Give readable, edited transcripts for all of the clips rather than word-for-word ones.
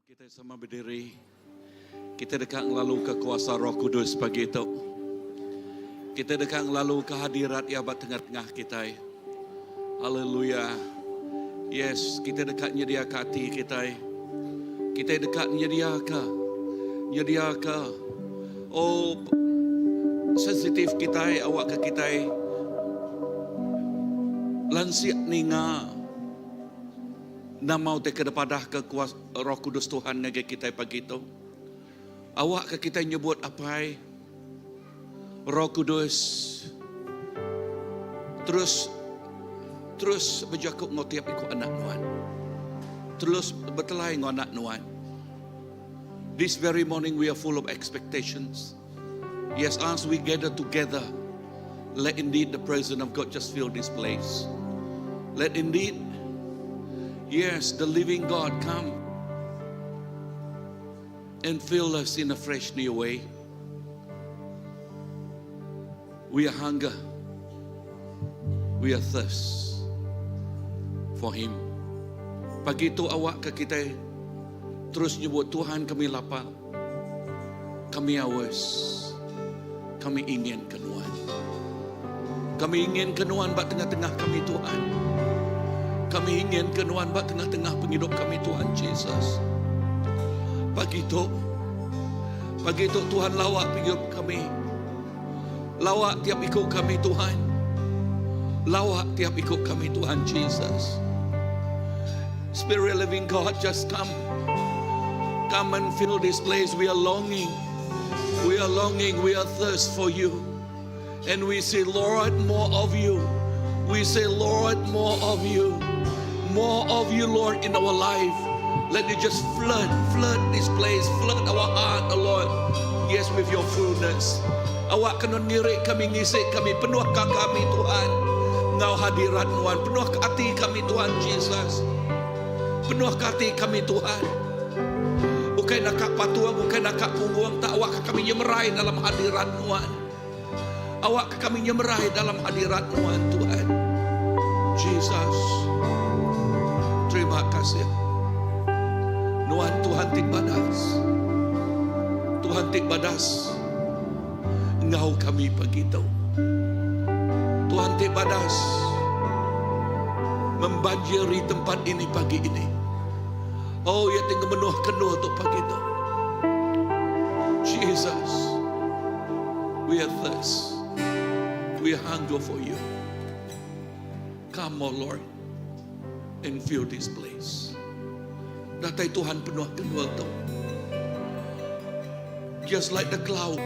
Kitai sama bediri. Kitai deka ngelaluka kuasa Roh Kudus pagi tu. Kitai deka ngelaluka hadirat Iya ba tengah-tengah kitai. Haleluya. Yes, kitai deka nyediaka ati kitai. Kitai deka nyediaka nyediaka oh sensitif kitai awakka kitai lansik ninga Nama utai ke dipadahka kuasa Roh Kudus Tuhan ngagai kitai pagi tu? Awakka kitai nyebut Apai, Roh Kudus terus terus bejaku enggau tiap iku anak nuan. Terus betelai enggau anak nuan. This very morning we are full of expectations. Yes, as we gather together, let indeed the presence of God just fill this place. Let indeed, yes, the living God come and fill us in a fresh new way. We are hunger. We are thirst for Him. Pagi tu awak ke kita terus nyebut Tuhan kami lapar. Kami aus. Kami ingin ke Nuan. Kami ingin ke Nuan ba tengah-tengah kami Tuhan. Kami ingin ke Nuan ba tengah-tengah pengidup kami Tuhan Jesus. Pagi tu, pagi tu Tuhan lawa pengidup kami. Lawa tiap iku kami Tuhan. Lawa tiap iku kami Tuhan Jesus. Spirit living God just come. Come and fill this place. We are longing. We are longing. We are thirst for you. And we say, Lord, more of you. We say, Lord, more of you. More of you, Lord, in our life. Let you just flood, flood this place, flood our heart, oh Lord. Yes, with your fullness. Awak kena ngirik kami, ngisi kami, penuhka kami, Tuhan. Ngau hadirat Nuan, penuh ke ati kami, Tuhan Jesus. Penuh ke ati kami, Tuhan. Bukai naka patung, bukai naka punggung, tak awak ke kami nyemerai dalam hadirat Nuan. Awak ke kami nyemerai dalam hadirat Nuan Tuhan. Jesus. Terima kasih. Nuan Tuhan ti badas. Tuhan ti badas. Enggau kami pagi tu. Tuhan ti badas. Membanjiri tempat ini pagi ini. Oh, ia ti ngemenuh kenuh tu pagi tu. Jesus. We are thirst. We are hunger for you. Come, O Lord, and fill this place. Datai Tuhan penuh kenuh tu. Just like the cloud,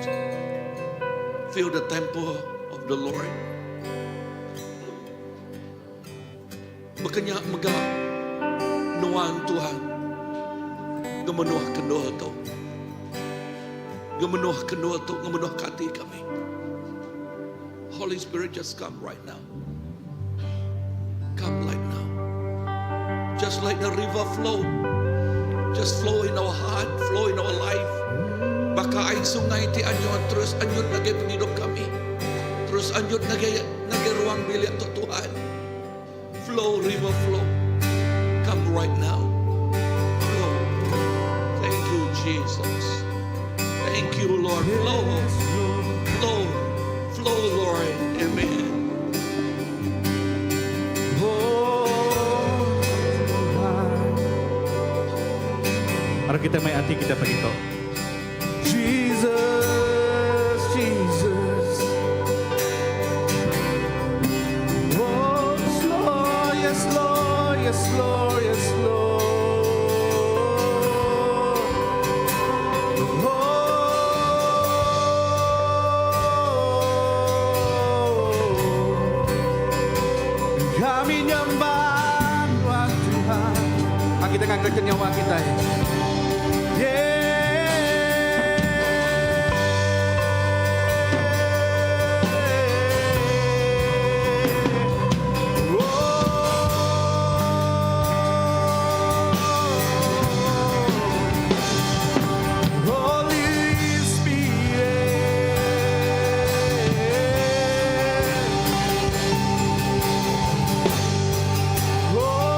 fill the temple of the Lord. Baka nya mega nuan Tuhan ngemenuh kendur tu. Ngemenuh kendur tu, ngemenuh ke ati kami. Holy Spirit just come right now. Come right now. Just like the river flow. Just flow in our heart, flow in our life. Baka ai sungai ti anyut terus anyut ngagai pengidup kami. Terus anyut ngagai ngagai ruang bilik tu Tuhan. Flow river flow Come right now Flow Thank you Jesus Thank you Lord Flow Flow Flow Lord Amen Mari kita mai ati kita pagi tu. Jesus, Jesus. Oh, yes, Lord, yes, Lord, yes, Lord, yes, Lord. Oh. Kami nyembah Tuhan Tuhan. Ah, kita ngangkat nyawa kita. Yeah. Holy Spirit. Oh.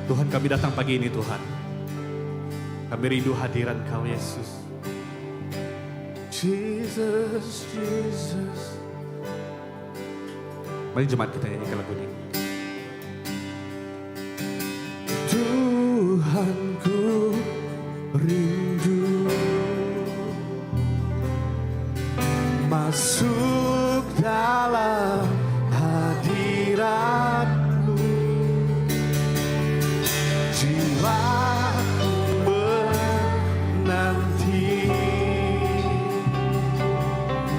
Tuhan kami datang pagi ini Tuhan. Kami rindu hadiran Kau Yesus. Jesus, Jesus. Mari jemaat kita nyanyikan lagu ini. Tuhan ku rindu masuk dalam hadiratmu jiwaku menanti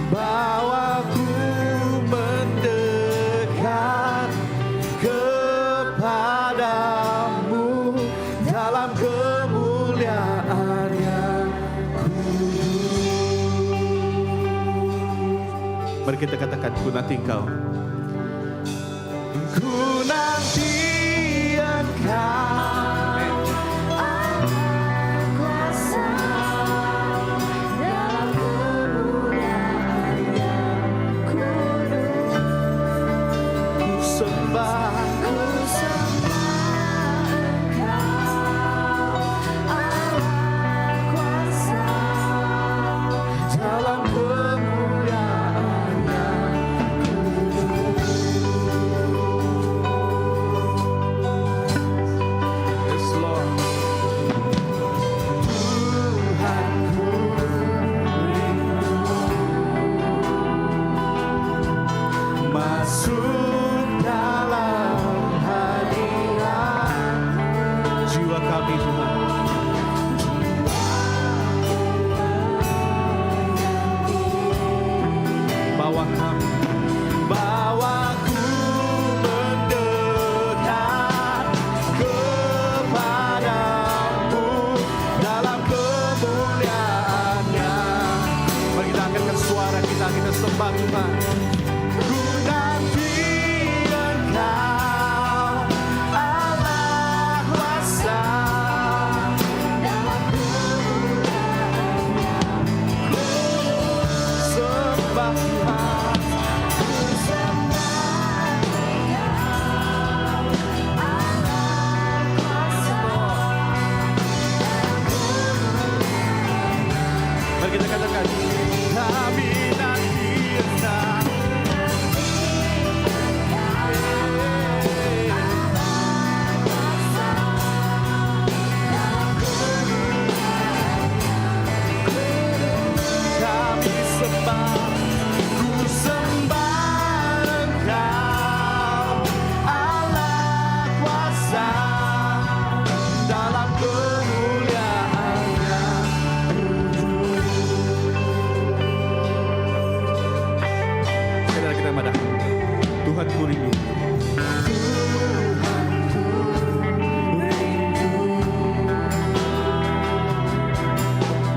bawaku mendekat kepadamu dalam kemuliaan yang kudus. Mari kita katakan, ku nanti engkau. Ku nanti engkau Kuasa dalam kemuliaan yang kudus. Ku sembah Ku sembah Engkau, Allah kuasa dalam kemuliaan yang kudus. Yes, Lord. Tuhan ku rindu masuk dalam hadirat Jiwa kami Tuhan. Bawa kami. Bawaku mendekat kepadamu dalam kemuliaannya. Mari kita angkatkan suara kita, kita sembah Tuhan. Ku nanti Engkau, Allah kuasa dalam kemuliaan yang sembah Tuhan. Ku sembah Engkau, Allah kuasa dalam kemuliaan Mari kita katakan, Kami nanti Engkau. Kami sembah, ku sembah Engkau, Allah kuasa dalam kemuliaan-Nya. Sekali lagi kita madah. Tuhan ku rindu.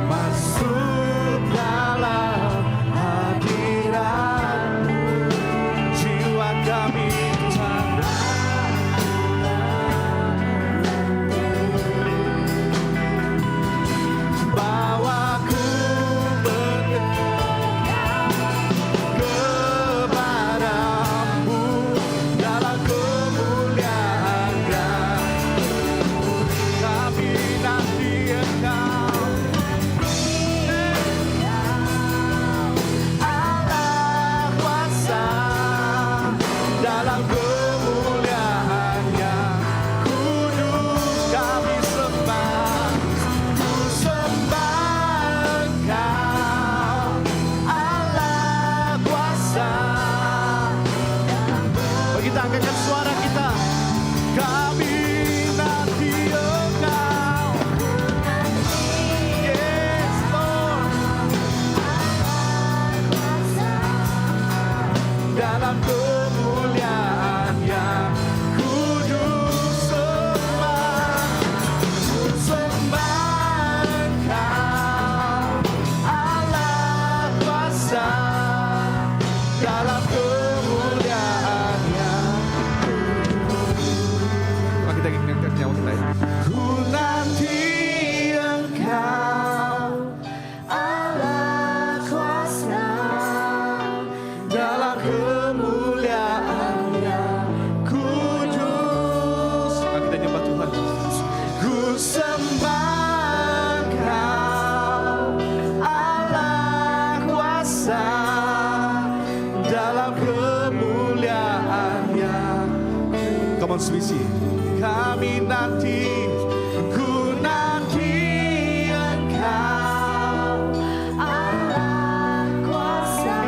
Masuk dalam hadirat-Mu, jiwa kami Tuhan. Bawaku mendekat kepadamu dalam kemuliaan-Nya. Kami nanti Engkau, Allah kuasa dalam kemuliaan-Nya. Kudus kami sembah, ku sembah Engkau, Allah kuasa. Mari kita angkatkan suara kita. Kami nanti Engkau, Yes Lord, dalam kemuliaan yang kudus sembah, ku sembah Engkau, Allah kuasa dalam kemuliaan yang kudus. Come on, Swissy. Kami nanti, ku nanti Engkau Allah kuasa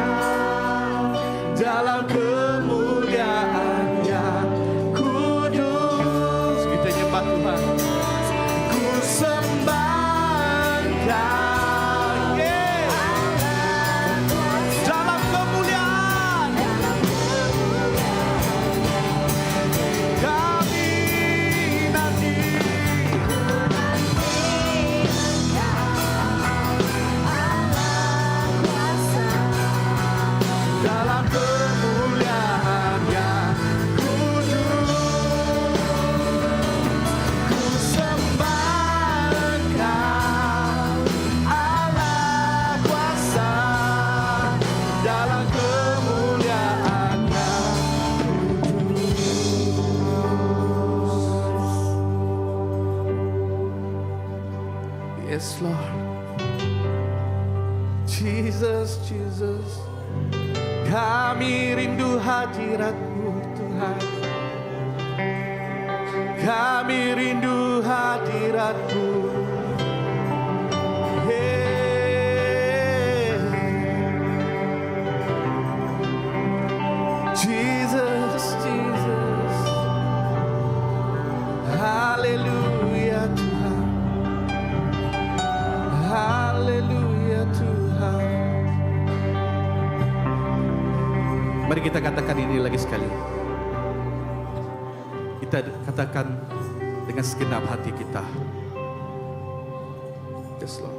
dalam kemuliaan yang kudus. Kita nyembah Tuhan. Ku sembah Engkau. Yeah. Dalam kemuliaan kami nanti. Dalam kemuliaan yang kudus, ku sembah Engkau, Allah kuasa, dalam kemuliaan yang kudus. Yes, Lord. Jesus, Jesus. Kami rindu hadiratmu Tuhan. Kami rindu hadiratmu. Hey. Jesus, Jesus. Haleluya Tuhan. Haleluya Tuhan. Mari kita katakan ini lagi sekali. Kita katakan dengan segenap hati kita. Yes, Lord.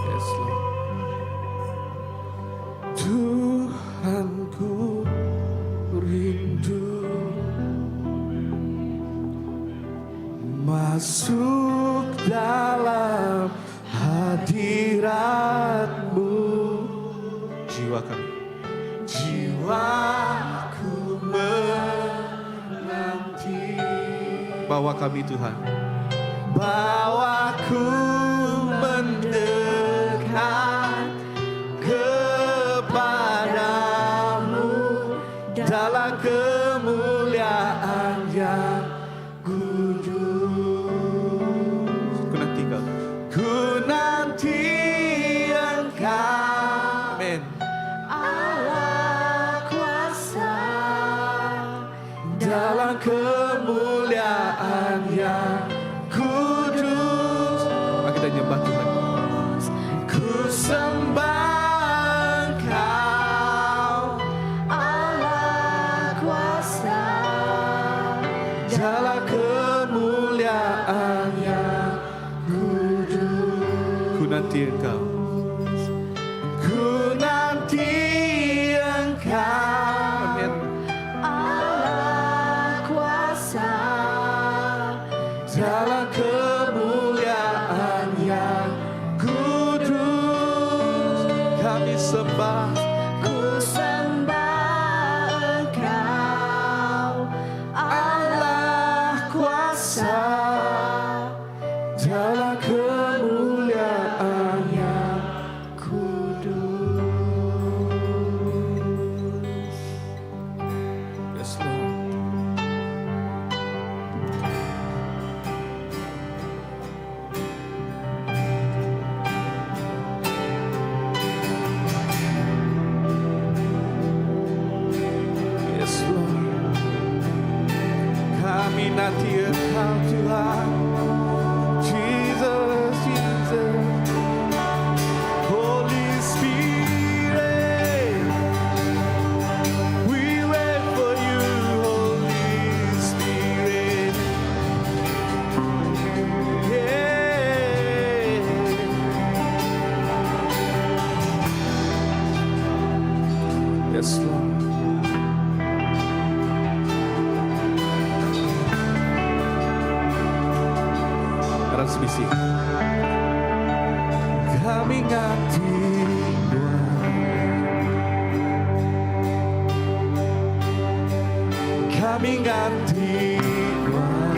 Yes, Lord. Tuhan ku rindu masuk dalam hadiratmu. Jiwa kami. Jiwaku menanti. Bawa kami Tuhan. Bawaku mendekat kepadamu dalam kemuliaan yang kudus. Ku nanti kau. Ku nanti Engkau. Amin. Allah kuasa Dalam kemuliaan yang kudus. Mari kita nyembah Tuhan. Ku sembah Engkau Allah kuasa dalam kemuliaan yang kudus. Ku nanti Engkau. Ku nanti Engkau. Amin. Allah kuasa Dalam kemuliaan yang kudus. Kami sembah. Ku sembah Engkau Allah kuasa dalam kemuliaan yang kudus. Yes, Lord. Yes, Lord. Kami nanti Engkau Tuhan. Jesus, Jesus. Holy Spirit, we wait for you, Holy Spirit. Yeah. Yes, Lord. Aram sebisi. Kami nganti Tuhan. Kami nganti Tuhan.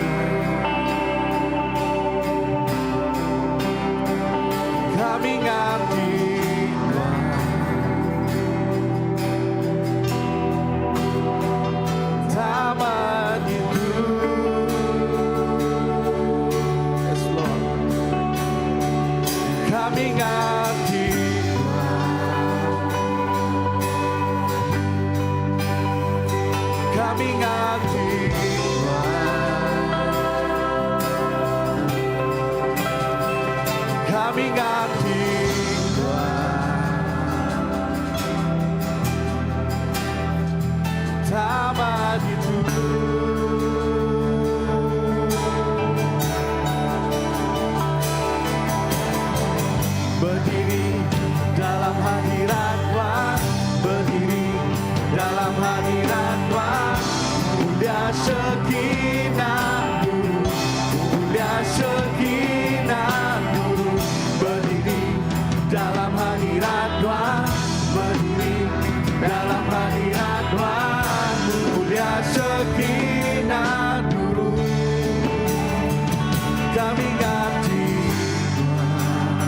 Kami nganti Tuhan. Taman itu. Kami nganti Tuhan. Kami nganti Tuhan. Tama ditu. Berdiri dalam hadirat Tuhan, berdiri dalam hadirat Tuhan, mulia Shekinah guru, mulia Shekinah guru. Berdiri dalam hadirat Tuhan, berdiri dalam hadirat Tuhan, mulia Shekinah guru. Kami nganti Tuhan.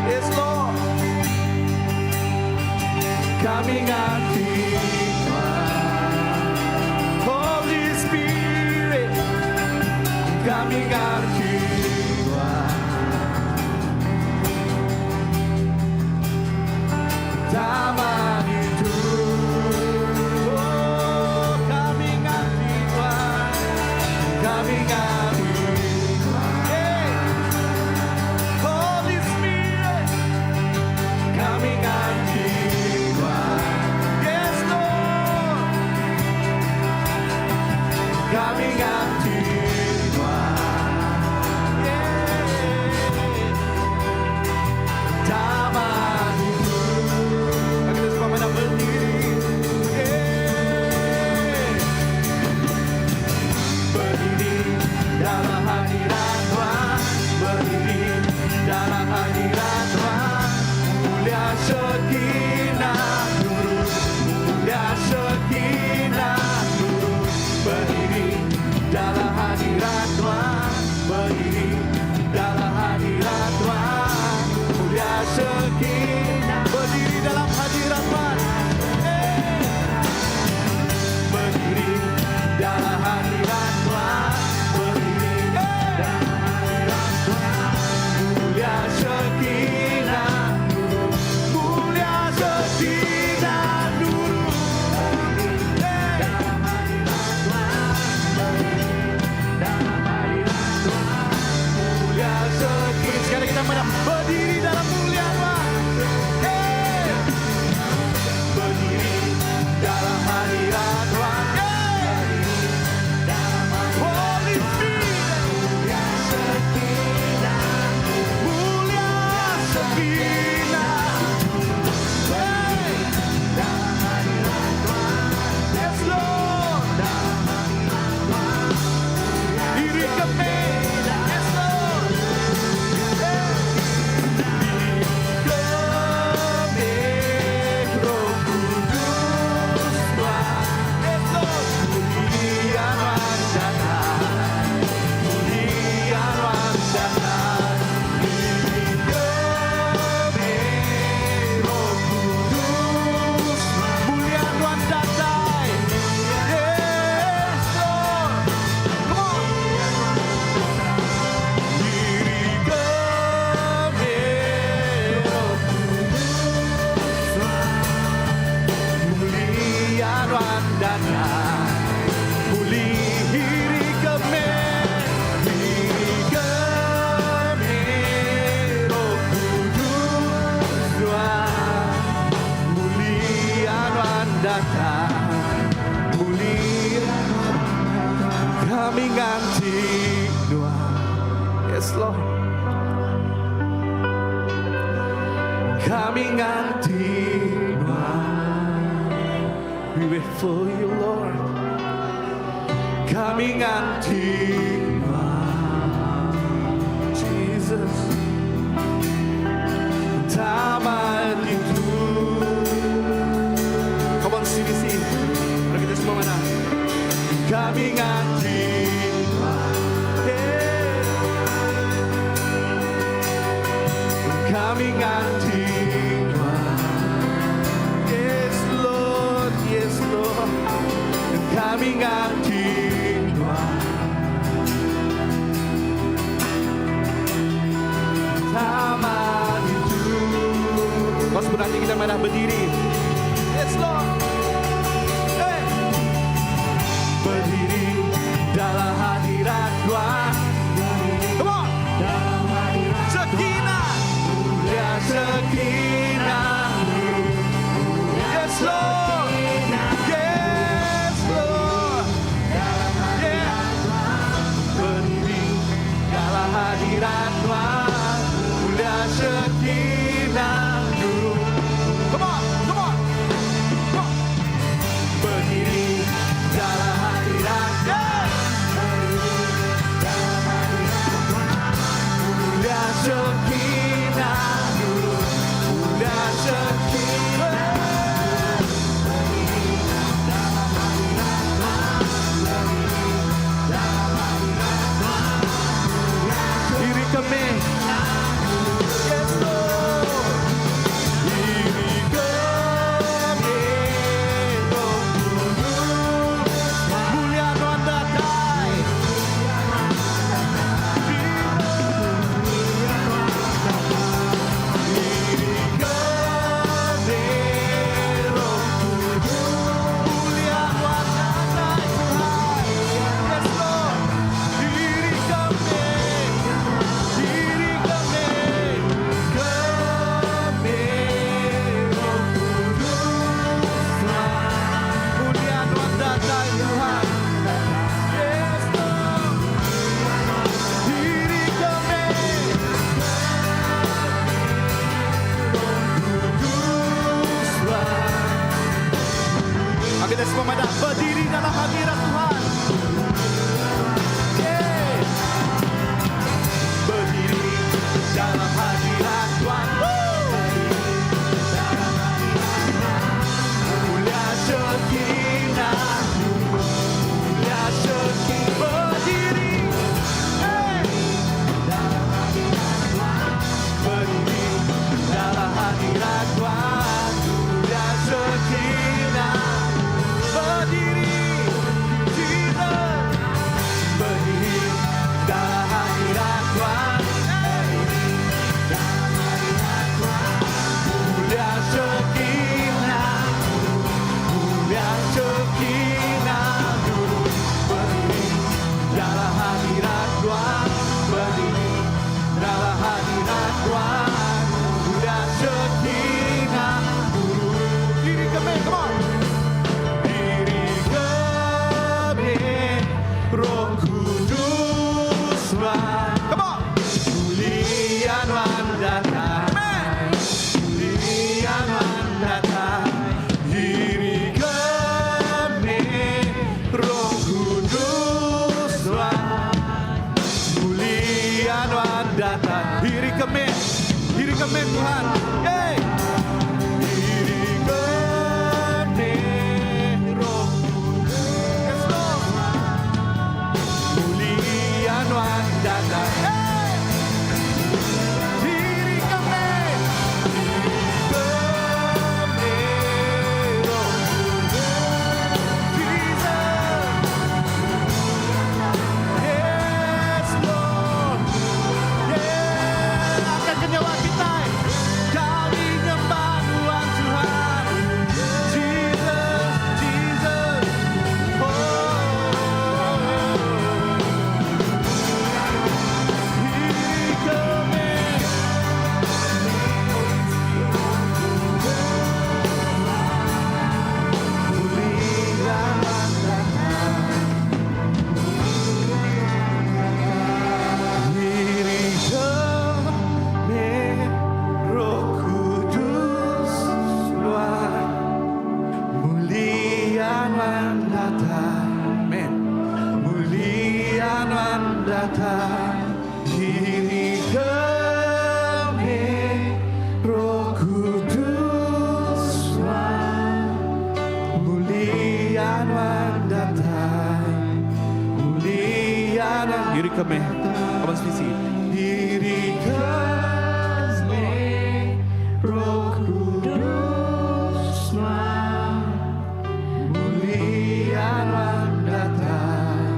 Yes, Lord. Kami nganti Tuhan. Holy Spirit, kami nganti Tuhan. Tama ditu. Oh, kami nganti Tuhan. Kami nganti Tuhan. Hey. Holy Spirit, kami nganti Tuhan. Yes, Lord. Kami nganti Tuhan. Yeah. Tama ditu. Mari kita semua mana berdiri. Yeah. Berdiri dalam hadirat Tuhan, berdiri dalam hadirat Tuhan, mulia Shekinah guru, mulia Shekinah guru. Berdiri dalam hadirat Tuhan, berdiri dalam hadirat Tuhan, mulia Shekinah. Berdiri dalam hadirat Tuhan. Hey. Berdiri dalam hadirat Tuhan, berdiri dalam hadirat Tuhan, mulia Shekinah guru, mulia Shekinah guru. Dalam hadirat Tuhan, berdiri dalam hadirat Tuhan, mulia Shekinah. Sekarang kita mana berdiri dalam mulia Tuhan. Hey. Berdiri dalam hadirat Tuhan. Hey. Holy Spirit, mulia Shekinah, mulia Shekinah. Hey. Yes, Lord. Diri kami. Yes, Lord. Hey. Kami Roh Kudus, Tuhan. Yes, Lord. Mulia Tuhan datang, mulia Tuhan datang. Diri kami Roh Kudus, mulia Tuhan datang. Yes, Lord. Come on. Diri kami Roh Kudus, mulia Tuhan datang. Diri kami, diri kami Roh Kudus, Tuhan. Mulia Tuhan datang, mulia kami nganti Tuhan. Yes, Lord. Kami nganti Tuhan. We wait for you, Lord. Kami nganti Tuhan. Jesus. Tama ditu. Come on, CBC. Mari kita semua mana? Kami nganti Tuhan. Yeah. Kami nganti Tuhan. Yes, Lord, yes, Lord. Kami nganti Tuhan. Tama ditu. Kau berarti kita marah berdiri. Yes, Lord. Hey. Tuhan. Hey. Diri kami Roh Yes, Lord. Mulia Nuan datang. Hey. Diri kami, kami Roh Jesus. Yes, Lord. Yeah, angkat ke nyawa kita. Kami nyembah Tuhan Tuhan. Jesus, Jesus. Oh. Diri kami. Mulia datang. Diri kami Roh Kudus Nuan Mulia Nuan datang Amen Mulia Nuan datang Diri kami Roh Kudus Nuan Mulia Nuan datang Mulia Nuan Diri kami. Kawan visi. Diri kami Roh Kudus Nuan Mulia Nuan datang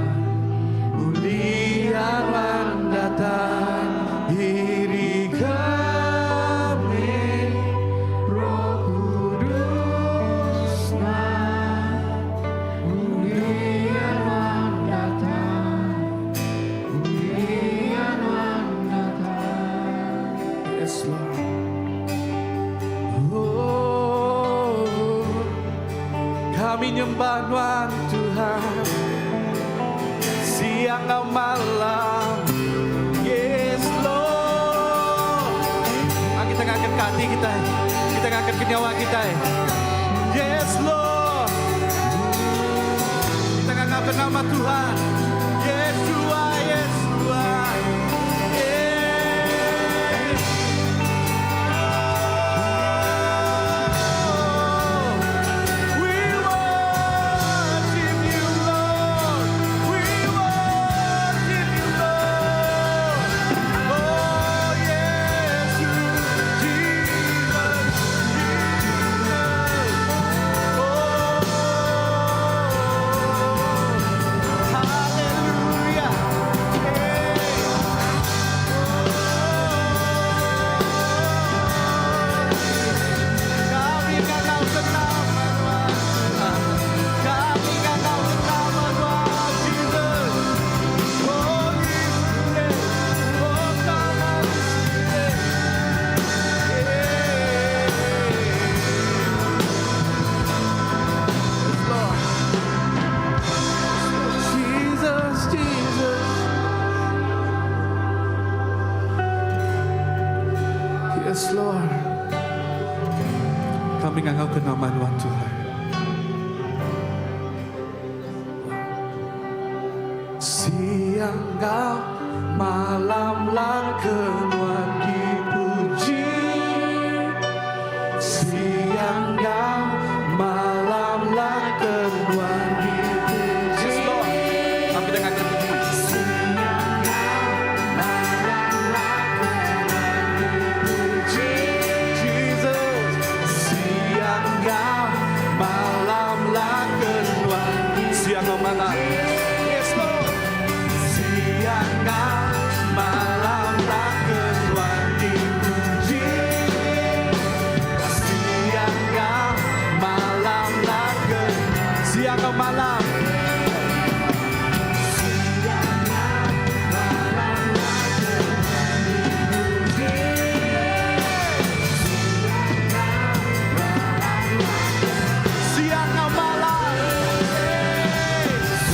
Mulia Nuan datang Diri kami Roh Kudus Nuan Mulia Nuan datang Mulia Nuan datang Yes, Lord. Oh, kami nyembah Nuan Tuhan siang dan malam. Yes, Lord. Ah, kita ngangkat ke hati kita. Kita ngangkat ke nyawa kita. Yes, Lord. Kita ngangkat nama Tuhan. Yeshua, Yeshua. Yes. Oh, we worship you, Lord. We worship you, Lord. Oh, yes, Jesus, Jesus. Oh, hallelujah. Hey. Kami ngangau nama Tuhan. Kami ngangau nama Tuhan Jesus. Holy Spirit. Oh, come Holy Spirit. Yeah. Yes, Lord. Jesus, Jesus. Yes, Lord. Kami ngangau ke nama Tuhan Tuhan. Siang kau malam kenuan dipuji Siang kau malam kenuan dipuji Yes, Lord. Kami dengarkan pujian. Jesus Siang kau malam kenuan Siang kau malam. Yes Lord Siang kau malam kenuan dipuji Siang kau malam ke Siang kau malam. Siang kau malam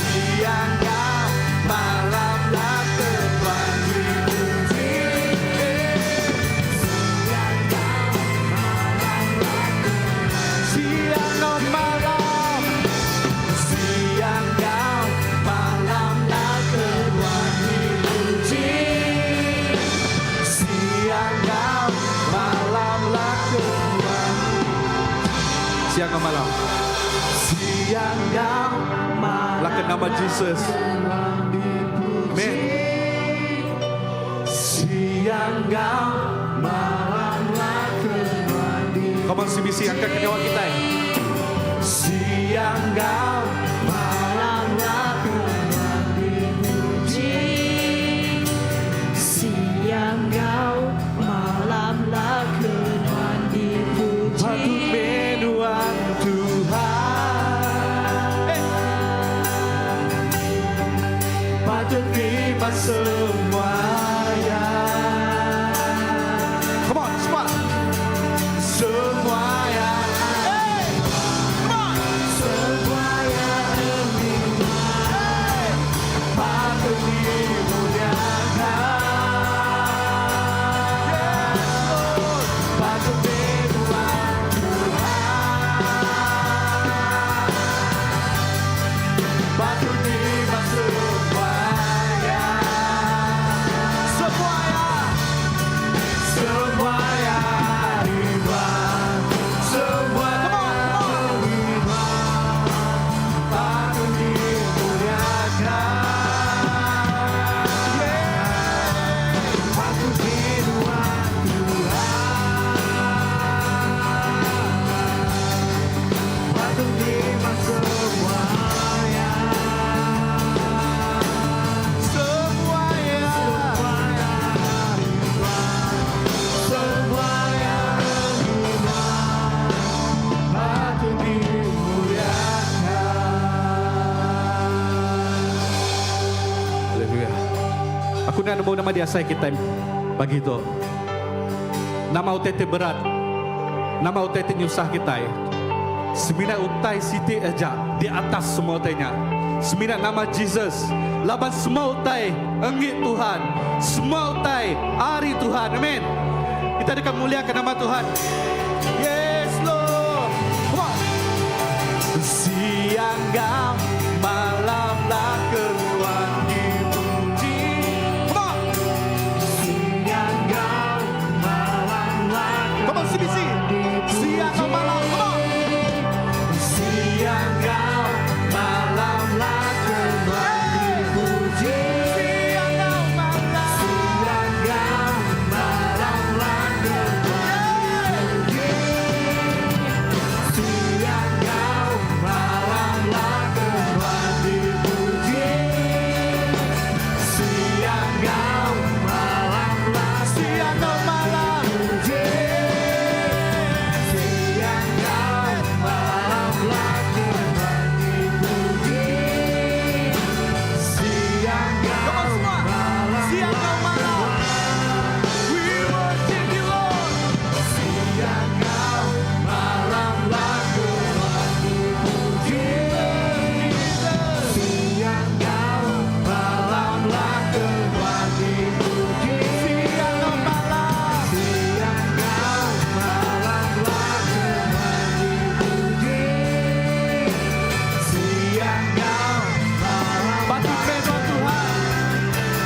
Siang kau malam kenuan nama Jesus. Amen. Siang enggau malam Come on CBC angkat ke nyawa kita. Siang enggau malam dipuji. Siang enggau malam ke Nuan dipuji. Patut menuan Tuhan. Eh. Patut terima semuanya. Come on, semua. Semuanya. Hey! Come on. Semuanya hey. Patut dimuliakan. Yes, Lord. Patut menuan Tuhan. Patut terima semuanya. Semuanya. Semuanya terima. Semua Come on, come on. terima. Patut dimuliakan. Patut menuan Tuhan. Patut terima semuanya. Semuanya. Semuanya terima. Patut dimuliakan. Haleluya. Aku nak nemu nama dia saya kita pagi tu. Nama utai ti berat. Nama utai ti nyusah kita. Semina utai siti aja di atas semua utainya. Semina nama Jesus. Laban semua utai enggi Tuhan. Semua utai ari Tuhan. Amin. Kita dekat muliakan nama Tuhan. Yes, Lord. Come on. Siang enggau malam lah ke Nuan dipuji. Come on. Siang enggau malam lah Come on CBC. Siang atau malam. Come on. Siang enggau malam lah ke Nuan dipuji. Siang atau malam. Siang enggau malam lah ke Nuan dipuji. Siang enggau malam lah ke Nuan dipuji. Siang enggau malam lah Siang atau malam. dipuji. Siang enggau malam lah ke Nuan dipuji. Siang Come on enggau semua. Siang atau malam. We worship you Lord. Siang enggau malam lah ke Nuan dipuji. Siang enggau malam lah ke Nuan dipuji. Siang atau malam. Siang enggau malam lah ke Nuan dipuji. Siang enggau malam Patut menuan Tuhan.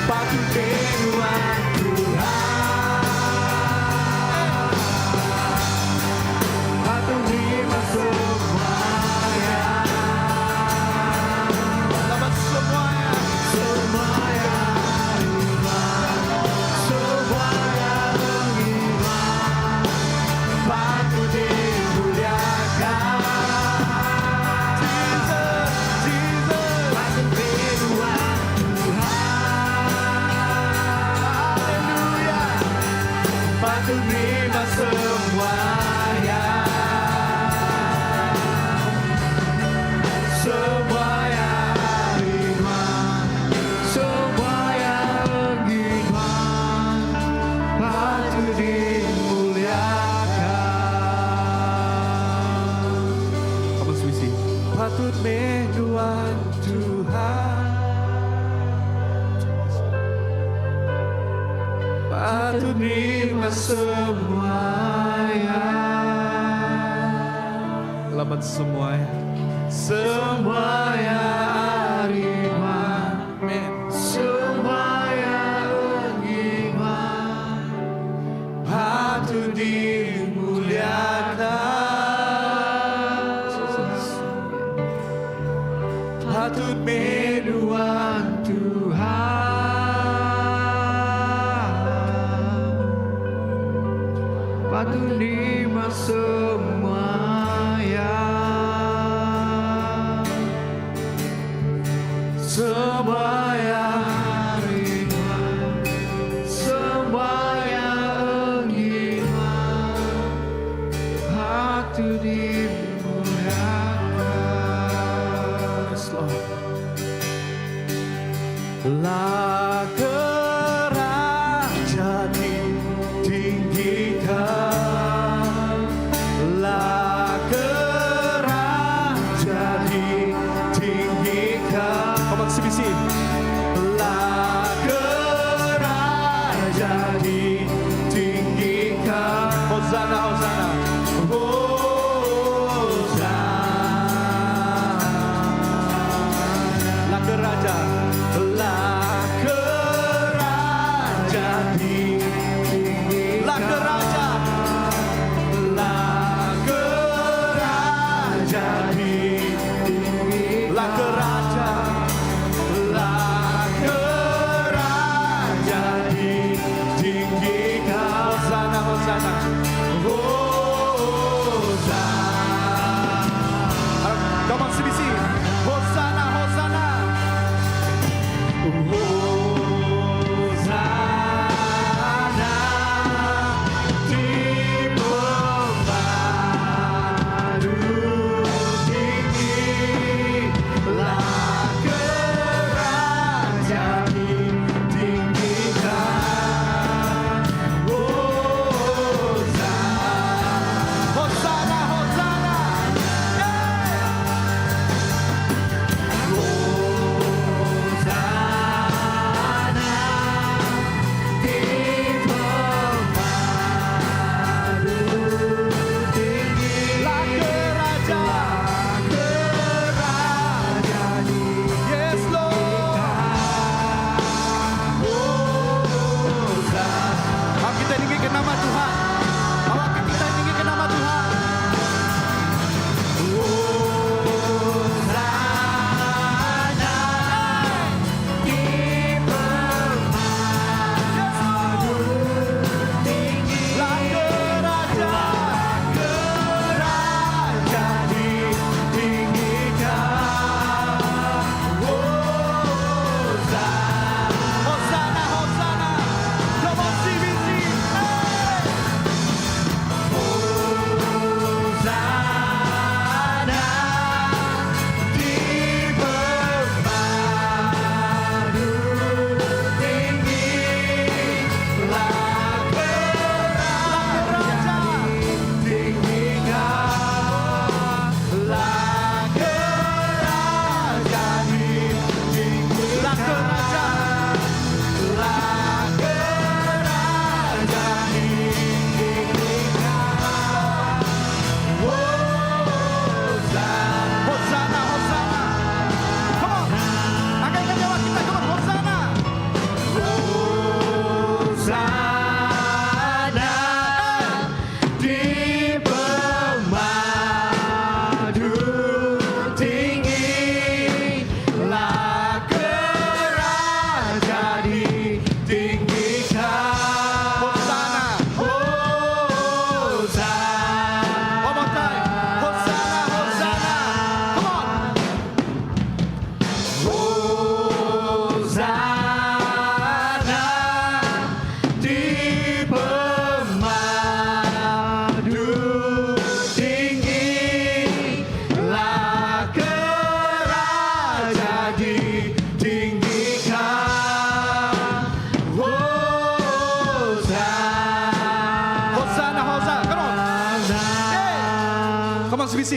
patut menuan Tuhan. Patut terima semuanya. Laban semuanya. Semuanya terima. Semuanya terima. Patut dimuliakan. Jesus, Jesus. Patut menuan Tuhan. Haleluya. Patut terima semuanya. Semuanya terima. Semuanya terima. Patut dimuliakan. Come on CBC. Patut menuan Tuhan. Patut terima semuanya. Laban semuanya. Semuanya terima. Amin. Semuanya terima. Patut dimuliakan. Patut menuan Semua yang ari Nuan, semua yang enggi Nuan, patut dimuliakan. Yes, Lord. Lah ke raja ditinggikan, Lah ke raja ditinggikan. Come on, CBC. Lah ke raja ditinggikan. Hosanna, Hosanna. Hosanna. Lah ke raja, lah ke raja ditinggikan. Lah ke raja, lah ke raja ditinggikan. Lah ke raja, lah ke raja ditinggikan. Hosanna, Hosanna, Hosanna. Come on, CBC. Hosanna, Hosanna. Hosanna di pemadu tinggi, lah ke raja ditinggikan. Hosanna, Hosanna, Hosanna. Hey! Hosanna di pemadu tinggi, lah ke raja, ke raja Yes, Lord. Hosanna. Mari kita tinggikan nama Tuhan. Awak kita tinggikan nama Tuhan. Hosanna di pemadu tinggi, lah ke raja, ke raja ditinggikan. Hosanna, Hosanna, Hosanna. Come on, CBC. Hey! Hosanna di pemadu tinggi, lah ke raja ditinggikan, lah ke raja ditinggikan, lah ke raja, lah ke raja ditinggikan. Hosanna, Hosanna, Hosanna. Come on. Angkat nyawa kita, come on, Hosanna. Hosanna di pemadu tinggi, lah ke raja ditinggikan. Hosanna, Hosanna. One more time. Hosanna, Hosanna. Come on. Hosanna di pemadu tinggi, lah ke raja ditinggikan. Hosanna, Hosanna, Hosanna. Come on. Hey. Come on, CBC.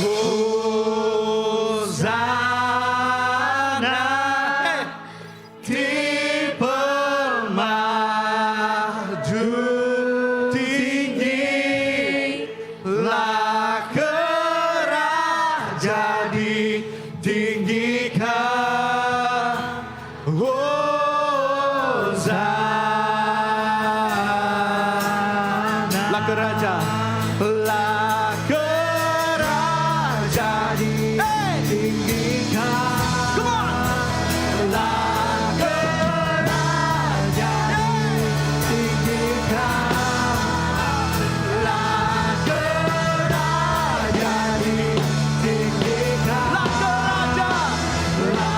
Hosanna Hey. di pemadu tinggi, lah ke raja ditinggikan. Hosanna, lah ke raja, lah ke raja ditinggikan. Come on. Lah ke raja ditinggikan, lah ke raja ditinggikan, lah ke raja, lah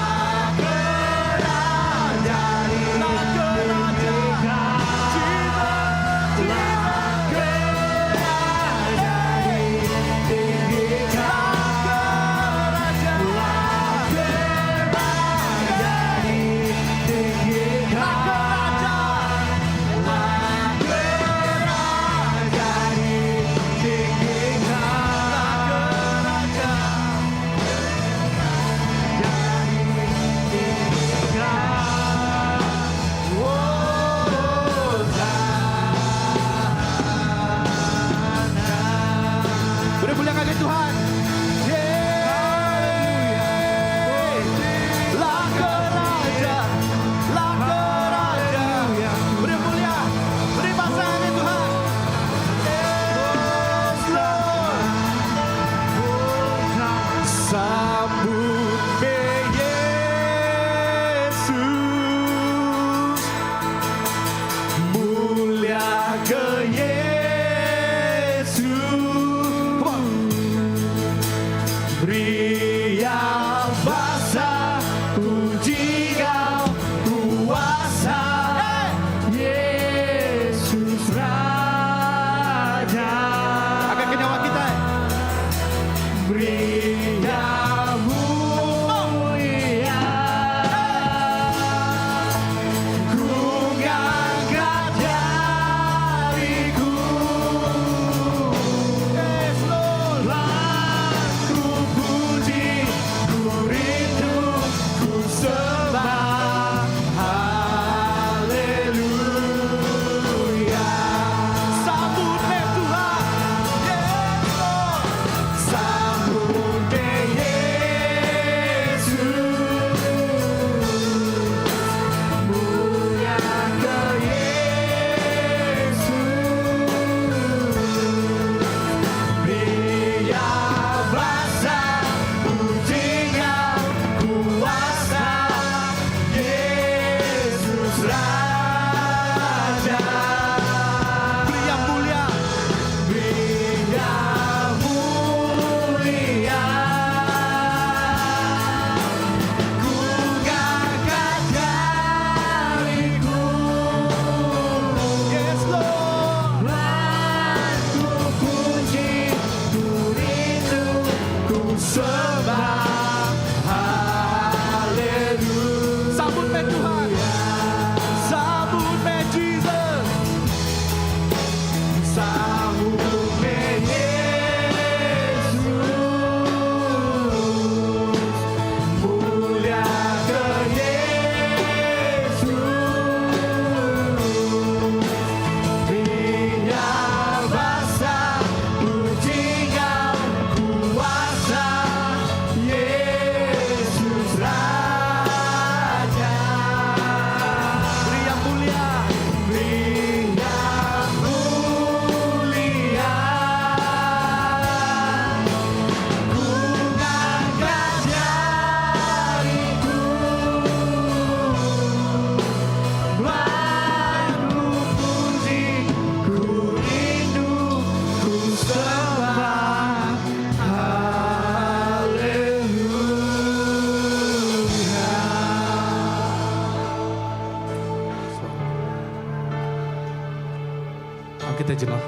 Mari kita jenuh.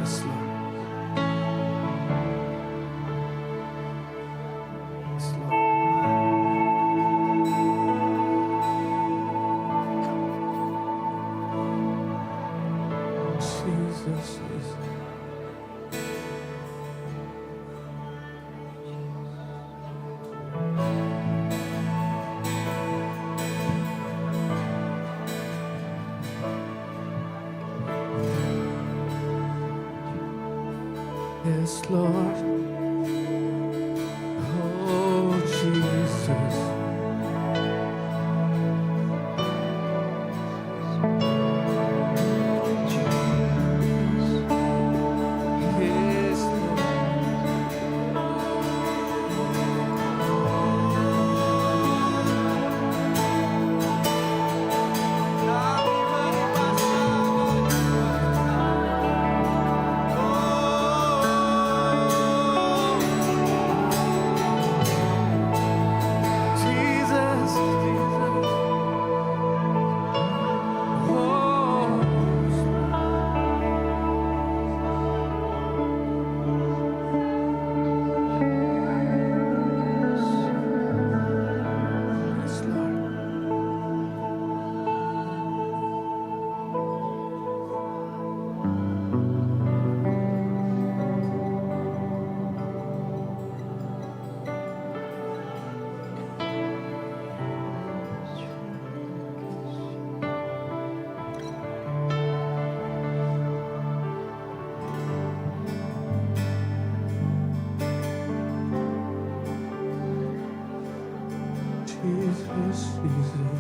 Yes, Lord. Yes, Lord. Jesus, Jesus. Yes, Lord. Oh, Jesus. Yes, Lord. Jesus, Jesus. Oh. Yes, Lord. Jesus, Jesus.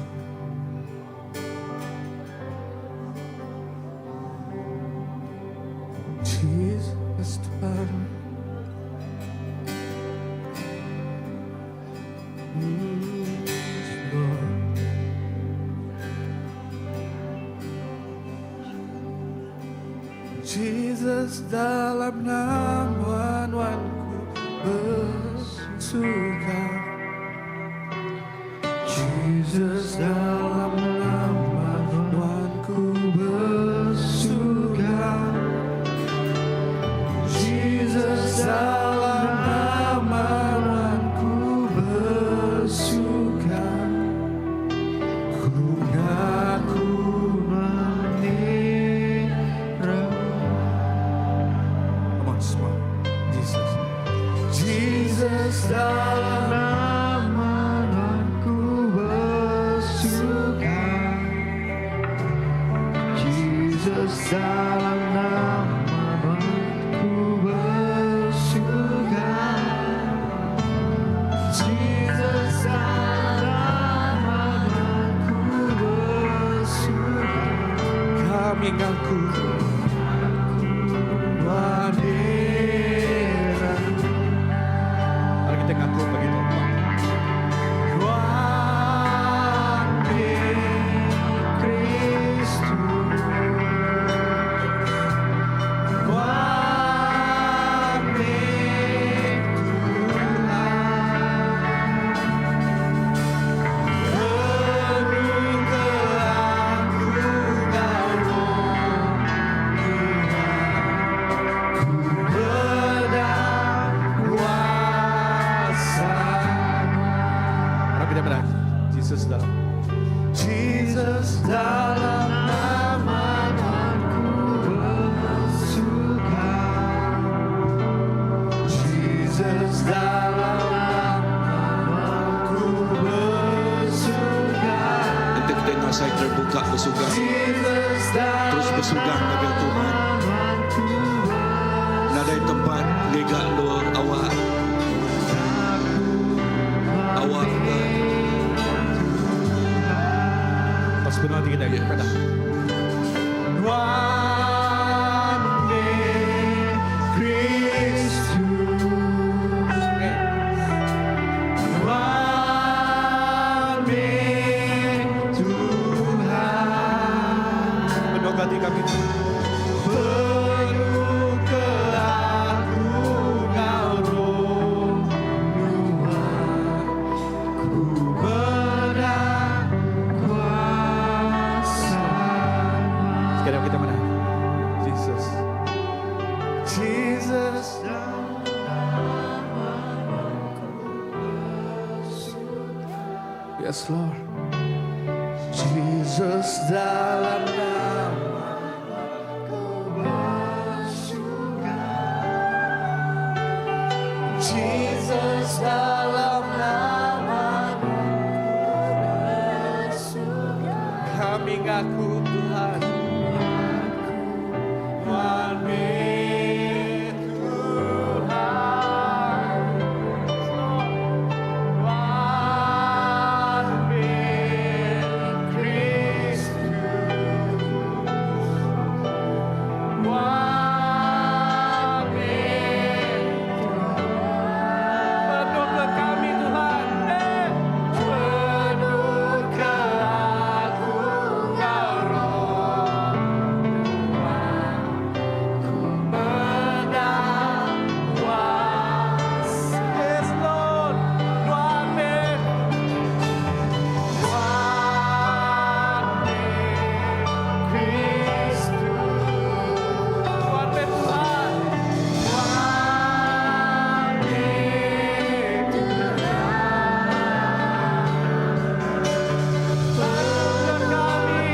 Jesus, Tuhan. Lord. Jesus dalam nama Tuanku bersuka. Jesus dalam nama Tuanku bersuka. Jesus dalam nama Tuanku bersuka. Ku ngaku menira. Come on semua. Jesus. Jesus dalam Nama Tuanku bersuka. Jesus dalam nama Tuanku bersuka. Jesus dalam nama Tuanku bersuka. Kami ngaku Wadira. Mari kita ngaku begitu. Tuhan Kristus. Tuhan Tuhan Penuh keagungan Tuhan Ku berdang kuasa. Mari kita berdoa. Jesus dalam Jesus dalam nama Tuanku bersuka. Jesus dalam namaku bersuka. Nanti kita ngasai terbuka bersuka. Jesus dalam Terus bersuka kepada Tuhan. Nadai tempat lega luar awak. Awak ke Pas penuh hati kita. Yes. Pada. Tuhan Kristus. Tuhan Tuhan. Penuh hati kami. Penuh keagungan Roh Tuhan. Ku berdang kuasa. Sekali kita mana? Yes Lord. Jesus dalam nama ku bersuka. Jesus dalam nama ku bersuka. Kami ngaku Tuhan. Tuhan Tuhan. Tuhan Kristus. Tuhan Penuh ke kami Tuhan. Eh, penuh ke aku Engkau Roh Tuhan. Ku menang kuasa. Yes Lord. Tuhan Tuhan Kristus. Tuhan Tuhan. Tuhan Tuhan. Penuh kami,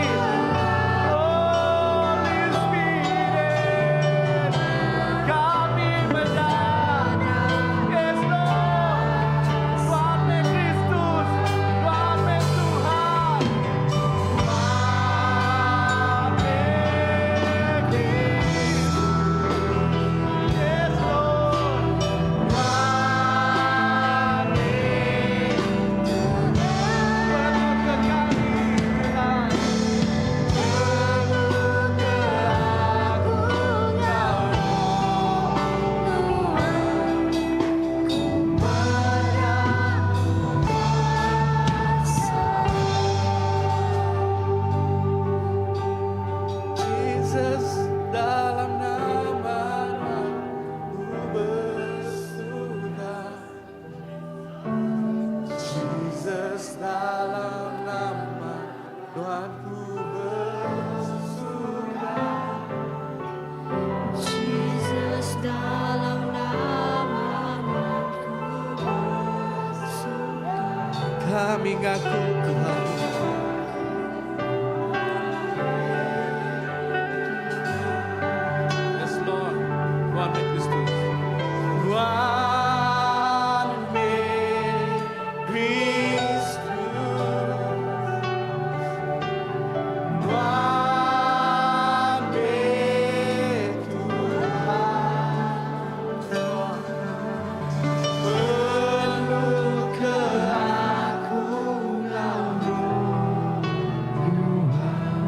Holy Spirit, kami menang. Yes Lord, Tuhan Kristus, Tuhan Tuhan, Tuhan Kristus. Yes Lord, Tuhan Penuh ke kami Tuhan. Penuh ke aku Engkau Roh Ku menang kuasa. Jesus dalam nama ku bersuka. Jesus dalam nama Tuhan ku bersuka. Jesus dalam nama ku bersuka. Kami ngaku Tuhan. Yes Lord, Tuhan Kristus. Tuhan Kristus. Tuhan Tuhan. Penuh ke aku Engkau Roh Tuhan.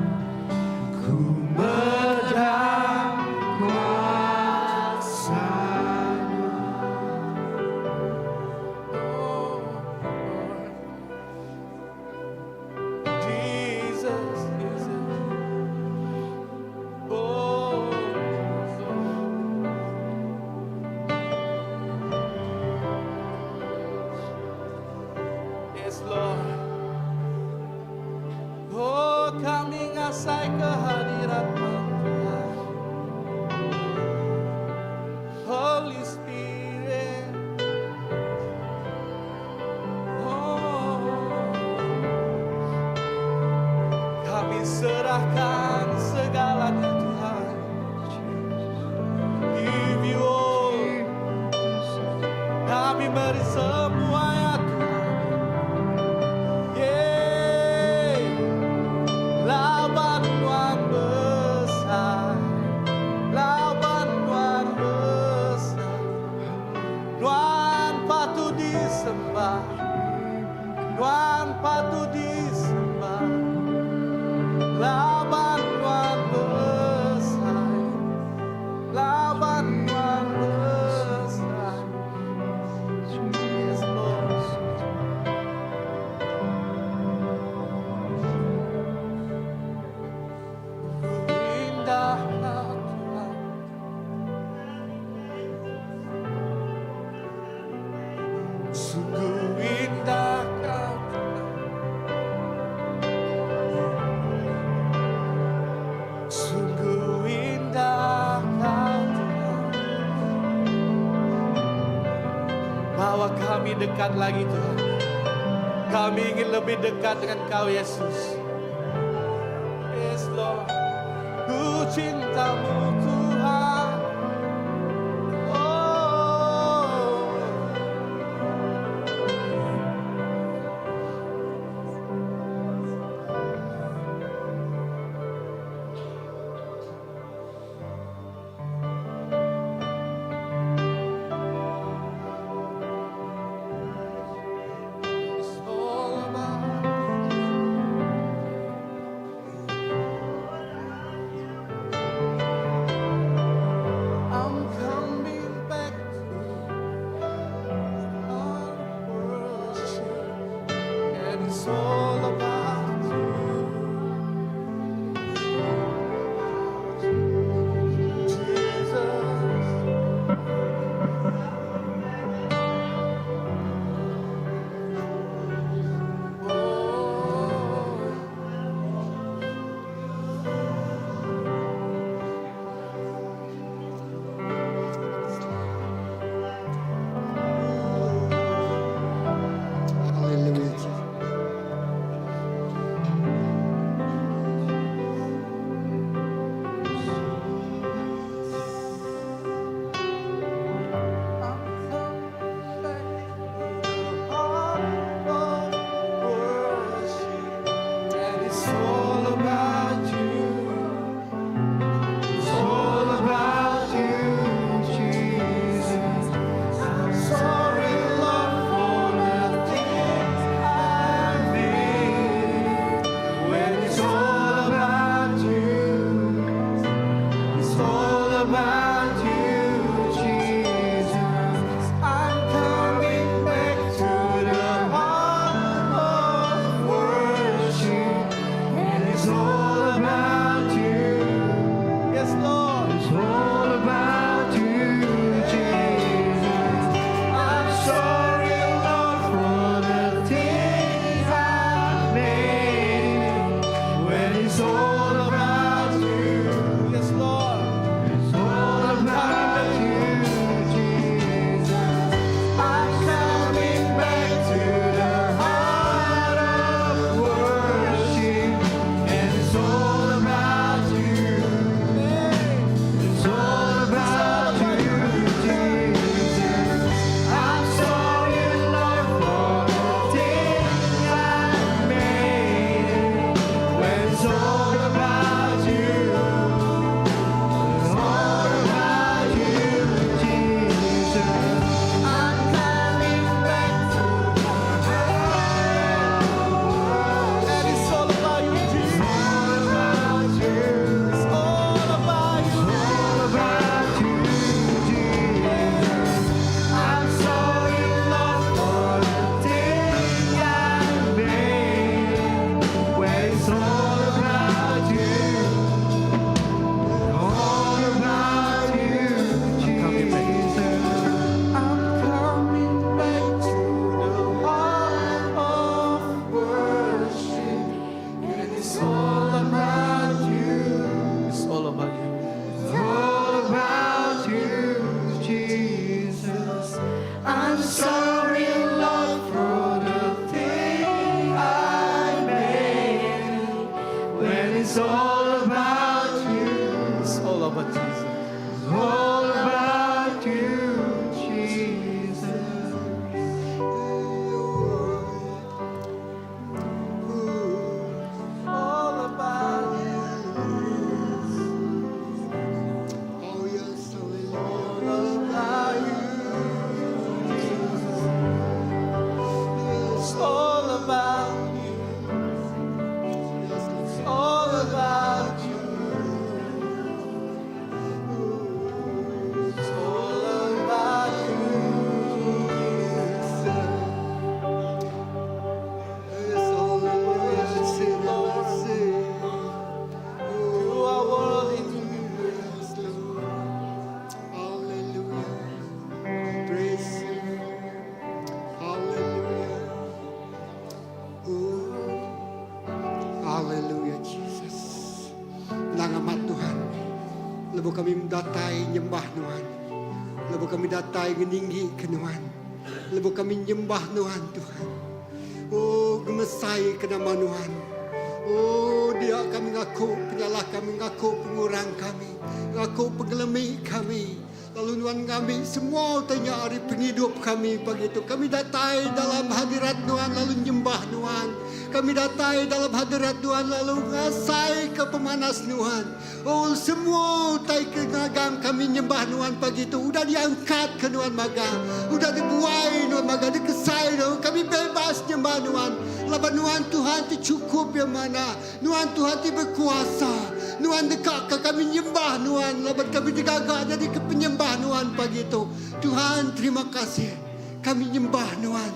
Ku megang kuasa-Mu. Oh, Lord. Jesus, Jesus. Oh, Jesus. Yes, Lord. Oh, kami ngasai kehadirat-Mu, Tuhan. Holy Spirit. Oh, kami serahkan segalanya, Tuhan. Give you all. Kami beri semuanya, Tuhan. Yeah. Laban Tuhan besar, Laban Tuhan besar. Tuhan patut disembah, Tuhan patut disembah. Laban Tuhan besar, Laban Tuhan besar. Yes, Lord. Indah kau Tuhan. Sungguh indah kau Tuhan. Sungguh indah kau Tuhan. Bawa kami dekat lagi Tuhan. Kami ingin lebih dekat dengan Kau Yesus. Yes Lord. Ku cintamu Tuhan. Oh. It's all about I'm coming back to our worship, and it's all about you, Jesus. Oh. Hallelujah. Jesus. I'm coming back to the heart of worship, and it's all about you. It's all about you, Jesus. I'm sorry, Lord, for the things I've made. When it's all about you. It's all about you, Jesus. I'm coming back to the heart of worship, and it's all about you. Yes, Lord. It's all about you, Jesus. I'm sorry, Lord, for the things I've made. When it's all about you, yes, Lord. It's all about you, Jesus. I'm coming back to the heart of worship, and it's all about you. It's all about you, Jesus. I'm sorry, Lord, for the things I've made. When it's all about you. It's all about you, Jesus. I'm coming back to the And it's all about you, Jesus. All about you. It's all about you. All about you, Jesus. I'm sorry, Lord, for the things I've made. When it's all about you. All about you, Jesus. I'm coming back to the heart of worship, and it's all about you. It's all about you. It's all about you, Jesus. I'm sorry, Lord, for the thing I made. When it's all about you, it's all about Jesus. It's all about you, Jesus. All about you. Oh yes, hallelujah. All about you, Jesus. It's all about you. It's all about you. It's all about you, Jesus. Yes, hallelujah. Lord. You are worthy to be Yes, Lord. Hallelujah. Praise you. Hallelujah. Oh. Hallelujah, Jesus. Endang amat Tuhan. Lebuh kami datai nyembah Nuan. Lebuh kami datai ngeninggi ke Nuan. Lebuh kami nyembah Nuan Tuhan. Oh. Ngemesai ke nama Nuan. Oh dia kami ngaku penyalah kami ngaku pengurang kami ngaku pengelemi kami lalu Nuan ngambi semua utai nya ari pengidup kami pagi tu. Kami datai dalam hadirat Nuan lalu nyembah Nuan. Kami datai dalam hadirat Nuan lalu ngasai ke pemanas Nuan. Oh semua utai ke ngagang kami nyembah Nuan pagi tu udah diangkat ke Nuan magang. Udah dibuai Nuan magang, dikesai Nuan. Kami bebas nyembah Nuan laban Nuan Tuhan ti chukup iya manah. Nuan Tuhan ti bekuasa. Nuan deka ke kami nyembah Nuan laban kami digaga nyadi ke penyembah Nuan pagi tu. Tuhan terima kasih kami nyembah Nuan.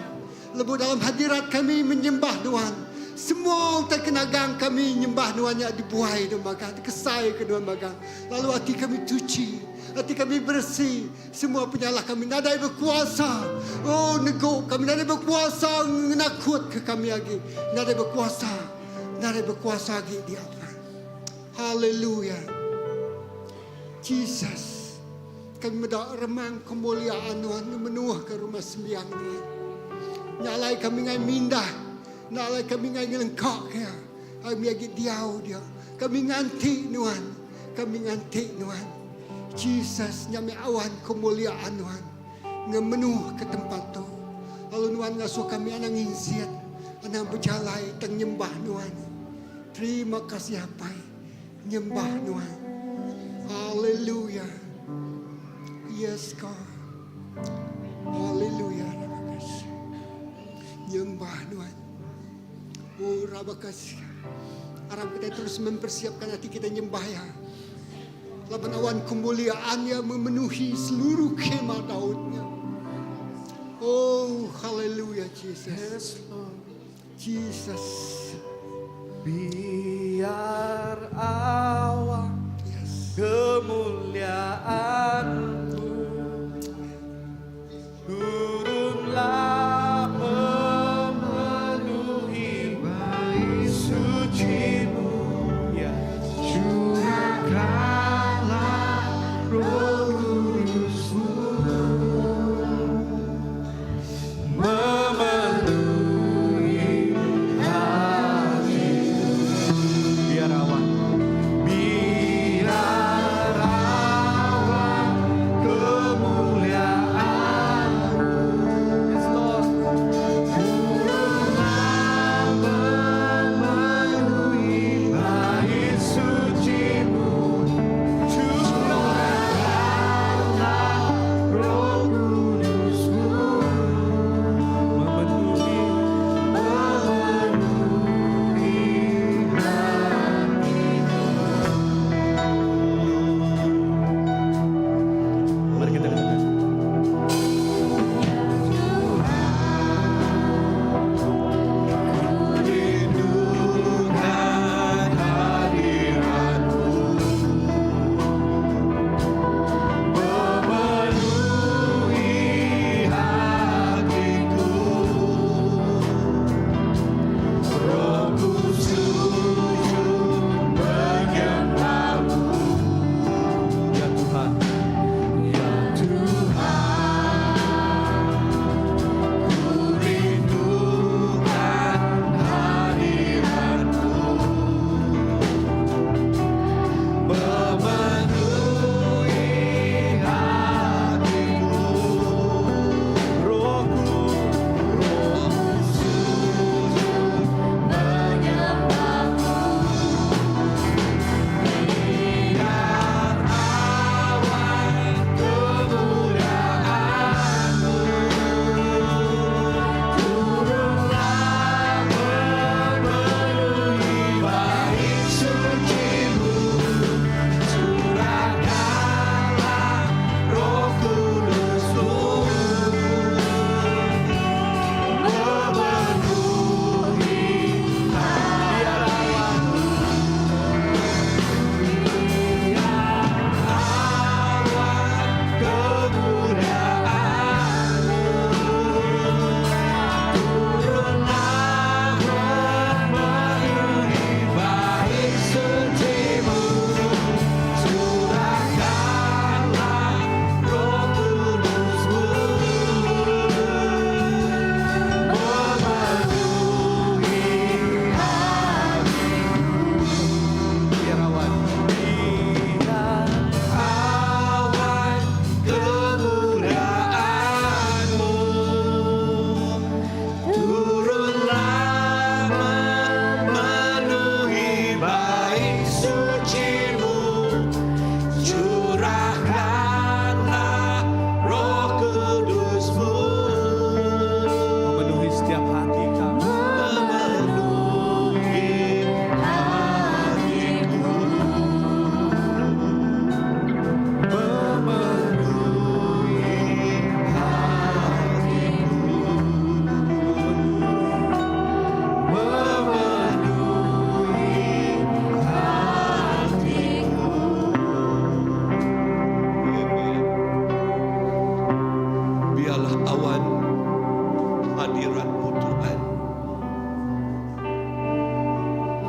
Lebuh dalam hadirat kami menyembah Nuan, semua utai ke nagang kami nyembah Nuan nya dibuai Nuan magang, dikesai ke Nuan magang. Lalu ati kami tuchi, ati kami beresi, semua penyalah kami nadai bekuasa. Oh negu kami nadai bekuasa ngenakut ke kami agi, nadai bekuasa, nadai bekuasa agi dia Tuhan. Haleluya. Jesus. Kami meda remang kemuliaan Nuan ngemenuhka rumah sembiang Nuan. Nya alai kami ngai mindah, nya alai kami ngai ngelengkaka iya. Kami agi diau dia. Kami nganti Nuan. Kami nganti Nuan. Jesus nya meh awan kemuliaan Nuan ngemenuhka tempat tu. Lalu Nuan ngasuh kami anang nginsit, anang bejalai tang nyembah Nuan. Terima kasih Apai. Nyembah Nuan. Haleluya. Yes God. Haleluya. Rabakasih. Nyembah Nuan. Oh Rabakasih. Aram kita terus mempersiapkan hati kita nyembah ya. Laban awan kemuliaan ya memenuhi seluruh kemah Daudnya. Oh haleluya Jesus. Yes, Lord. Jesus. Biar awan Yes. kemuliaanmu turunlah memenuhi bait sucimu ya curahkanlah roh kudusmu memenuhi hatiku.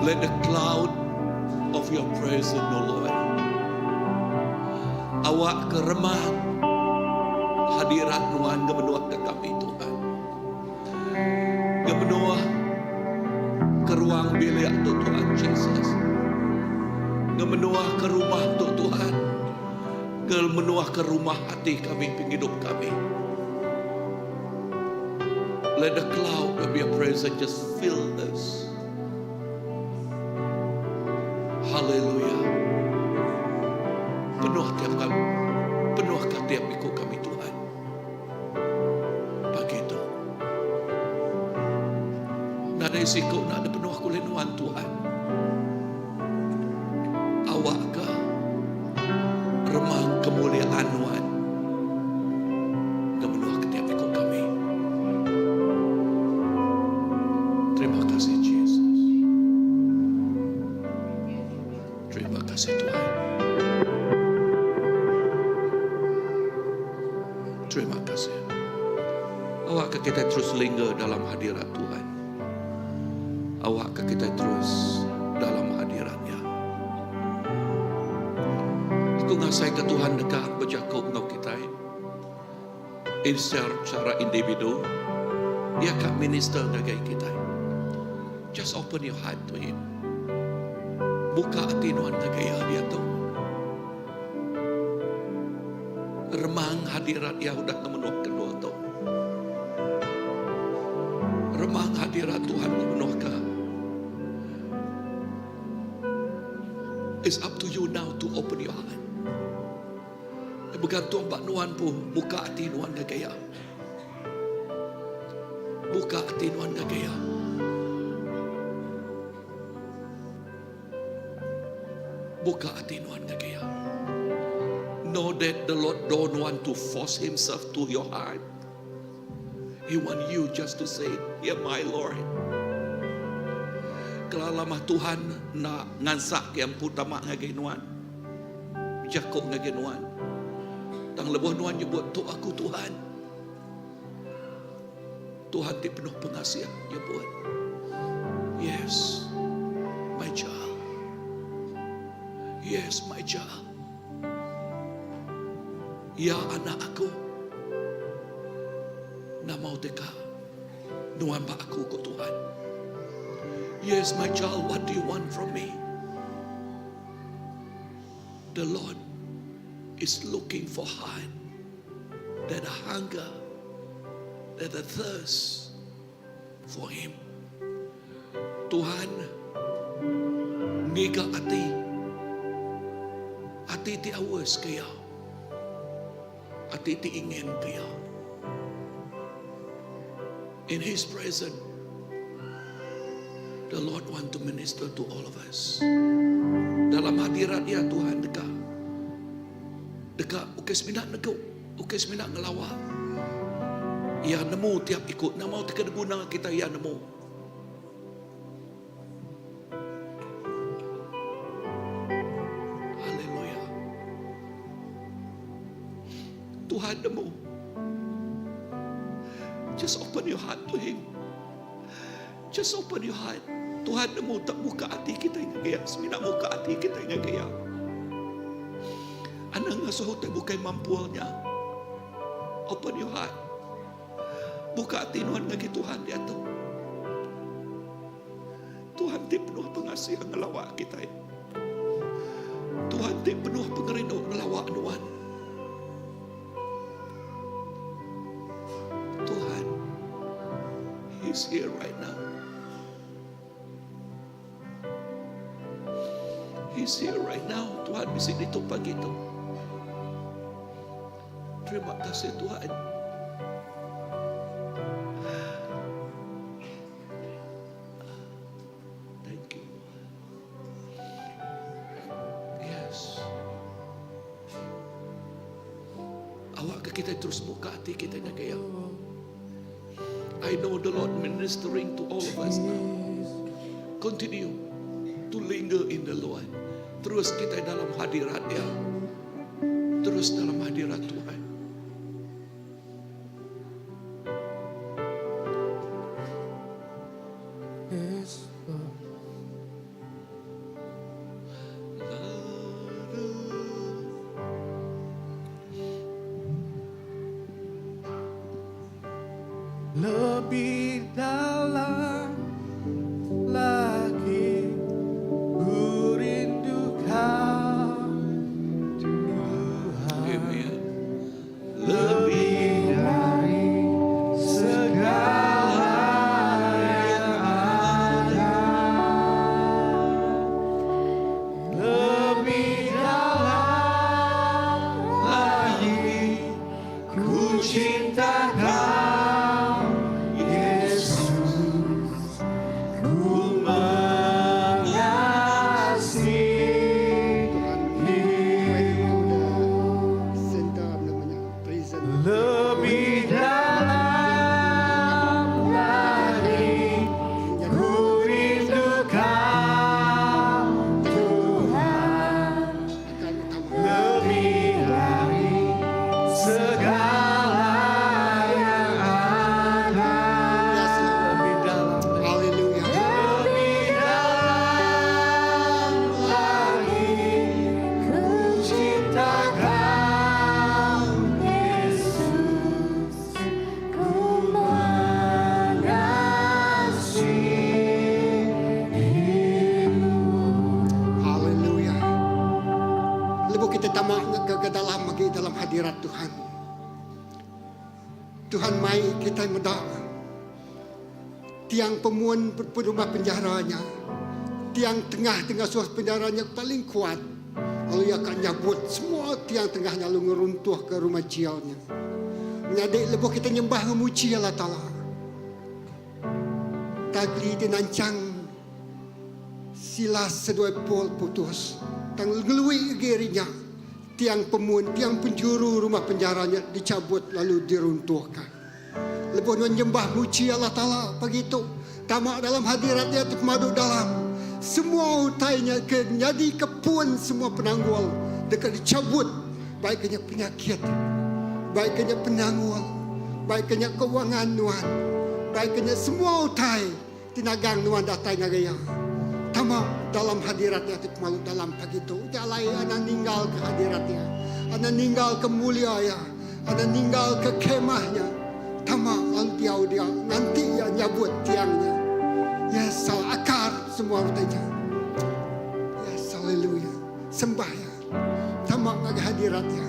Let the cloud of your presence, O Lord. Awak ke remang hadirat Nuan ke menua ke kami Tuhan. Ke menua ke ruang bilik tu Tuhan Jesus. Ke menua ke rumah tu Tuhan. Ke menua ke rumah hati kami, penghidup kami. Let the cloud of your presence just fill us. Hallelujah. Penuh tiap kami, penuh ke tiap ikut kami Tuhan. Pagi itu. Nadai siku nak ada penuh kulit nuan Tuhan. Awak ke remang kemuliaan Tuhan. Ke penuh ke tiap ikut kami. Terima kasih Jesus. Terima kasih Tuhan. Terima kasih. Awak kita terus linger dalam hadirat Tuhan. Awak kita terus dalam hadiratnya. Aku ngasai ke Tuhan dekat berjakuk ngau kita. Secara individu, Ia kak minister ngagai kita. Just open your heart to Him. Buka hati nuan ngagai dia tu. Remang hadirat ia udah ngemenuh kedua tu. Remang hadirat Tuhan ngemenuh ke. It's up to you now to open your heart. Bergantung bak nuan pu buka hati nuan ngagai ya. Buka hati nuan ngagai ya. Buka hati nuan ngagai ya. Know that the Lord don't want to force himself to your heart. He want you just to say, Yeah, my Lord. Kalau lama Tuhan nak ngansak yang pertama ngagai nuan. Jakuk ngagai nuan. Tang lebuh nuan nyebut tu aku Tuhan. Tuhan ti penuh pengasihan nyebut. Yes, my child. Yes, my child. Ya anak aku. Nama teka. Nuan ba aku ko Tuhan. Yes, my child, what do you want from me? The Lord is looking for heart that a hunger, that a thirst for Him. Tuhan, ngiga ati, ati ti awas kaya, ati ti ingin kaya. In His presence, the Lord want to minister to all of us. Dalam hadirat dia Tuhan dekat. Dekat ukai semina neguk, ukai semina ngelawa. Ia nemu tiap ikut, nama tiga guna kita ia nemu. Haleluya. Tuhan nemu. Just open your heart to Him. Just open your heart. Tuhan nemu tak buka hati kita yang gaya. Semina buka hati kita yang gaya. Anang ngasuh tak bukan mampunya. Open your heart. Buka hati nuan lagi Tuhan di atas. Tuhan ti penuh pengasihan ngelawak kita. Tuhan ti penuh pengerindu ngelawak nuan. Tuhan, He's here right now. He's here right now. Tuhan bisa ditutup pagi itu. Terima kasih Tuhan. Thank you. Yes. Awak ke kita terus buka hati kita nak gaya. I know the Lord ministering to all of us now. Continue to linger in the Lord. Terus kita dalam hadirat Dia. Terus dalam hadirat Tuhan. Yes, Lord. Lebih dalam lagi ku rindu kau Tuhan. Amen. Lebih dari segala yang ada. Lebih dalam lagi ku cinta kau Yesus. Ku mengasihi Tuhan, went to the center namanya prison. Lebih dalam lagi ku rindu kau Tuhan. Akan utama. Lebih dari segala yang ada. Yes, Lord. Lebih dalam, Hallelujah. lebih dalam lagi ku cinta kau Yesus. Ku mengasihimu. Haleluya. Lebuh kita tamak ke dalam lagi dalam hadirat Tuhan. Tuhan mai kita medak tiang pemuan rumah penjaranya. Tiang tengah-tengah suas penjaranya paling kuat. Lalu ia akan nyabut semua tiang tengahnya lalu ngeruntuh ke rumah jialnya. Menyadi lebuh kita nyembah memuji Allah Ta'ala. Tali ti nancang Silas seduai Paul putus. Tang ngelui gerinya. Tiang pemun, tiang penjuru rumah penjaranya dicabut lalu diruntuhkan. Lebuh nuan nyembah muji Allah Ta'ala pagi itu. Tamak dalam hadiratnya pemadu dalam. Semua utainya ke jadi kepun semua penanggul. Dekat dicabut. Baik kenya penyakit. Baik kenya penanggul. Baik kenya keuangan nuan. Baik kenya semua utai. Tinagang nuan datai ngagaya. Tama dalam hadiratnya ti pemalu dalam pagi itu. Jalai ana ninggal ke hadiratnya. Ana ninggal ke mulia ya. Ana ninggal ke kemahnya. Tama lalu diau dia. Nanti ya nyabut tiangnya. Yes, akar semua utainya. Yes, haleluya. Sembah ya. Tama ke hadiratnya.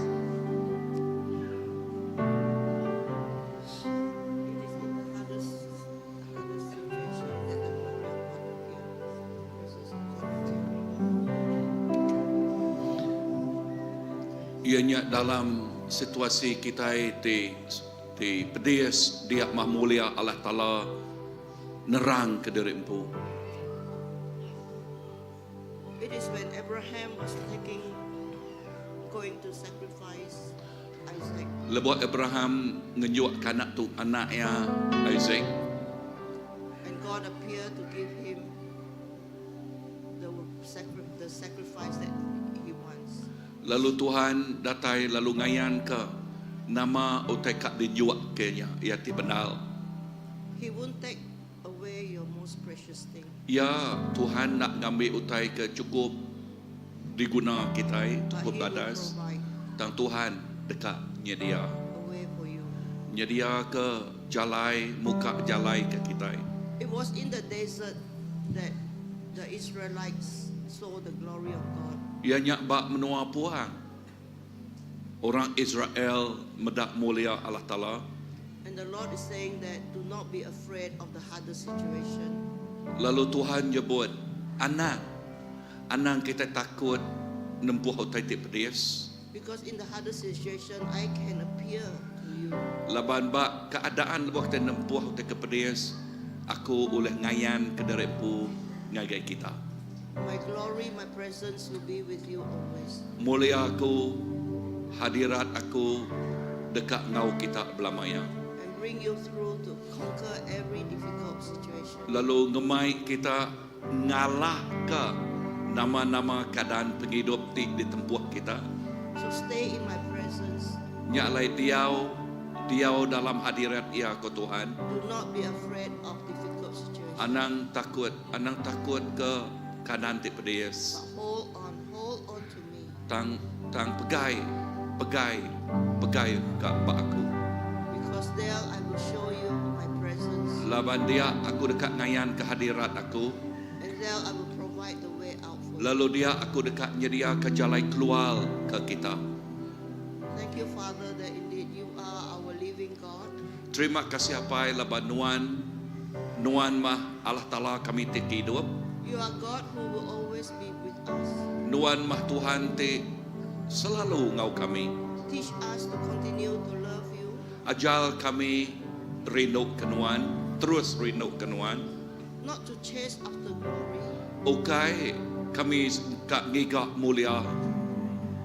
It is in the hardest situation that the glory of God appeared. Presence of God appeared. Ianya dalam situasi kita di di pedis dia mah mulia Allah Taala nerang ke diri empu. It is when Abraham was going to sacrifice Isaac. Lebuh Abraham ngenyuk ke anak tu anaknya Isaac. And God appeared to give him the sacrifice that he wants. Lalu Tuhan datai lalu ngayan ke nama utai kak dijuak kenya ia ti benal. He won't take away your most precious thing. Ya Tuhan nak ngambil utai ke cukup diguna kita But cukup He will badas. provide Tang Tuhan dekat nyedia. a way for you. Nyedia ke jalai muka jalai ke kita. It was in the desert that the Israelites saw the glory of God. Ia nyak bak menua puang. Orang Israel medak mulia Allah Ta'ala. And the Lord is saying that do not be afraid of the hardest situation. Lalu Tuhan nyebut, anak, anak kita takut nempuh utai ti pedis. Because in the hardest situation, I can appear to you. Laban bak keadaan lebuh kita nempuh utai ke pedis, aku oleh ngayan ke derepu ngagai kita. My glory, my presence will be with you always. Mulia aku, hadirat aku dekat ngau kita belamaya. And bring you through to conquer every difficult situation. Lalu ngemai kita ngalah ke nama-nama keadaan penghidup ti ditempuh kita. So stay in my presence. Nyak lai diau, diau dalam hadirat ia ko Tuhan. Do not be afraid of difficult situations. Anang takut ke keadaan ti pedis. But hold on, hold on to me. Tang tang pegai, pegai, pegai ka ba aku. Because there I will show you my presence. Laban dia aku deka ngayan ke hadirat aku. And there I will provide the way out for you. Lalu dia aku deka nyediakan jalai keluar ke kita. Thank you, Father, that indeed you are our living God. Terima kasih apai laban nuan nuan mah Allah Taala kami ti hidup. You are God who will always be with us. Nuan mah Tuhan ti selalu ngau kami. Teach us to continue to love you, Ajal kami rindu ke nuan, terus rindu ke nuan. not to chase after glory, Ukai kami ka ngiga mulia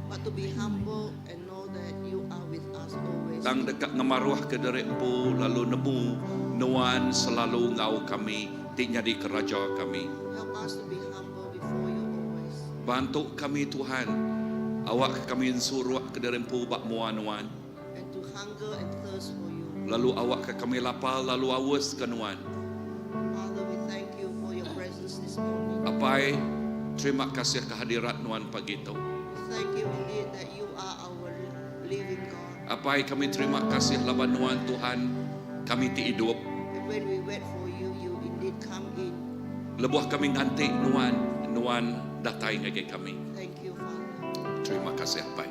but to be humble and know that you are with us always. tang dekat ngemaruah ke diri empu lalu nemu nuan selalu ngau kami ti nyadi keraja kami. Help us to be humble before you always. Bantu kami Tuhan. Awak kami suruh ke diri empu bak mua nuan. And to hunger and thirst for you. Lalu awak ke kami lapar lalu awes ke nuan. Father, we thank you for your presence this morning. Apai, terima kasih kehadirat nuan pagi itu. We thank you indeed that you are our living God. Apai kami terima kasih laban nuan Tuhan kami ti hidup. And when we wait for you, you indeed come in. Lebuh kami nganti nuan, nuan datai ngagai kami. Thank you, Father. Terima kasih Apai.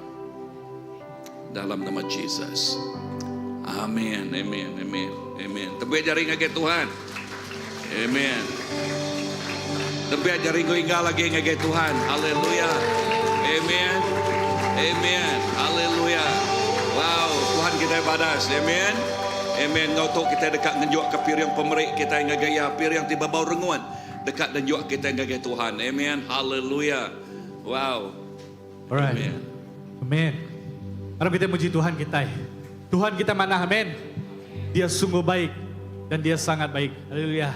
Dalam nama Jesus. Amin, amin, amin, amin. Tebik jari ngagai Tuhan. Amin. Tebik jari ngau lagi ngagai Tuhan. Haleluya. Amen. Amen. Haleluya. Wow, Tuhan kita badas. Amen. Amen. Ngau tu kita dekat ngenjuk ke piring pemerik kita ngagai ya piring ti babau renguan dekat ngenjuk kita ngagai Tuhan. Amen. Haleluya. Wow. Alright. Amen. Amin. Mari kita muji Tuhan kita. Tuhan kita mana? Amin. Dia sungguh baik dan dia sangat baik. Haleluya.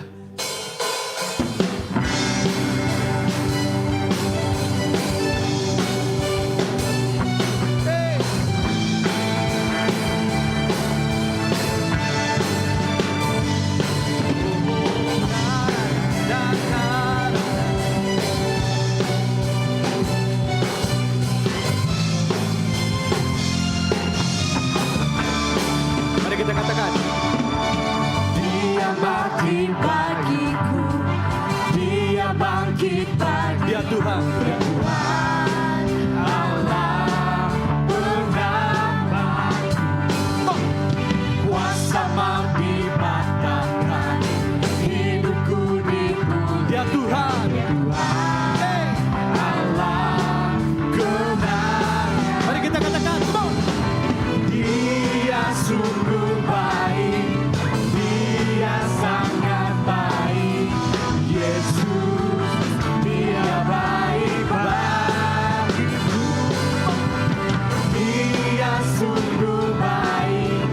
Mari kita katakan. Dia mati bagiku Dia bangkit pagi Dia Tuhan. Dia Tuhan Allah penamatku Kuasa maut dipatahkan Hidupku dipulihkan Dia Tuhan. Tuhan Allah kemenangan Mari kita katakan. Come on. Dia sungguh baik, Dia sangat baik. Yesus, Dia baik bagiku. Dia sungguh baik,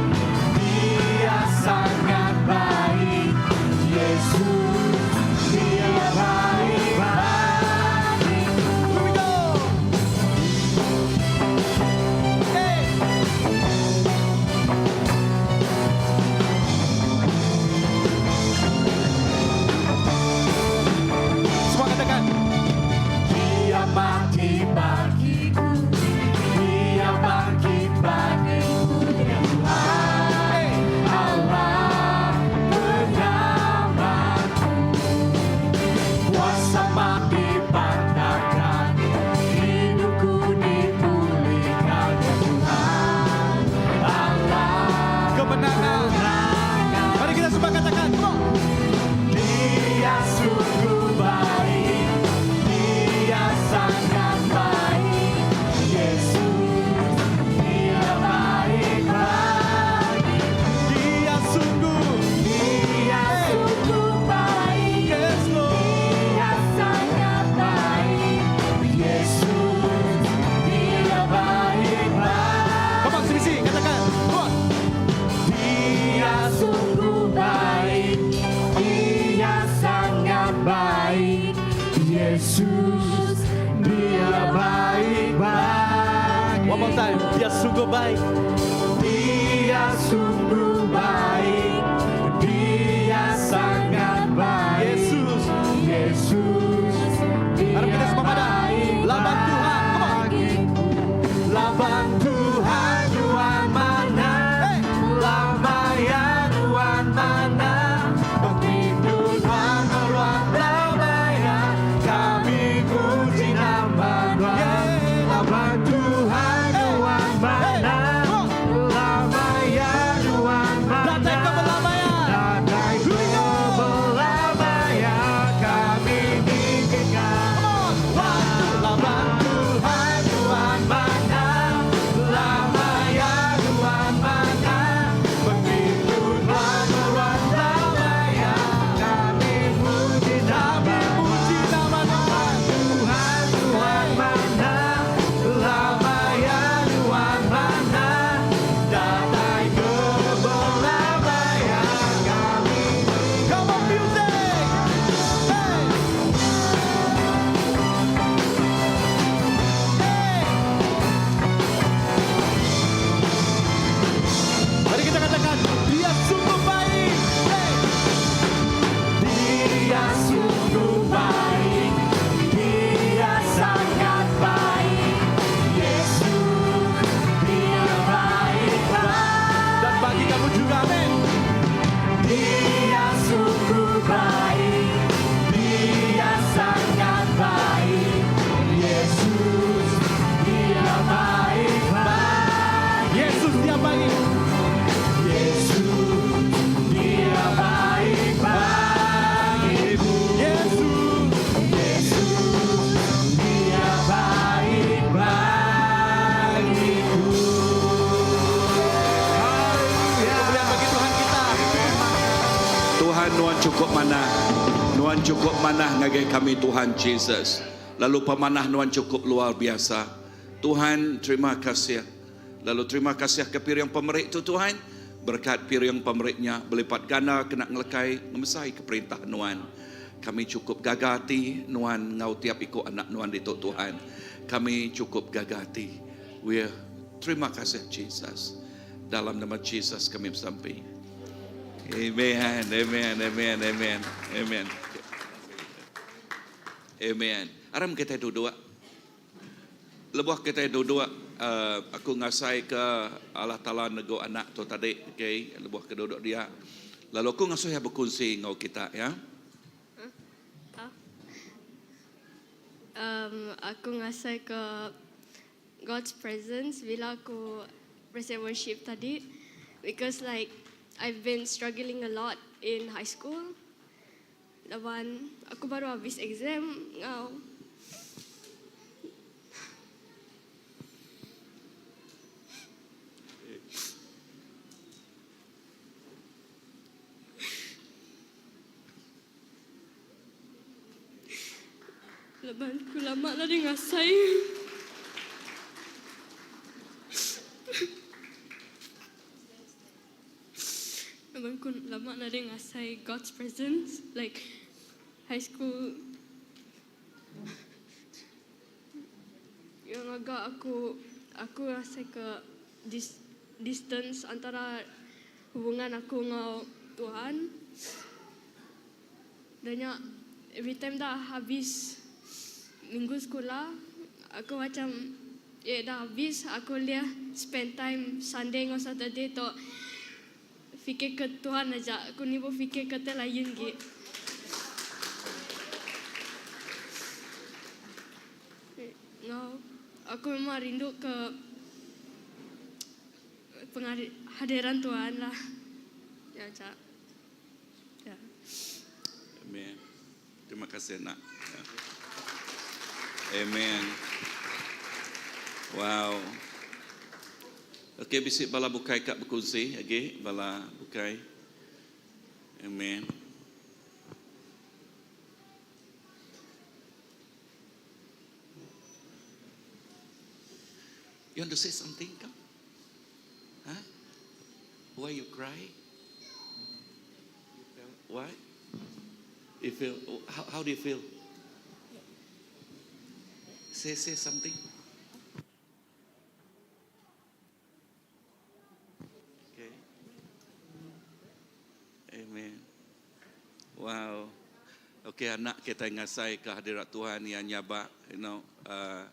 Dia sangat baik. Yesus, Dia baik bagiku. Here we go. Hey. Semua katakan. Dia mati bagiku, Dia bangkit bagiku. Ya Tuhan, Allah penamatku. Kuasa maut dipatahkan, hidupku dipulihkan. Ya Tuhan, Allah Kemenangan. Mari kita semua katakan. Come on. Dia sungguh baik, Dia sangat baik. Yesus, Dia baik bagiku. Dia sungguh. Dia sungguh baik, Yes, Lord. Dia sangat baik. Yesus, Dia baik bagiku. Come on, CBC, katakan. Come on. Dia sungguh baik, Dia sangat baik. Yesus, Dia baik baik. One more time. Dia sungguh baik. Dia sungguh baik, Dia sangat baik. Yesus. Yesus, Dia Harap kita semua pada baik Laban Tuhan. Come on. bagiku. Laban Tuhan, Tuhan mana? Hey. Lama ya Tuhan mana? chukup manah ngagai kami Tuhan Jesus. Lalu pemanah Nuan chukup luar biasa. Tuhan terima kasih. Lalu terima kasih ke piring pemeri tu Tuhan. Berekat piring pemeri nya belipat ganda kena ngelekai ngemesai ke perintah Nuan. Kami chukup gaga ati Nuan enggau tiap iku anak Nuan ditu Tuhan. Kami chukup gaga ati. We terima kasih Jesus. Dalam nama Jesus kami besampi. Amen. Amen. Amen. Amen. Amen. Amen. Aram kitai duduk. Lebuh kitai duduk uh, aku ngasai ke Allah Taala nego anak tu tadi, okay, lebuh ke duduk dia. Lalu aku ngasuh iya bekunsi enggau kita ya. Um, aku ngasai ke God's presence bila aku present worship tadi because like I've been struggling a lot in high school laban aku baru habis exam ngau Laban ku lama nadai ngasai. Laban ku lama nadai ngasai God's presence like high school yang ngaga aku aku ngasai ke distance antara hubungan aku enggau Tuhan. Dah nya every time dah habis minggu sekula aku macam eh dah habis aku ulih spend time Sunday enggau Saturday tu fikir ke Tuhan aja aku nibuh fikir ke tai lain gi. Enggau aku memang rindu ke penghadiran Tuhan lah. Ya aja. Ya. Amen. Terima kasih nak. Ya. Amen. Wow. Okey bisi bala bukai ka bekunsi agi bala bukai. Amen. You want to say something? Come. Huh? Why you cry? Why? You feel how, how do you feel? Say say something. Okay. Amen. Wow. Okay, anak kita ngasai kehadirat Tuhan yang nyabak, you know. Uh,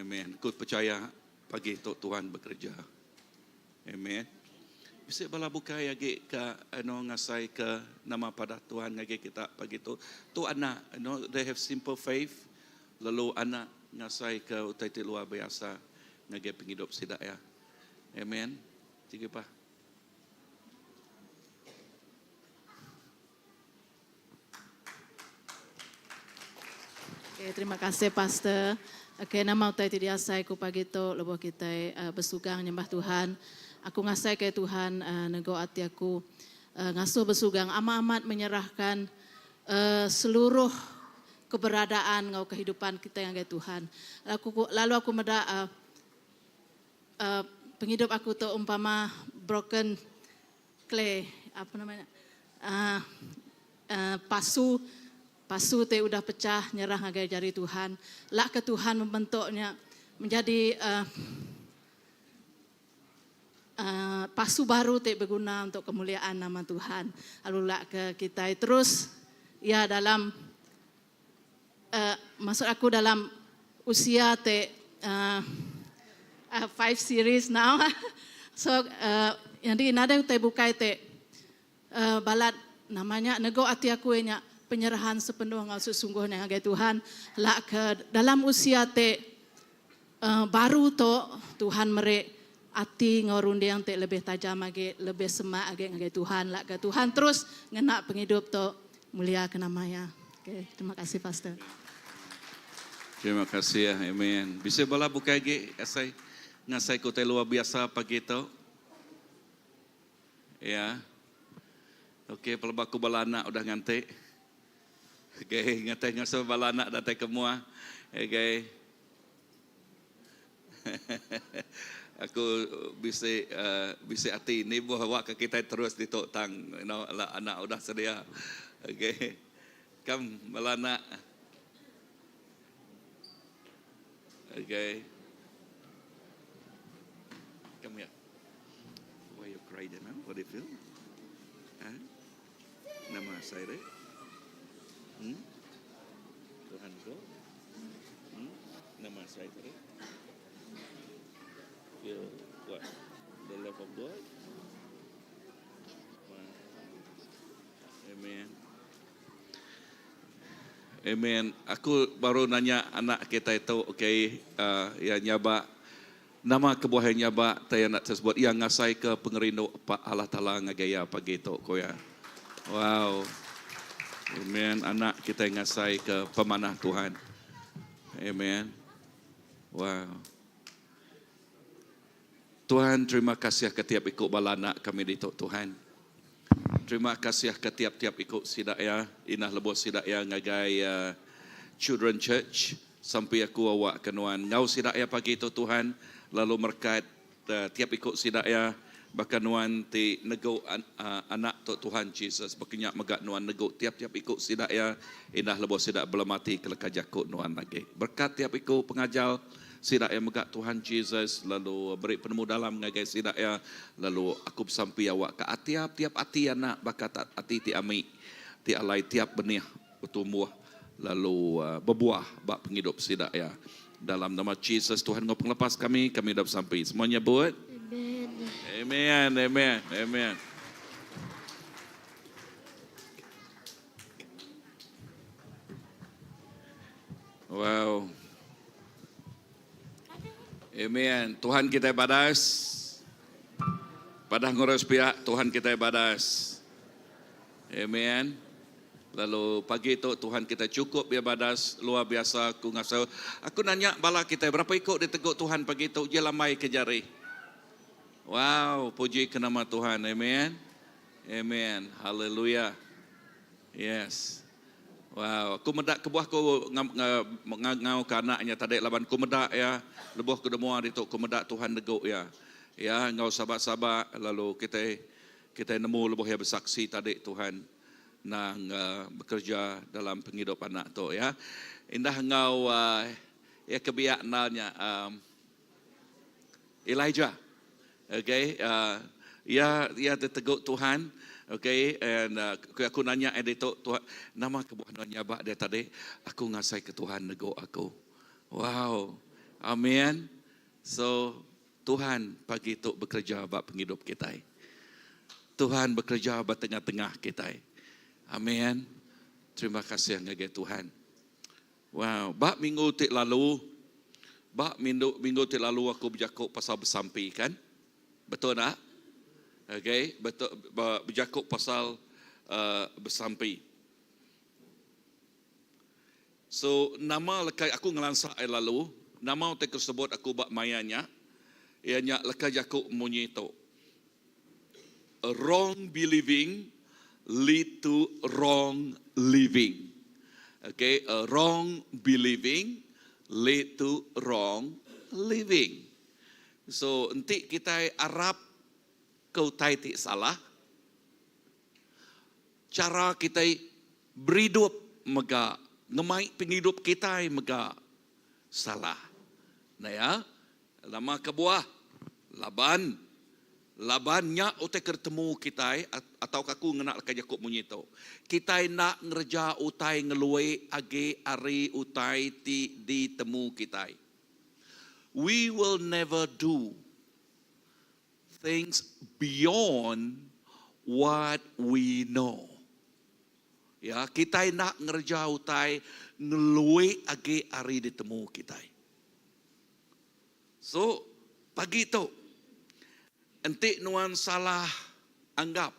amen. Ku percaya pagi tu Tuhan bekerja. Amen. Bisi bala bukai agi ke anu ngasai ke nama padah Tuhan ngagai kita pagi tu. Tu anak, you know, they have simple faith lalu anak ngasai ke utai ti luar biasa ngagai pengidup sida ya. Amen. Tiga pa. Okay, terima kasih Pastor. Okay, nama utai ti diasai ku pagi tu lebuh kitai uh, besugang nyembah Tuhan. Aku ngasai ke Tuhan uh, nego ati aku uh, ngasuh besugang amat-amat menyerahkan uh, seluruh keberadaan ngau kehidupan kita ngagai Tuhan. Lalu aku, lalu aku meda uh, uh, penghidup aku tu umpama broken clay apa namanya uh, uh, pasu pasu ti udah pecah nyerah ngagai jari Tuhan lak ke Tuhan membentuknya menjadi uh, uh, pasu baru ti berguna untuk kemuliaan nama Tuhan lalu lak ke kita terus ya dalam uh, maksud aku dalam usia te uh, uh, five series now. so uh, jadi nadai utai bukai te uh, balat namanya nego ati aku nya penyerahan sepenuh ngau sesungguhnya ngagai Tuhan lak ke dalam usia te uh, baru to Tuhan mere ati ngau runding te lebih tajam agi lebih semak agi ngagai Tuhan lak ke Tuhan terus ngena pengidup to mulia ke nama ya. Okay, terima kasih Pastor. Terima kasih ya, amen. Bisa bala bukai agi asai ngasai ku utai luar biasa pagi tu. Ya. Okey, pelaba ku bala anak udah nganti. Okay, ngatai ngasuh bala anak datai ke mua. Okay. Aku bisi uh, bisi ati nibuh awak ke kita terus ditu tang you know anak udah sedia. Okay. Come bala anak. Okay. Come here. Why you cry then? Huh? What do you feel? Huh? Nama saya deh. Hmm? Tuhan ko. Hmm? Nama saya tadi. Feel what? The love of God. Wow. Amen. Amen. Aku baru nanya anak kita itu, okay, uh, ya nyaba nama kebuah yang nyaba tai anak tersebut yang ngasai ke pengerindu Pak Allah Taala ngagai ya pagi tu ko ya. Wow. Amen. Anak kita ngasai ke pemanah Tuhan. Amen. Wow. Tuhan terima kasih ke tiap ikut bala anak kami di Tuhan. Terima kasih ke tiap-tiap ikut sidak ya. Inah lebuh sidak ya ngagai uh, Children Church. Sampai aku awak ke nuan. Ngau sidak ya pagi itu Tuhan. Lalu merkat uh, tiap ikut sidak ya. Bahkan nuan ti nego an, uh, anak tu Tuhan Jesus. Berkenyak megak nuan nego tiap-tiap ikut sidak ya. Inah lebuh sidak belum mati ke leka jakut nuan lagi. Berkat tiap ikut pengajar sidak ya megak Tuhan Jesus lalu beri penemu dalam ngagai sidak ya lalu aku bersampi awak ke tiap-tiap ati anak bakat ati ti ami ti alai tiap benih bertumbuh lalu uh, berbuah bak penghidup sidak ya dalam nama Jesus Tuhan ngau penglepas kami kami dah bersampi semuanya buat Amen. Amen amen amen Wow. Amen. Tuhan kita badas. Padah ngurus pihak Tuhan kita badas. Amen. Lalu pagi tu Tuhan kita cukup biar badas luar biasa aku ngasa. Aku nanya bala kita berapa ikut diteguk Tuhan pagi tu je lamai ke jari. Wow, puji ke nama Tuhan. Amen. Amen. Haleluya. Yes. Wow, aku medak kebuah aku ngau ke anaknya tadi laban ku medak ya. Lebuh ke demua ditu ku medak Tuhan neguk ya. Ya, ngau sahabat-sahabat lalu kita kita nemu lebuh ya bersaksi tadi Tuhan nang uh, bekerja dalam penghidup anak tu ya. Indah ngau uh, ya kebiak nalnya um, Elijah. Okay, uh, ya ya diteguk Tuhan. Okay, and uh, aku nanya eh tu Tuhan, nama kebuah nuan nyabak dia tadi, aku ngasai ke Tuhan neguk aku. Wow. Amen. So Tuhan pagi tu bekerja bak penghidup kita. Tuhan bekerja bak tengah-tengah kita. Amin. Terima kasih ngagai Tuhan. Wow, bak minggu ti lalu, bak minggu minggu ti lalu aku berjakuk pasal bersampi kan? Betul tak? Okay, betul berjakuk pasal uh, bersampi. So nama lekai aku ngelansak ai lalu, nama utai tersebut aku bak mayanya, ianya lekai jakuk munyi tu. A wrong believing lead to wrong living. Okay, a wrong believing lead to wrong living. So, enti kita arap ke utai ti salah, cara kita beridup mega, ngemai penghidup kita mega salah. Nah ya, lama kebuah, laban, labannya utai ketemu kita atau aku ngena leka jakuk munyi tu. Kita nak ngerja utai ngeluai age ari utai ti ditemu kita. We will never do things beyond what we know. Ya, kita nak ngerja utai ngeluai age ari ditemu kita. So, pagi tu enti nuan salah anggap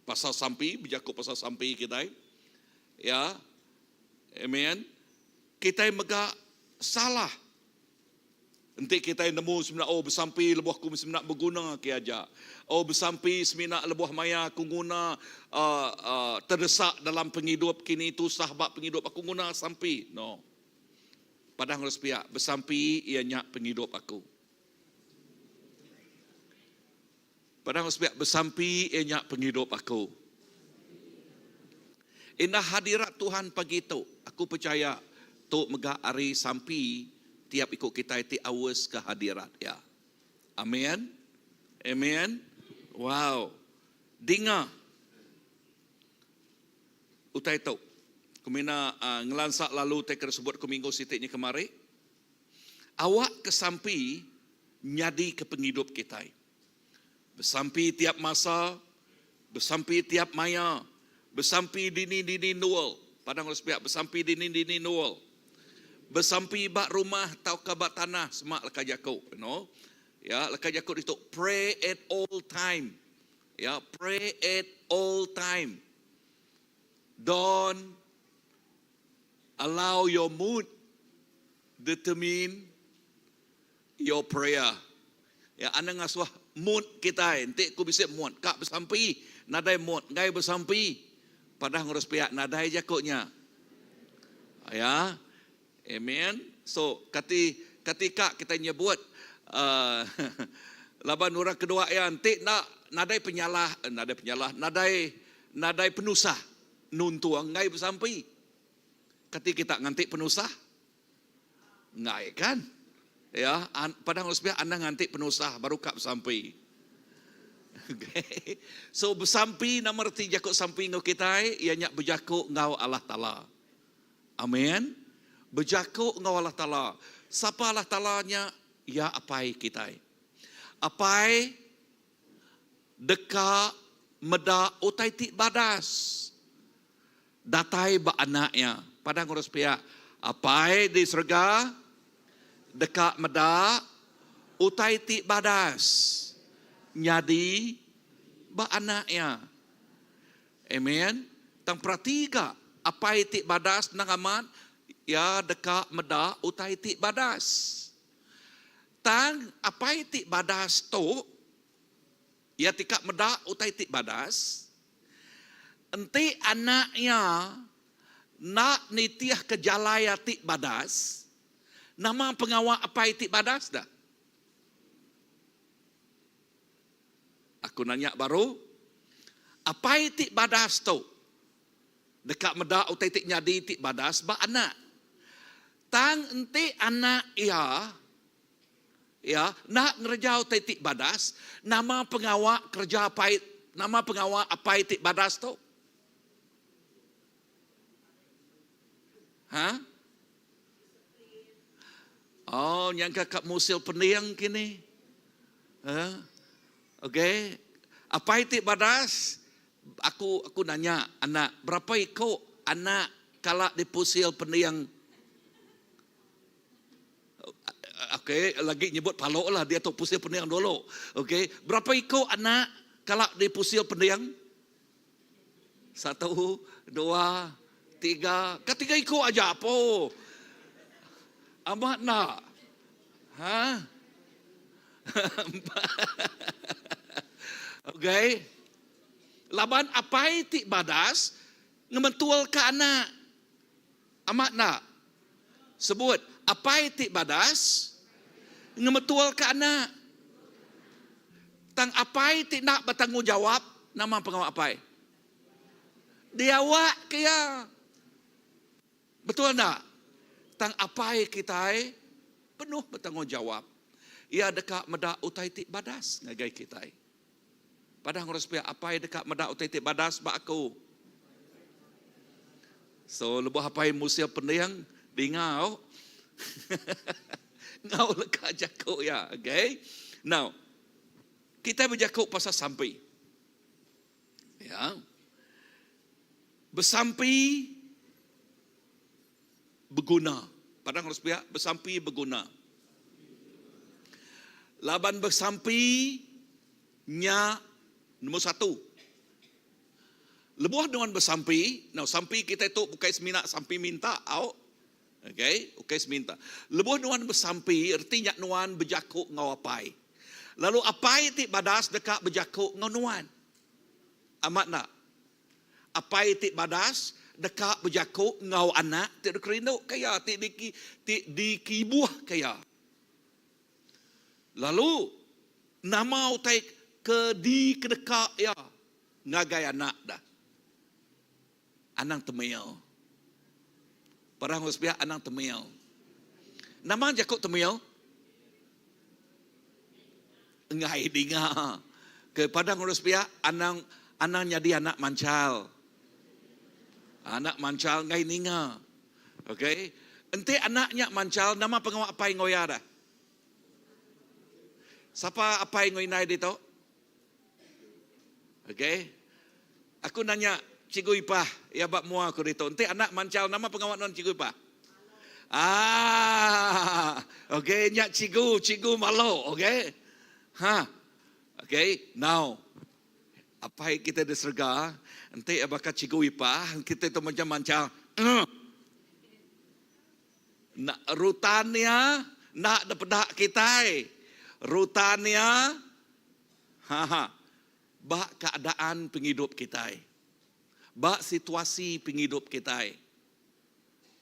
pasal sampi, berjakuk pasal sampi kita. Ya. Amen. Kita mega salah. Enti kitai nemu semina oh besampi lebuh aku semina beguna ke aja. Oh besampi semina lebuh maya aku nguna uhh terdesak dalam pengidup kini tusah ba pengidup aku nguna sampi. No. Padah enggau sepiak besampi iya nya pengidup aku. Padah enggau sepiak besampi iya nya pengidup aku. Indah hadirat Tuhan pagi tu, aku pechaya tu mega ari sampi tiap iku kitai ti aus ke hadirat Iya. Amen. Amen. Wow. Dinga utai tu. Ku mina ngelansa lalu utai ke disebut ku minggu siti nya kemari. Awak ke sampi nyadi ke pengidup kitai. Besampi tiap masa, besampi tiap maya, besampi dini-dini endur. Padang lalu sepiak besampi dini-dini endur. Besampi ba rumah tauka ba tanah semak leka jaku, you know. Ya, leka jaku ditu pray at all time. Ya, pray at all time. Don't allow your mood determine Your prayer. Ya anang ngasuh mood kitai enti ku bisi mood ka besampi nadai mood enggai besampi padah ngurus piak nadai jaku nya. Ya. Amen. So kati kati ka kitai nyebut uhh laban orang kedua iya enti enda nadai penyalah nadai penyalah nadai nadai penusah nuntung enggai besampi. Kati kita nganti penusah? Enggai kan? Ya, padang urang sepiak anang nganti penusah baru ka besampi. Okay. So besampi nama reti jaku sampi enggau kitai iya nya bejaku enggau Allah Taala. Amen. Bejaku enggau Allah Taala. Sapa Allah Taala nya? Iya Apai kitai. Apai deka meda utai ti badas. Datai ba anak iya. Padah ngurus piak, Apai di serega deka meda utai ti badas nyadi ba anak iya. Amen. Tang perati ga, apai ti badas endang amat iya deka meda utai ti badas. Tang apai ti badas tu Iya ti ka meda utai ti badas. Enti anak iya enda nitihka jalai iya ti badas, nama pengawa apai ti badas dah? Aku nanya baru, apai ti badas tu deka meda utai ti nyadi ti badas ba anak. Tang enti anak iya Iya enda ngereja utai ti badas. Nama pengawa kereja apai, nama pengawa apai ti badas tu? Ha? Oh, nyangka ka musil pening kini. Ha? Okey. Apai ti badas, aku aku nanya anak, berapa iku anak kala dipusil pening? Okey, lagi nyebut palo lah dia tu pusil pending dulu. Okey, berapa iku anak kala dipusil pending? Satu, dua, tiga. Ka tiga iku aja apo. Amat nak. Ha? Okey. Laban apai ti badas ngemetulka anak. Amat enda? Sebut, apai ti badas ngemetulka anak. Tang apai ti enda betanggungjawap, nama pengawa apai? Diawakka iya. Betul enda? Tang apai kitai penuh betanggungjawap. Iya deka meda utai ti badas ngagai kitai. Padah ngurus pia apai deka meda utai ti badas ba aku. So lebuh apai musil pending dinga au. Ngau leka jaku iya, okay. Now, kitai bejaku pasal sampi. Ya. Besampi beguna. Padang harus pia, besampi beguna. Laban besampi nya nombor satu. Lebuh nuan besampi, now sampi kita tu bukai semina sampi minta au. Okay, ukai seminta. Lebuh nuan besampi, reti nya nuan bejaku enggau apai. Lalu apai ti badas deka bejaku enggau nuan. Amat enda? Apai ti badas deka bejaku enggau anak ti dikerinduka iya, ti ti dikibuhka iya. Lalu nama utai ke dikedeka iya ngagai anak dah? Anang temil. Parah enggau sepiak anang temil. Nama jaku temil? Enggai dinga. Ke padang enggau sepiak anang anang nyadi anak manchal. Anak manchal enggai ninga. Okey. Enti anak nya manchal nama pengawa apai enggau iya dah? Sapa apai enggau indai ditu? Okey. Aku nanya Cikgu Ipah iya ba mua aku ditu. Enti anak manchal nama pengawa nuan Cikgu Ipah? Ah, okey nya cikgu, cikgu malo, okey. Ha. Okey, now Apai kita di serega, enti iya baka Cikgu Ipah, kita tu macam manchal. Uh. Nak rutan iya, enda dipeda kitai. Rutan iya, Ha ha. Ba keadaan pengidup kitai. Ba situasi pengidup kitai.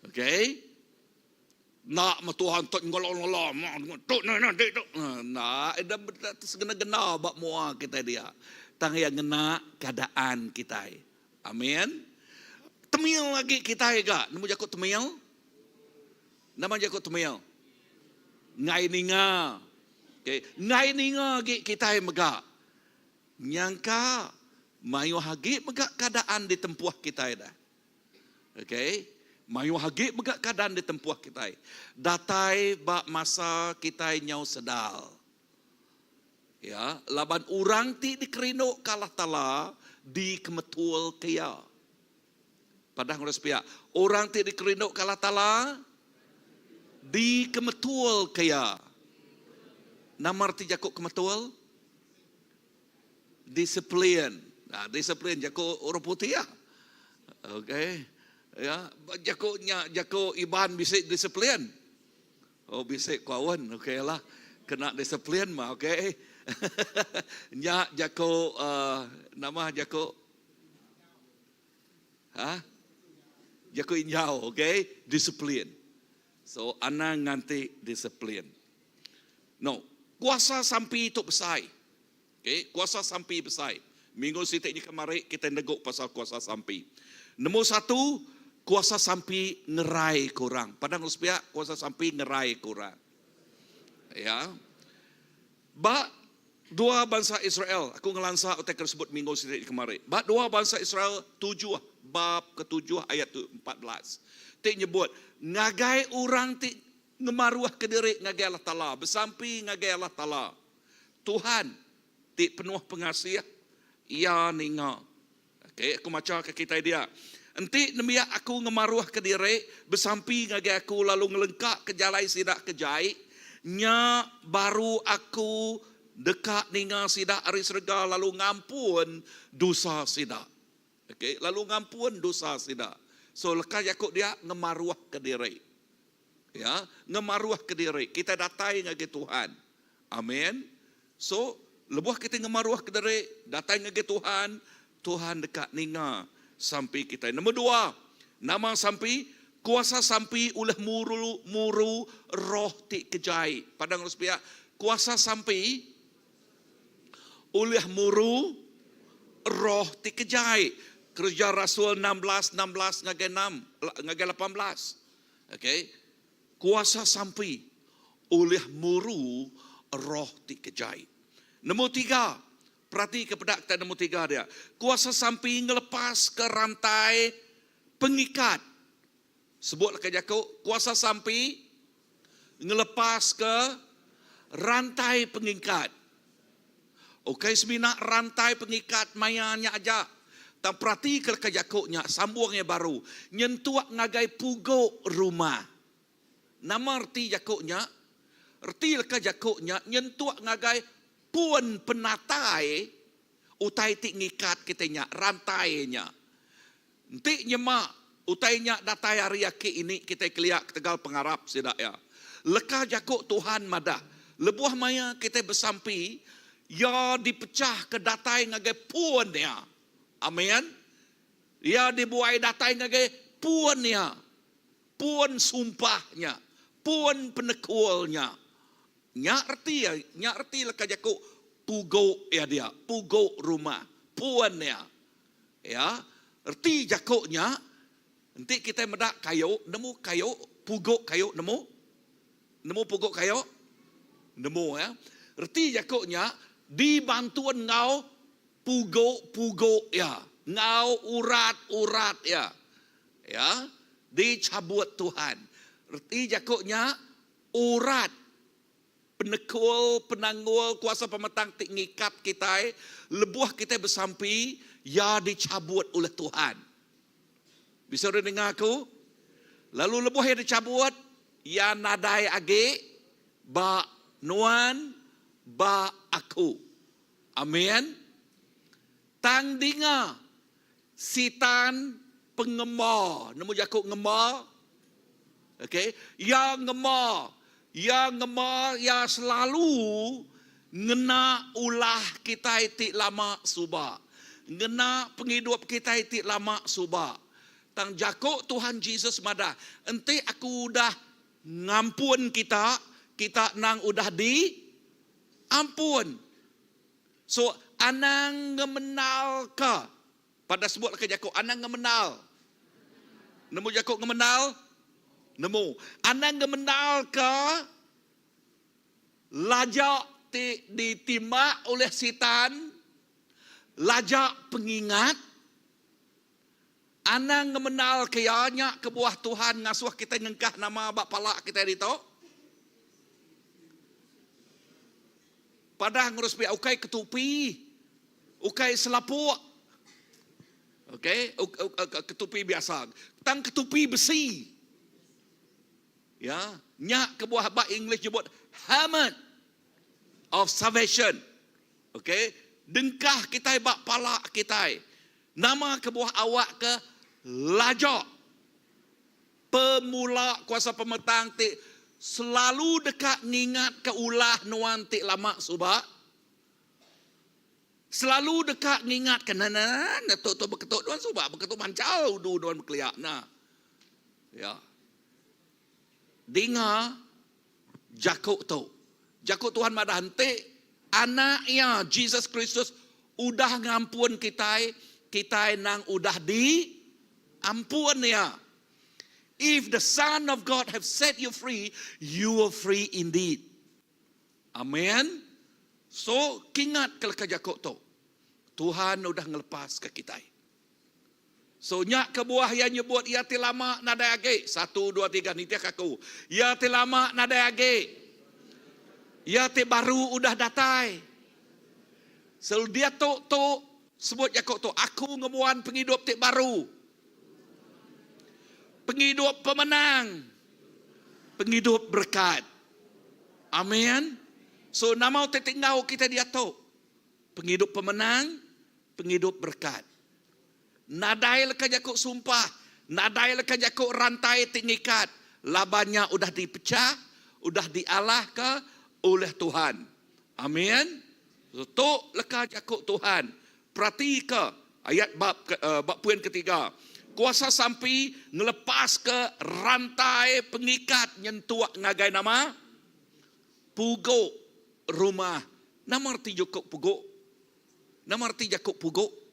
Okey. Enda meh Tuhan tu ngela-ngela tu nah nah tu. Enda ida segena-gena ba mua kitai dia. Tang iya ngena keadaan kitai. Amin. Temil agi kitai ga. Nemu jaku temil? Nama jaku temil? Enggai ninga. Okay. Enggai ninga agi kitai mega. Nyangka mayuh agi mega keadaan ditempuh kitai dah. Okay. Mayuh agi mega keadaan ditempuh kitai. Datai ba masa kitai nyau sedal. Ya, laban orang ti dikerindu ka Allah Taala dikemetul ke iya. Padah ngurus sepiak, orang ti dikerinduka Allah Taala dikemetulka iya. Nama reti jaku kemetul? Disiplin. Nah, disiplin jaku orang putih ya. Okey. Ya, jaku nya jaku Iban bisi disiplin. Oh bisi ku aun okey lah kena disiplin mah okey. Nya jaku uh, nama jaku Ha? Jaku injau, okey? Disiplin. So anang nganti disiplin. No, kuasa sampi tu besai. Okey, kuasa sampi besai. Minggu siti nya kemari kita negu pasal kuasa sampi. Nombor satu, kuasa sampi ngerai ke orang. Padang lu sepiak, kuasa sampi ngerai ke orang. Ya. Ba dua bansa Israel, aku ngelansa utai ke disebut minggu siti kemari. Ba dua bansa Israel tujuh bab ketujuh ayat 14. Ti nyebut ngagai orang ti ngemaruhka diri ngagai Allah Taala, besampi ngagai Allah Taala. Tuhan ti penuh pengasih, Iya ninga. Okey, aku macha ke kitai dia. Enti nembiak aku ngemaruhka diri, besampi ngagai aku lalu ngelengkaka jalai sida ke jai, nya baru aku deka ninga sida ari serega lalu ngampun dosa sida. Okey, lalu ngampun dosa sida. So leka jaku dia ngemaruhka diri. Ya, ngemaruhka diri. Kitai datai ngagai Tuhan. Amen. So, lebuh kitai ngemaruhka diri, datai ngagai Tuhan, Tuhan deka ninga sampi kitai. Nombor dua, nama sampi? Kuasa sampi ulih muru muru roh ti kejai. Padang terus pia, kuasa sampi ulih muru roh ti kejai. Kereja Rasul 16, 16 ngagai 6, ngagai 18. Okey. Kuasa sampi ulih muru roh ti kejai. Nombor tiga, peratika peda kitai nombor tiga dia. Kuasa sampi ngelepaska rantai pengikat. Sebut leka jaku, kuasa sampi ngelepaska rantai pengikat. Ukai semina rantai pengikat maya nya aja, tang peratika leka jaku nya sambung iya baru nyentuk ngagai pugu rumah. Nama reti jaku nya? Reti leka jaku nya nyentuk ngagai pun penatai utai ti ngikat kitai nya, rantai nya. Enti nyema. Utai nya datai ari aki ini kitai kelia ketegal pengarap sida iya. Leka jaku Tuhan madah, lebuh maya kitai besampi, iya dipechahka datai ngagai pun iya. Amen. Iya dibuai datai ngagai pun iya. Pun sumpah nya. Pun penekul nya. Nya reti iya, nya reti leka jaku pugu iya dia, pugu rumah, pun iya. Ya, reti jaku nya enti kitai meda kayu, nemu kayu, pugu kayu nemu? Nemu pugu kayu? Nemu ya. Reti jaku nya dibantun enggau pugu-pugu iya, enggau urat-urat iya. Ya, dichabut Tuhan. Reti jaku nya urat penekul, penanggul, kuasa pemetang ti ngikat kitai lebuh kitai besampi, iya dichabut ulih Tuhan. Bisi orang ninga aku? Lalu lebuh iya dichabut, iya nadai agi ba nuan, ba aku. Amin. Tang dinga Sitan pengema. Nemu jaku ngema? Okey, iya ngema. Iya ngema, iya selalu ngena ulah kitai ti lama suba. Ngena pengidup kitai ti lama suba. Tang jaku Tuhan Jesus madah, enti aku udah ngampun kita, kita nang udah di ampun. So, anang ngemenalka. Pada sebut leka jaku, anang ngemenal. Nemu jaku ngemenal? Nemu. Anang ngemenalka laja ti ditimbak oleh sitan, laja pengingat. Anang ngemenalka iya nya kebuah Tuhan ngasuh kitai ngengkah nama ba pala kitai ditu. Padah ngurus pia ukai ketupi, ukai selapuk. Okey, ketupi biasa. Tang ketupi besi. Ya, nya kebuah ba English nyebut helmet of salvation. Okey, dengkah kitai ba pala kitai. Nama kebuah awak ke laja pemula kuasa pemetang ti selalu deka ngingatka ulah nuan ti lama suba? Selalu deka ngingatka ne ne ne tu tu beketu nuan suba beketu manchal udu nuan bekelia ne. Ya. Dinga jaku tu. Jaku Tuhan madah enti Anak Iya, Jesus Kristus, udah ngampun kitai, kitai nang udah di ampun Iya. If the Son of God have set you free, you are free indeed. Amen. So, kingat ke leka jaku tu. Tuhan udah ngelepaska kitai. So nya kebuah iya nyebut iya ti lama nadai agi. Satu, dua, tiga, nitihka aku. Iya ti lama nadai agi. Iya ti baru udah datai. So diatu tu sebut jaku tu, aku ngembuan pengidup ti baru. Pengidup pemenang. Pengidup berekat. Amin. So nama utai ti enggau kitai diatu? Pengidup pemenang. Pengidup berekat. Nadai leka jaku sumpah, nadai leka jaku rantai ti ngikat, laban nya udah dipechah, udah dialahka ulih Tuhan. Amin. Tu leka jaku Tuhan. Peratika ayat ba ba poin ketiga. Kuasa sampi ngelepaska rantai pengikat nyentuk ngagai nama? Pugu rumah. Nama reti jaku pugu? Nama reti jaku pugu?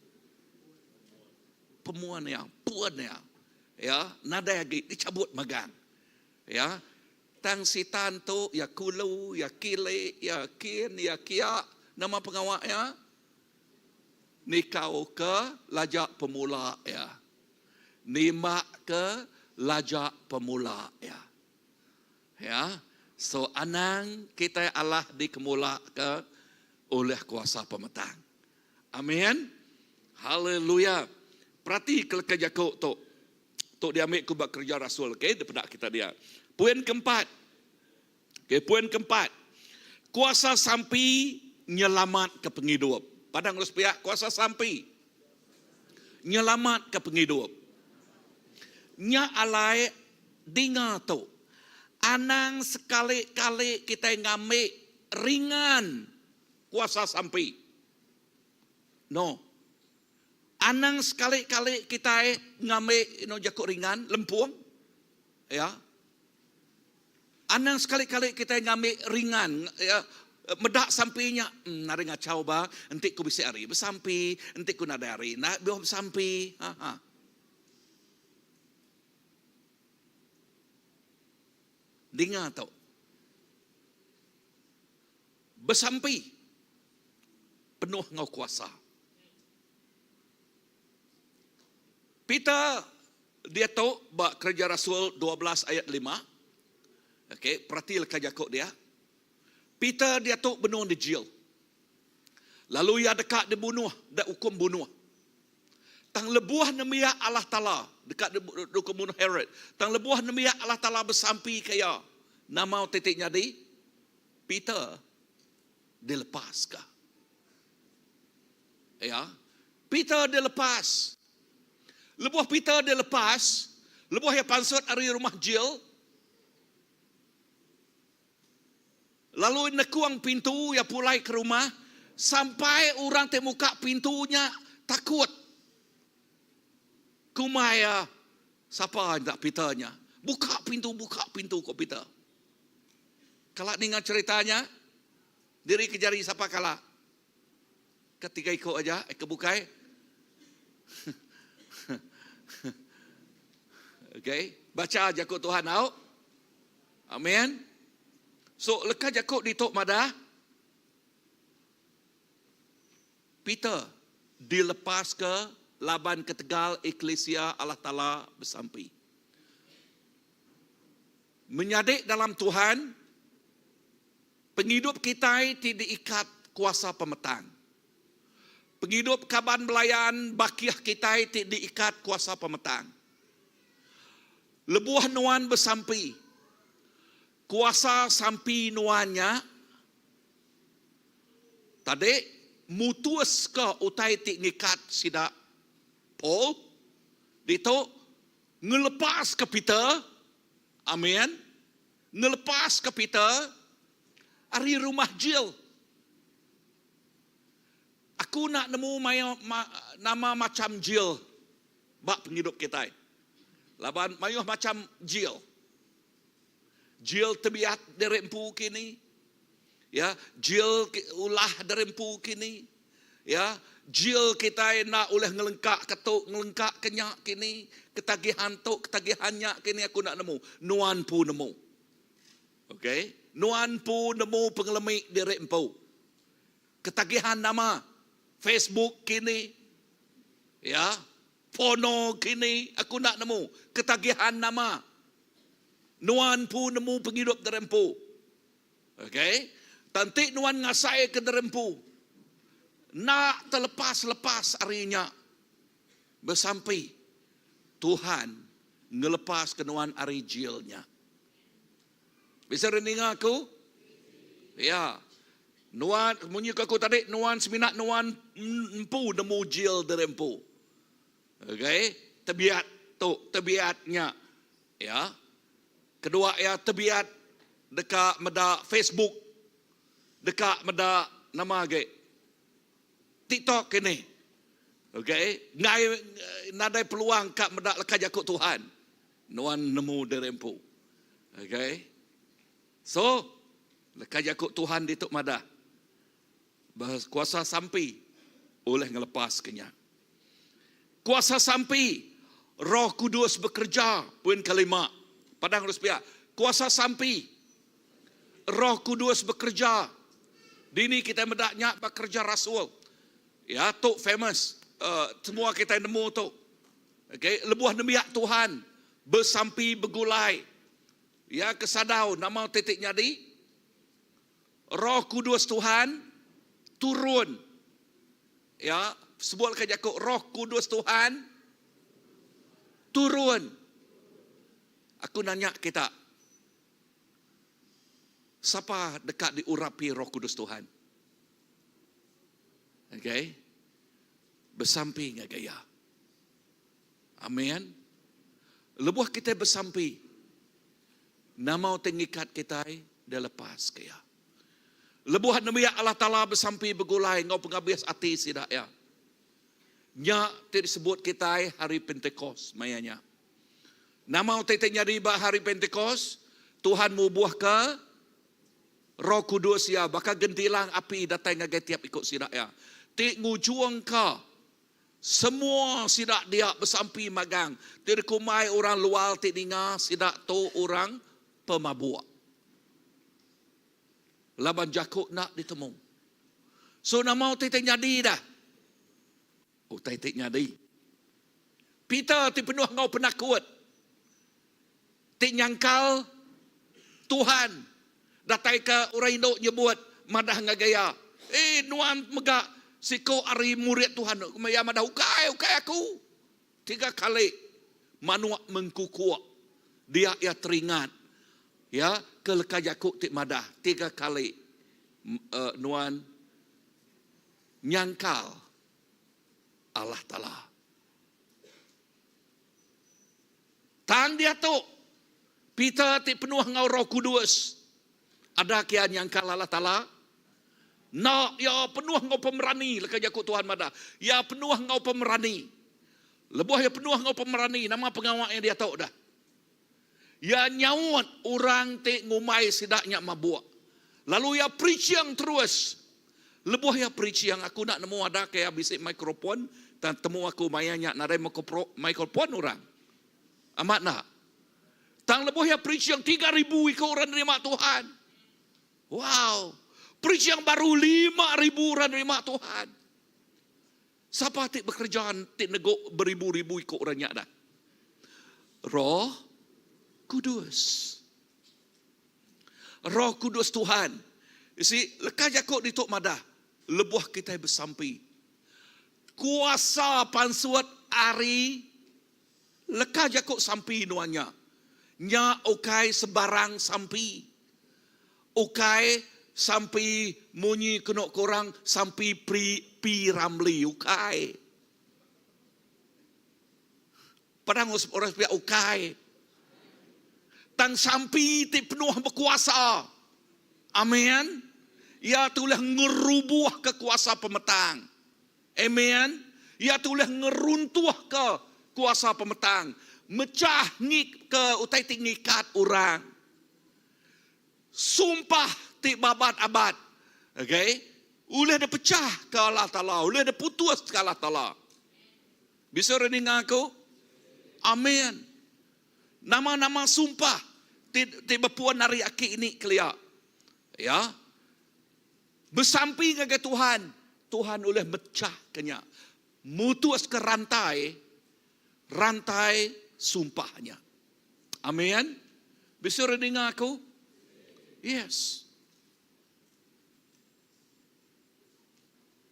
Pemuan iya, pun iya. Ya, nadai agi dichabut magang. Ya. Tang sitan tu iya kulu, iya kili, iya kin, iya kia. Nama pengawa iya? Nikau ke laja pemula iya. Nimbak ke laja pemula iya. Ya. So anang kitai alah dikemula ke ulih kuasa pemetang. Amin. Haleluya. Perati ke leka jaku tu. Tu diambi ku ba kerja rasul okey dipeda kita dia. Poin keempat. Okey, poin keempat. Kuasa sampi nyelamat ke pengidup. Padang ngurus piak kuasa sampi nyelamat ke pengidup. Nya alai dinga tu, anang sekali-kali kitai ngambi ringan kuasa sampi. No. Anang sekali-kali kitai ngambi no jaku ringan, lempung. Ya. Anang sekali-kali kitai ngambi ringan ya meda sampi nya em nadai ngachau ba enti ku bisi hari besampi, enti ku nadai hari enda biuh besampi. Ha ha. Dinga tu. Besampi penuh enggau kuasa. Peter diatu ba Kereja Rasul 12 ayat 5. Okey, perati leka jaku dia. Peter diatu benung dijil. Lalu iya deka dibunuh, da ukum bunuh. Tang lebuh nembiak Allah Taala deka diukum bunuh Herod. Tang lebuh nembiak Allah Taala besampi ke iya, nama utai ti nyadi? Peter dilepaska. Ya. Peter dilepas. Lebuh Peter dilepas, lebuh iya pansut ari rumah jil, lalu nekung pintu iya pulai ke rumah, sampai orang ti muka pintu nya takut. Kumbai iya, sapa enda Peter nya? Buka pintu, buka pintu, ku Peter. Kala ninga cherita nya, diri ke jari sapa kala? Ke tiga iku aja, ke bukai. Okay, baca jaku Tuhan au. Amen. So leka jaku ditu madah Peter dilepaska laban ketegal eklisia Allah Taala besampi. Menyadi dalam Tuhan, Pengidup kitai ti diikat kuasa pemetang. Pengidup kaban belayan bakih kitai ti diikat kuasa pemetang. Lebuh nuan besampi, kuasa sampi nuan nya tadi mutuska utai ti ngikat sida Paul ditu ngelepaska Peter. Amen. Ngelepaska Peter ari rumah jil. Aku enda nemu maya nama macham jil ba pengidup kitai. Laban mayuh macham jil. Jil tebiat diri empu kini. Ya, jil ulah diri empu kini. Ya, jil kitai enda ulih ngelengkaka tu, ngelengkaka nya kini, ketagihan tu, ketagihan nya kini aku enda nemu. Nuan empu nemu. Okey, nuan empu nemu pengelemi diri empu. Ketagihan nama? Facebook kini. Ya, porno kini, aku enda nemu. Ketagihan nama? Nuan empu nemu pengidup diri empu. Okey. Tang enti nuan ngasaika diri empu enda telepas-lepas ari nya, besampi Tuhan ngelepaska nuan ari jil nya. Bisi ari ninga aku? Ya. Nuan munyi ku aku tadi nuan semina nuan empu nemu jil diri empu. Okey, tebiat tu, tebiat nya. Ya. Kedua iya tebiat deka meda Facebook, deka meda nama agi TikTok kini. Okey, enggai nadai peluang ka meda leka jaku Tuhan. Nuan nemu diri empu. Okey. So, leka jaku Tuhan ditu madah kuasa sampi ulih ngelepaska nya. Kuasa sampi, Roh Kudus bekereja, poin kelima. Padang terus pia. Kuasa sampi, Roh Kudus bekereja. Dini kitai meda nya ba kereja rasul. Ya, tu famous. Uh, semua kitai nemu tu. Okay, lebuh nembiak Tuhan besampi begulai. Ya, kesadau nama titik nyadi. Roh Kudus Tuhan turun. Ya, sebut ke jaku Roh Kudus Tuhan turun. Aku nanya kita. Sapa deka diurapi Roh Kudus Tuhan? Okay. Besampi ngagai iya. Amin. Lebuh kitai besampi, nama utai ngikat kitai dilepaska Iya. Lebuh nembiak Allah Taala besampi begulai enggau pengabis ati sida iya. Nya ti disebut kitai Hari Pentikos maya nya. Nama utai ti nyadi ba Hari Pentikos? Tuhan mubuhka Roh Kudus Iya baka gentilang api datai ngagai tiap iku sida iya, ti ngujungka Semua sida dia besampi magang ti dikumbai orang luar ti ninga sida tu orang pemabuk. Laban jaku enda ditemu. So nama utai ti nyadi dah? Utai ti nyadi. Peter ti penuh enggau penakut ti nyangkal Tuhan datai ke orang indu nyebut madah ngagai iya, Eh nuan mega siku ari murid Tuhan. Iya madah, Ukai, ukai aku. Tiga kali manuk mengkukuk dia iya teringat iya ke leka jaku ti madah tiga kali nuan nyangkal Allah Taala. Tang diatu, Peter ti penuh enggau Roh Kudus, ada ke iya nyangkal Allah Taala? Enda, iya penuh enggau pemerani, leka jaku Tuhan madah. Iya penuh enggau pemerani. Lebuh iya penuh enggau pemerani, nama pengawa iya diatu dah? Iya nyaut orang ti ngumbai sida nya mabuk. Lalu iya preaching terus. Lebuh iya preaching, aku enda nemu ada ke iya bisi microphone, tang temu aku maya nya nadai microphone orang. Amat enda? Tang lebuh iya preaching, 3000 iku orang nerima Tuhan. Wow! Preaching baru 5000 orang nerima Tuhan. Sapa ti bekereja ti negu beribu-ribu iku orang nya dah? Roh Kudus. Roh Kudus Tuhan. You see, leka jaku ditu madah, lebuh kitai besampi, kuasa pansut ari leka jaku sampi nuan nya. Nya ukai sebarang sampi. Ukai sampi munyi kenu ke orang sampi pri P. Ramlee ukai. Padang orang sepiak ukai. Tang sampi ti penuh bekuasa. Amen. Iya ti ulih ngerubuhka kuasa pemetang. Amen. Iya ti ulih ngeruntuhka kuasa pemetang. Mechah ngika utai ti ngikat orang. Sumpah ti babat-abat, okay, ulih dipechahka Allah Taala, ulih diputuska Allah Taala. Bisi orang ninga aku? Amin. Nama-nama sumpah ti ti bepun ari aki ini kelia. Ya. Besampi ngagai Tuhan, Tuhan ulih mechahka nya. Mutuska rantai rantai sumpah nya. Amin. Bisi orang ninga aku? Yes.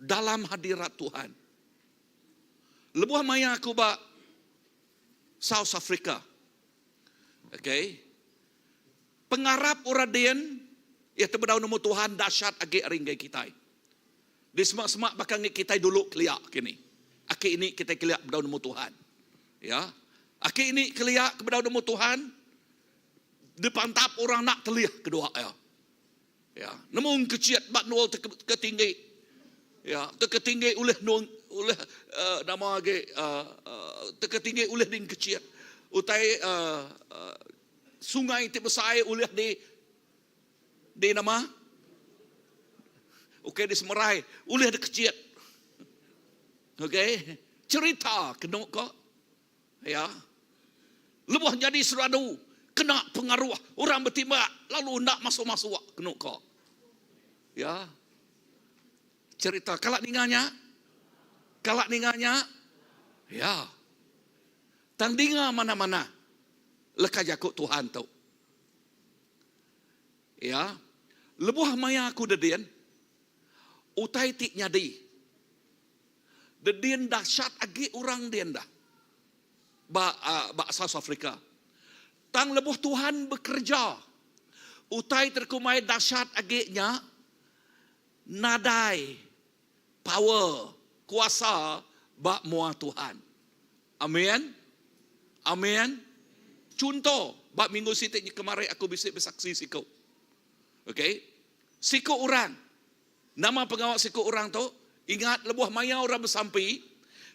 Dalam hadirat Tuhan. Lebuh maya aku ba South Africa. Okay. Pengarap orang din iya tebedau nemu Tuhan dahsyat agi ari enggai kitai. Di semak-semak baka enggai kitai dulu kelia kini. Aki ini kitai kelia bedau nemu Tuhan. Ya. Aki ini kelia ke bedau nemu Tuhan dipantap orang nak telih kedua ya. Ya, nemu kecit ba nul te ke tinggi. Ya, te ke tinggi ulih nung ulih uh, nama agi uh, uh, te ke tinggi ulih ding kecit. Utai uh, uh, sungai ti besai ulih di di nama Okey di semerai ulih di kecit. Okey, cerita kenu ko. Ya. Lebuh nyadi seradu kena pengaruh orang betimbak lalu enda masuk-masuk kenu ko. Ya. Cerita kala ninga nya? Kala ninga nya? Ya. Tang dinga mana-mana leka jaku Tuhan tu. Ya. Lebuh maya aku dedin, utai ti nyadi. Dedin dahsyat agi orang din dah ba ba South Africa. Tang lebuh Tuhan bekereja, utai ti dikumbai dahsyat agi nya nadai power, kuasa ba mua Tuhan. Amin. Amin. Chunto, ba minggu siti nya kemari aku bisi besaksi siku. Okay. Siku orang. Nama pengawa siku orang tu? Ingat lebuh maya orang besampi,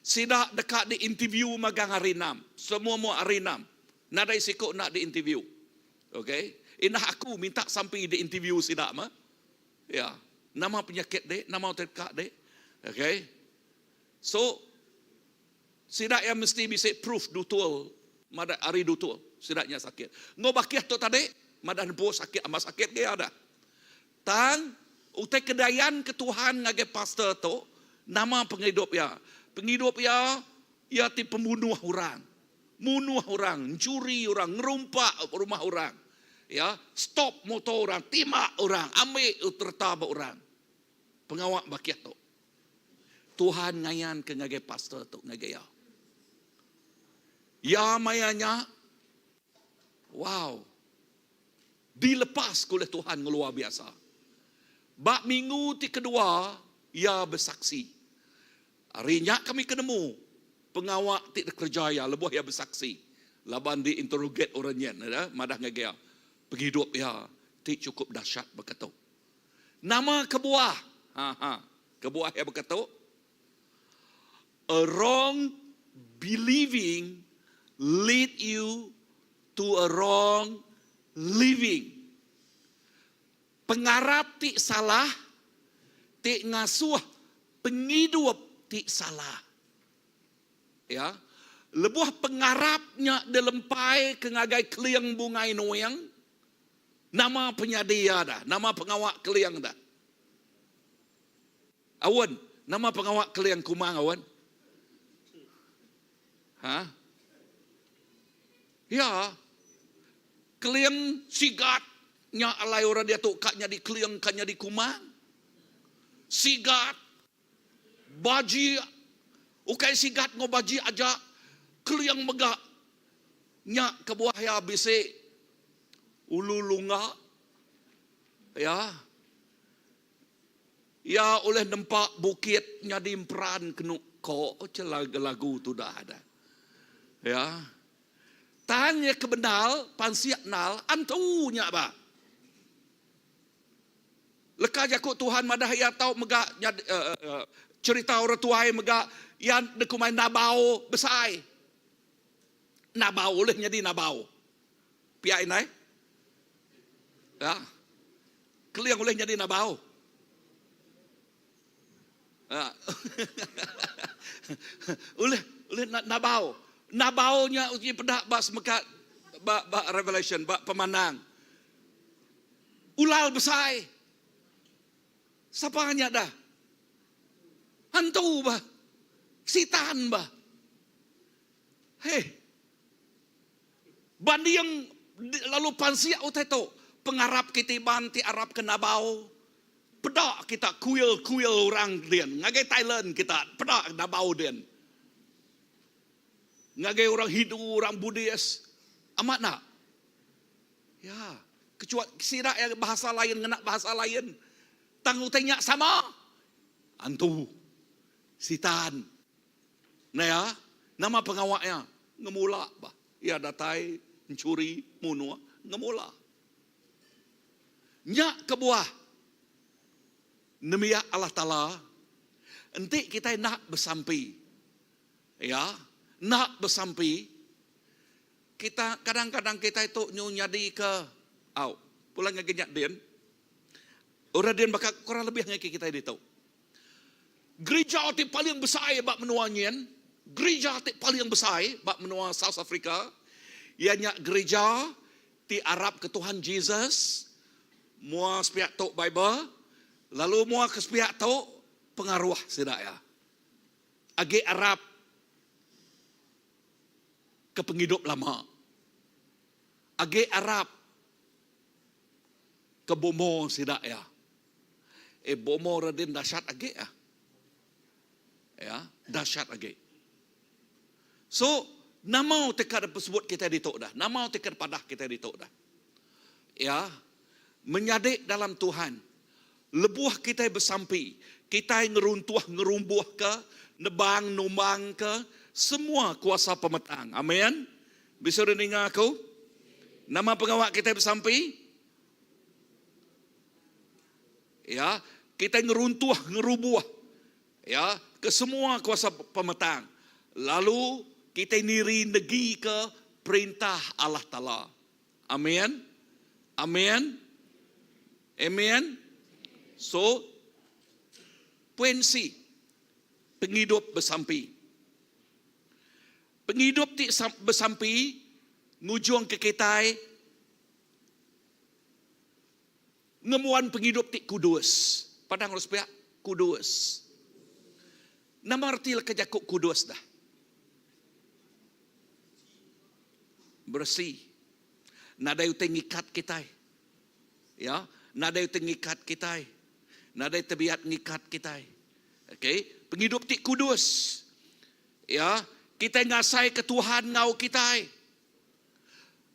sida deka diinterview magang hari enam. Semua-mua hari enam. Nadai siku enda diinterview. Okay. Indah aku minta sampi diinterview sida meh. Ya. Nama penyakit dek, nama utai deka dek. Okay. So, sida iya mesti bisi proof dutul madah ari dutul sida nya sakit. Enggau bakih tu tadi, madah nempu sakit amat sakit ge iya dah. Tang, utai kedayan ke Tuhan ngagai pastor tu, nama pengidup iya? Pengidup iya, iya ti pemunuh orang. Munuh orang, enchuri orang, ngerumpak rumah orang. Ya, stop motor orang, timbak orang, ambil reta ba orang. Pengawa bakih tu. Tuhan ngayanka ngagai pastor tu ngagai iya. Iya maya nya, wow, dilepaska ulih Tuhan ngeluar biasa. Ba minggu ti kedua, iya besaksi. Ari nya kami ke nemu pengawa ti dikereja iya lebuh iya besaksi laban diinterrogate orang nyin madah ngagai iya pengidup iya ti chukup dahsyat baka tu. Nama kebuah? Ha ha. Kebuah iya baka tu. A wrong believing lead you to a wrong living. Pengarap ti salah ti ngasuh pengidup ti salah. Ya. Lebuh pengarap nya dilempai ke ngagai keling bungai nuing, nama penyadi iya dah, nama pengawa keling dah. Aun, nama pengawa keling kumang aun? Ha? Ya. Keling sigat nya alai orang diatu ka nyadi keling ka nyadi kumang. Sigat baji ukai sigat enggau baji aja keling mega nya kebuah iya bisi ulu lungga ya. Iya ulih nempa bukit nyadi emperan kenu ko lagu tudah dah. Ya. Tang iya ke bendar pansik nal antu nya ba. Leka jaku Tuhan madah iya tau mega nyadi cherita orang tuai mega iya dikumbai nabau besai. Nabau ulih nyadi nabau. Pia indai. Ya. Keling ulih nyadi nabau. Ya. ulih ulih nabau. Nabau nya uji peda ba semeka ba ba Revelation ba pemandang. Ulal besai. Sapa nya dah? Hantu bah. Sitan bah. Heh. Banding lalu pansik utai tu, pengarap kitai Iban ti arap ke nabau, peda kita kuil-kuil orang din, ngagai Thailand kita peda nabau din. Ngagai orang Hindu, orang Buddhist, amat enda? Ya, kecuali sida iya bahasa lain ngena bahasa lain, tang utai nya sama. Antu, sitan. Enda iya, nama pengawa iya? Ngemula bah. Iya datai enchuri, munuh, ngemula. Nya kebuah nembiak Allah Taala enti kitai enda besampi, iya, enda besampi, kita kadang-kadang kitai tu nyu nyadika au, pulai ngagai nya din, orang din baka kurang lebih ngagai kitai ditu. Gerija ti paling besai ba menua nyin, gerija ti paling besai ba menua South Africa, iya nya gerija ti arapka Tuhan Jesus, mua sepiak tu Bible, lalu mua ke sepiak tu pengaruh sida iya. Agi arap ke pengidup lama. Agi arap ke bomo sida iya. Eh bomo redin dahsyat agi ah. Ya, dahsyat agi. So, nama utai ka disebut kitai ditu dah? Nama utai ka dipadah kitai ditu dah? Ya, menyadi dalam Tuhan, lebuh kitai besampi, kitai ngeruntuh ngerumbuhka, nebang numbangka semua kuasa pemetang. Amen. Bisi orang ninga aku? Nama pengawa kitai besampi? Ya, kitai ngeruntuh, ngerubuh ya ke semua kuasa pemetang. Lalu kitai niri negi ke perintah Allah Taala. Amin. Amin. Amen. So, puensi pengidup besampi. Pengidup ti besampi ngujungka kitai ngembuan pengidup ti kudus. Padang lalu sepiak, kudus. Nama reti leka jaku kudus dah? Beresi. Nadai utai ngikat kitai. Ya, nadai utai ngikat kitai. Nadai tebiat ngikat kitai. Okey, pengidup ti kudus. Ya, kitai ngasaika Tuhan enggau kitai.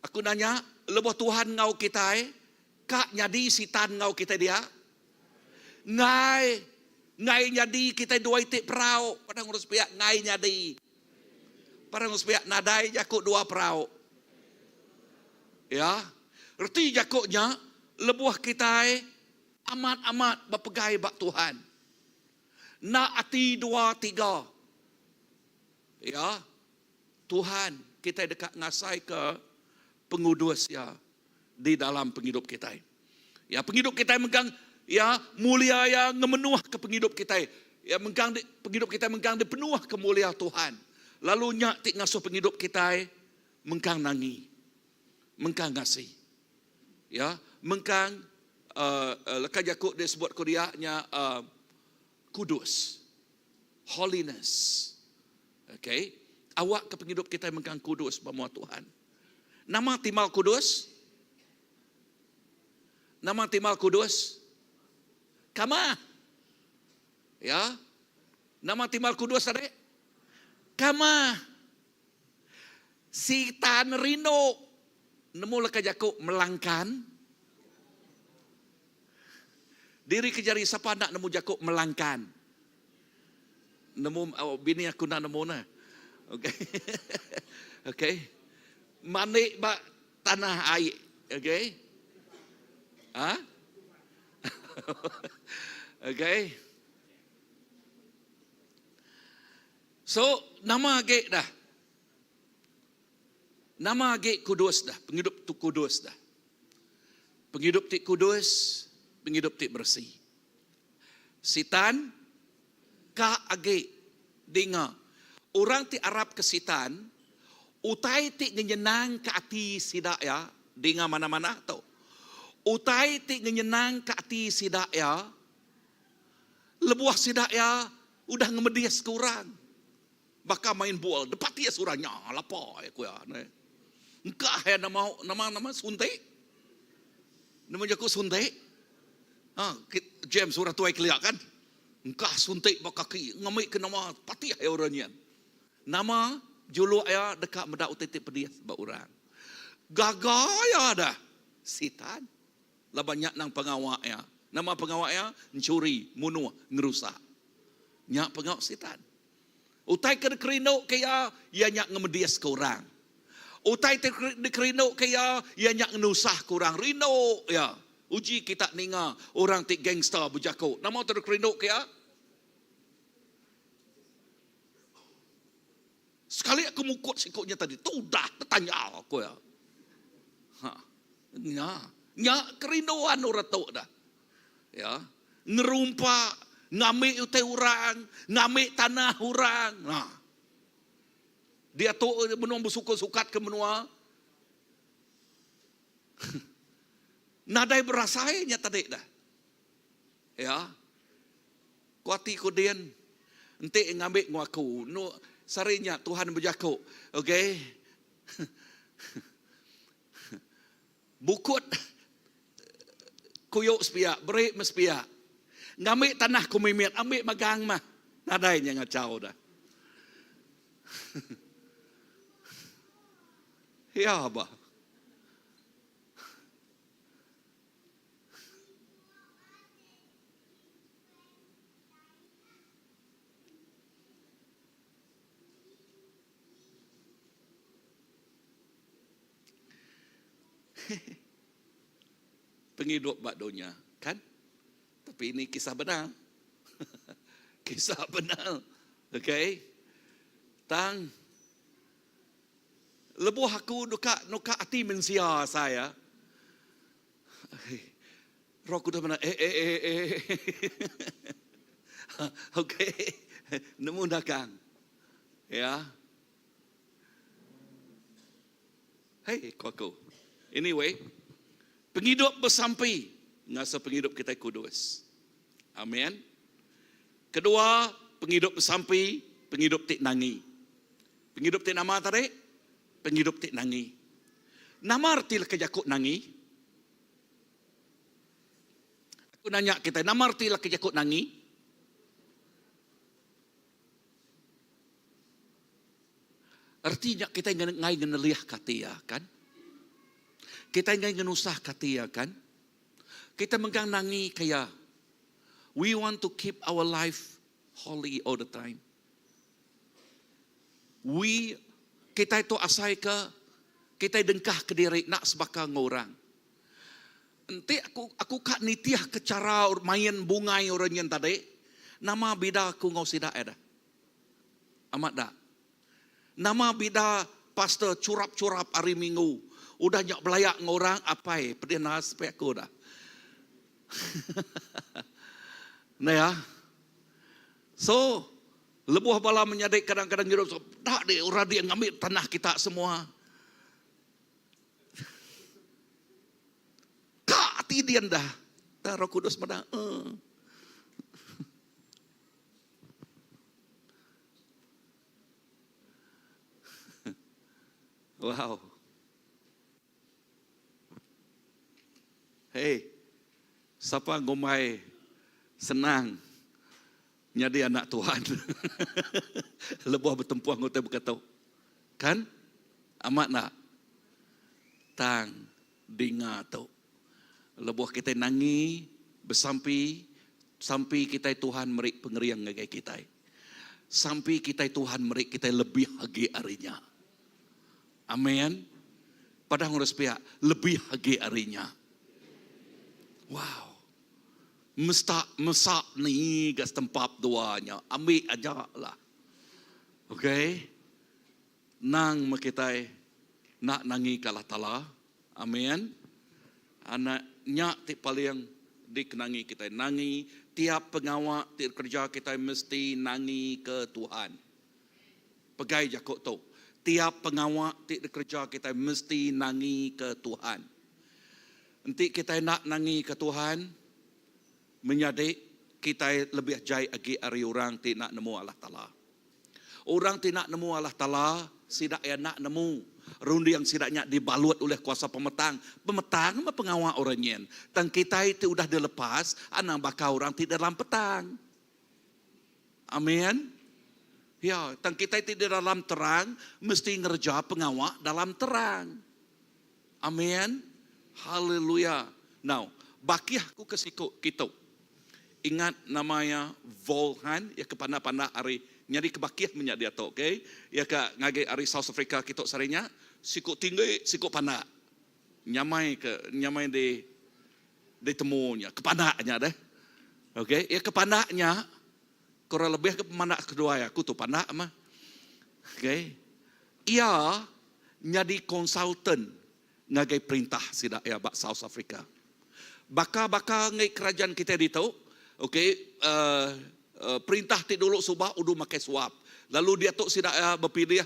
Aku nanya, lebuh Tuhan enggau kitai, ka nyadi Sitan enggau kitai dia? Enggai. Enggai nyadi kitai dua iti perau. Padang urus piak enggai nyadi. Padang urus piak nadai jaku dua perau. Ya. Reti jaku nya, lebuh kitai amat-amat bepegai ba Tuhan. Enda ati dua tiga. Ya, Tuhan kitai deka ngasaika pengudus Iya di dalam pengidup kitai. Ya, pengidup kitai mengkang ya mulia Iya ngemenuhka pengidup kitai. Ya mengkang di, pengidup kitai mengkang dipenuhka mulia Tuhan. Lalu nya ti ngasuh pengidup kitai mengkang nangi, mengkang ngasi. Ya, mengkang uh, leka jaku disebut ku dia nya uh, kudus. Holiness. Okay. Awak ke pengidup kitai mengkang kudus ba mua Tuhan. Nama timbal kudus? Nama timbal kudus? Kama. Ya. Nama timbal kudus tadi? Kama. Sitan rindu nemu leka jaku melangkan. Diri ke jari sapa enda nemu jaku melangkan. Nemu oh, bini aku enda nemu nah. Okey. Okey. Mandi ba tanah ai. Okey. Ha? Okey. So, nama agi dah? Nama agi kudus dah? Pengidup tu kudus dah. Pengidup ti kudus, pengidup ti beresi. Sitan ka agi dinga. Orang ti arap ke sitan, utai ti ngenyenang ke ati sida iya, dinga manah-manah tu. Utai ti ngenyenang ke ati sida iya, Lebuh sida iya udah ngemediska orang baka main bol depatis orang nya lapa iya ku iya neh. Engkah iya nama nama nama suntik. Nama jaku suntik. Ha James orang tuai kelia kan. Engkah suntik ba kaki ngambi ke nama patih iya orang nyin. Nama juluk iya deka meda utai ti pedis ba orang. Gaga iya dah sitan. Laban nya nang pengawa iya. Nama pengawa iya? Enchuri, munuh, ngerusak. Nya pengawa Sitan. Utai ke dikerinduka iya, iya nya ngemediska orang. Utai ti dikerinduka iya, iya nya ngenusahka orang. Rindu iya. Uji kita ninga orang ti gangster bejaku. Nama utai dikerinduka iya? Sekali aku mukut siku nya tadi, tu udah tetanya ku iya. Ha. Nya, nya kerinduan orang tu dah. Ya. Ngerumpak, ngambi utai orang, ngambi tanah orang. Ha. Dia tu menua besukat-sukat ke menua. Nadai berasai nya tadi dah. Ya. Ku ati ku din, enti ngambi enggau aku, nu sehari nya Tuhan bejaku, okey. Bukut kuyu sepiak, beri meh sepiak. Ngambi tanah ku mimit, ambi magang mah. Nadai nya ngachau dah. Ya bah. Pengidup ba dunya, kan? Tapi ini kisah benar. kisah benar. Okay? Tang lebuh aku duka nuka ati mensia saya. Roh Kudus mana eh eh eh eh. okay. Nemu dagang. Ya. Hei, ku aku. Anyway, pengidup besampi ngasuh pengidup kitai kudus. Amen. Kedua, pengidup besampi, pengidup ti nangi. Pengidup ti nama tadi? Pengidup ti nangi. Nama reti leka jaku nangi? Aku nanya kitai, nama reti leka jaku nangi? Reti nya kitai enggai ngenelihka ati iya, kan? Kitai enggai ngenusahka ati iya, kan? Kitai mengkang nangika iya. We want to keep our life holy all the time. We kitai tu asai ke kitai dengkah kediri enda sebaka enggau orang. Enti aku aku ka nitih ke chara main bungai orang nyin tadi, nama bida aku enggau sida iya dah? Amat da. Nama bida pastor curap-curap hari minggu udah nya belaya enggau orang apai pedih nas pe aku dah. Neh ya. So lebuh bala menyadi kadang-kadang ngirup so tak di orang dia ngambi tanah kita semua. Ka ati dia dah. Tang Roh Kudus madah, eh. Wow. Hey, sapa ngumbai senang nyadi anak Tuhan? Lebuh betempuh enggau utai baka tu. Kan? Amat enda? Tang dinga tu. Lebuh kitai nangi, besampi, sampi kitai Tuhan meri pengering ngagai kitai. Sampi kitai Tuhan meri kitai lebih agi ari nya. Amen. Padah ngurus pia, lebih agi ari nya. Wow. Mesta mesak ni ga setempap dua nya. Ambi aja lah. Okay. Nang meh kitai enda nangi ka Allah Taala. Amen. Anak nya ti paling dikenangi kitai. Nangi tiap pengawa ti dikereja kitai mesti nangi ke Tuhan. Pegai jaku tu. Tiap pengawa ti dikereja kitai mesti nangi ke Tuhan. Enti kitai enda nangi ke Tuhan, menyadi kitai lebih jai agi ari orang ti enda nemu Allah Taala. Orang ti enda nemu Allah Taala, sida iya enda nemu. Runding sida nya dibalut ulih kuasa pemetang. Pemetang meh pengawa orang nyin. Tang kitai ti udah dilepas, anang baka orang ti dalam petang. Amin. Ya, tang kitai ti di dalam terang mesti ngereja pengawa dalam terang. Amin. Haleluya. Now, bakih aku ke siku kitu. Ingat nama iya Volhan, iya ke panda-panda ari nyadi ke bakih menya diatu, okay. Iya ke ngagai ari South Africa kitu sehari nya, siku tinggi, siku panda. Nyamai ke nyamai di ditemu nya, ke panda nya deh. Okay, iya ke panda nya kurang lebih ke pemanda keduai aku tu panda mah. Okay. Iya nyadi konsultan ngagai perintah sida iya ba South Africa. Baka-baka enggai kerajaan kitai ditu, okay, uh, uh, perintah ti dulu suba udu makai suap. Lalu diatu sida iya bepilih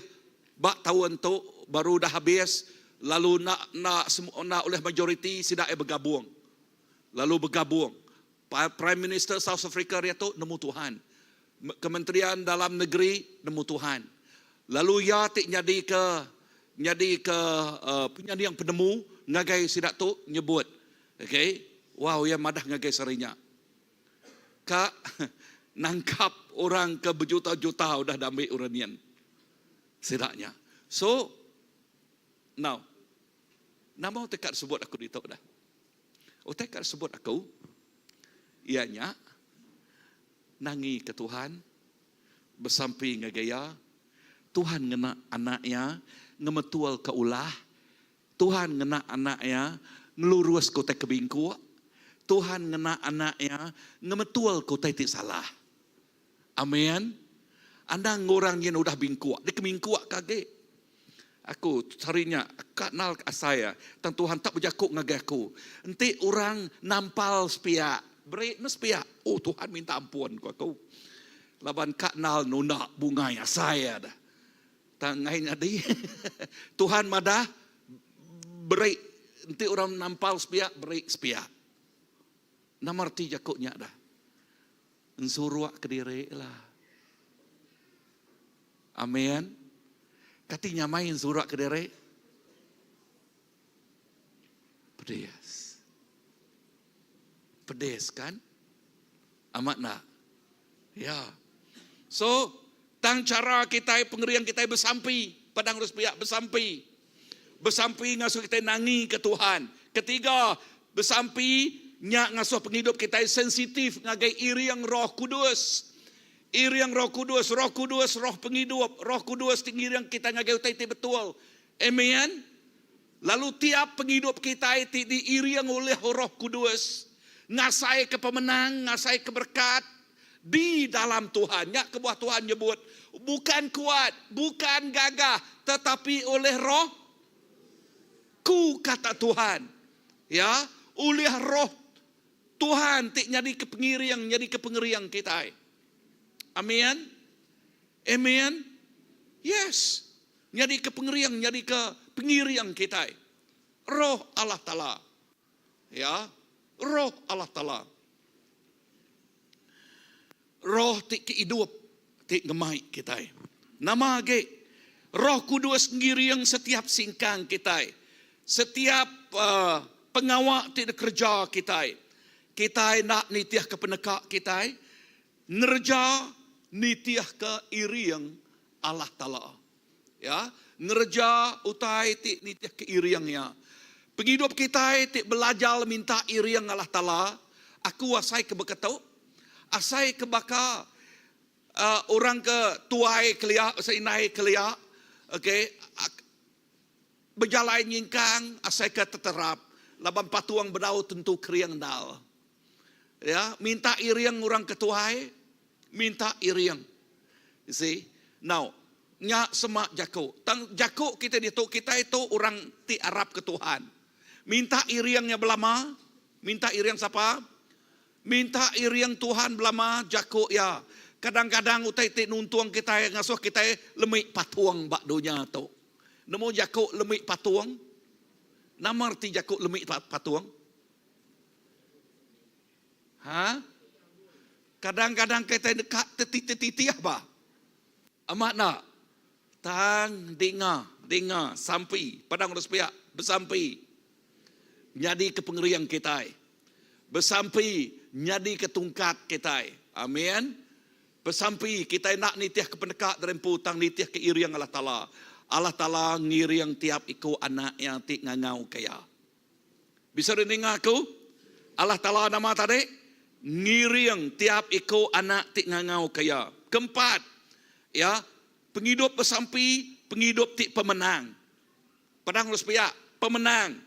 ba taun tu baru dah habis lalu enda enda enda ulih majoriti sida iya begabung. Lalu begabung. Prime Minister South Africa diatu nemu Tuhan. Kementerian Dalam Negeri nemu Tuhan. Lalu iya ti nyadika nyadika uh, penyanding penemu ngagai sida tu nyebut. Okay? Wow, iya madah ngagai sehari nya. Ka nangkap orang ke bejuta-juta udah diambi orang nyin. Sida nya. So, now, nama utai ka disebut aku ditu dah? Utai ka disebut aku, iya nya, nangi ke Tuhan, besampi ngagai Iya, Tuhan ngena anak Iya ngemetulka ulah. Tuhan ngena anak iya ngeluruska utai ke bingkuk. Tuhan ngena anak iya ngemetulka utai ti salah. Amen. Anang orang nyin udah bingkuk, deka mingkuk ke agi. Aku sehari nya ka nal asai iya, tang Tuhan tak bejaku ngagai aku. Enti orang nampal sepiak, beri meh sepiak. Oh Tuhan minta ampun ku aku. Laban ka nal nunda bungai asai iya dah. Tang enggai nyadi. Tuhan madah beri enti orang nampal sepiak, beri sepiak. Nama reti jaku nya dah? Ensuruk kediri lah. Amin. Kati nyamai ensuruk kediri? Pedis. Pedis kan? Amat nak? Ya. So, tang cara kitai pengering kitai besampi, padang urus piak besampi. Besampi ngasuh kitai nangi ke Tuhan. Ketiga, besampi nya ngasuh pengidup kitai sensitif ngagai iring Roh Kudus. Iring Roh Kudus, Roh Kudus, Roh pengidup, Roh Kudus ti ngiring kitai ngagai utai ti betul. Amen. Lalu tiap pengidup kitai ti diiring ulih Roh Kudus, ngasaika pemenang, ngasaika berekat di dalam Tuhan. Nya kebuah Tuhan nyebut, bukan kuat, bukan gagah, tetapi oleh Roh Ku, kata Tuhan. Ya, ulih Roh Tuhan ti nyadika pengiring, nyadika pengering kitai. Amin. Amen. Yes. Nyadika pengering, nyadika pengiring kitai. Roh Allah Taala. Ya, Roh Allah Taala. Roh ti ke idup ti ngemai kitai. Nama agi? Roh Kudus ngiring setiap singkang kitai. Setiap uh, pengawa ti dikereja kitai. Kitai enda nitihka peneka kitai, ngereja nitihka iring Allah Taala. Ya, ngereja utai ti nitihka iring Iya. Pengidup kitai ti belajar minta iring Allah Taala, aku asai ke baka tu, asai ke baka uh, orang ke tuai kelia, seinai kelia, okay, bejalai nyingkang asai ke teterap laban patung bedau tentu kering endal. Ya, minta iring orang ke tuai, Minta iring. You see? Now, nya sema jaku. Tang jaku kitai ditu, kitai tu orang ti arap ke Tuhan. Minta iring nya belama. Minta iring sapa? Minta iring Tuhan belama jaku iya. Kadang-kadang utai ti nuntung kitai ngasuh kitai lemi patung ba dunya tu. Nemu jaku lemi patung? Nama reti jaku lemi patung? Ha? Kadang-kadang kitai deka tetitih-titih ba. Amat enda? Tang dinga, dinga sampi, padang urus piak besampi nyadika pengering kitai. Besampi nyadika tungkat kitai. Amin. Besampi kitai enda nitihka peneka diri empu tang nitihka iring Allah Taala. Allah Taala ngiring tiap iku anak iya ti ngangauka iya. Bisa dininga aku? Allah Taala nama tadi? Ngiring tiap iku anak ti ngangauka Iya. Keempat, ya, pengidup besampi, pengidup ti pemenang. Padang lu sepiak, pemenang.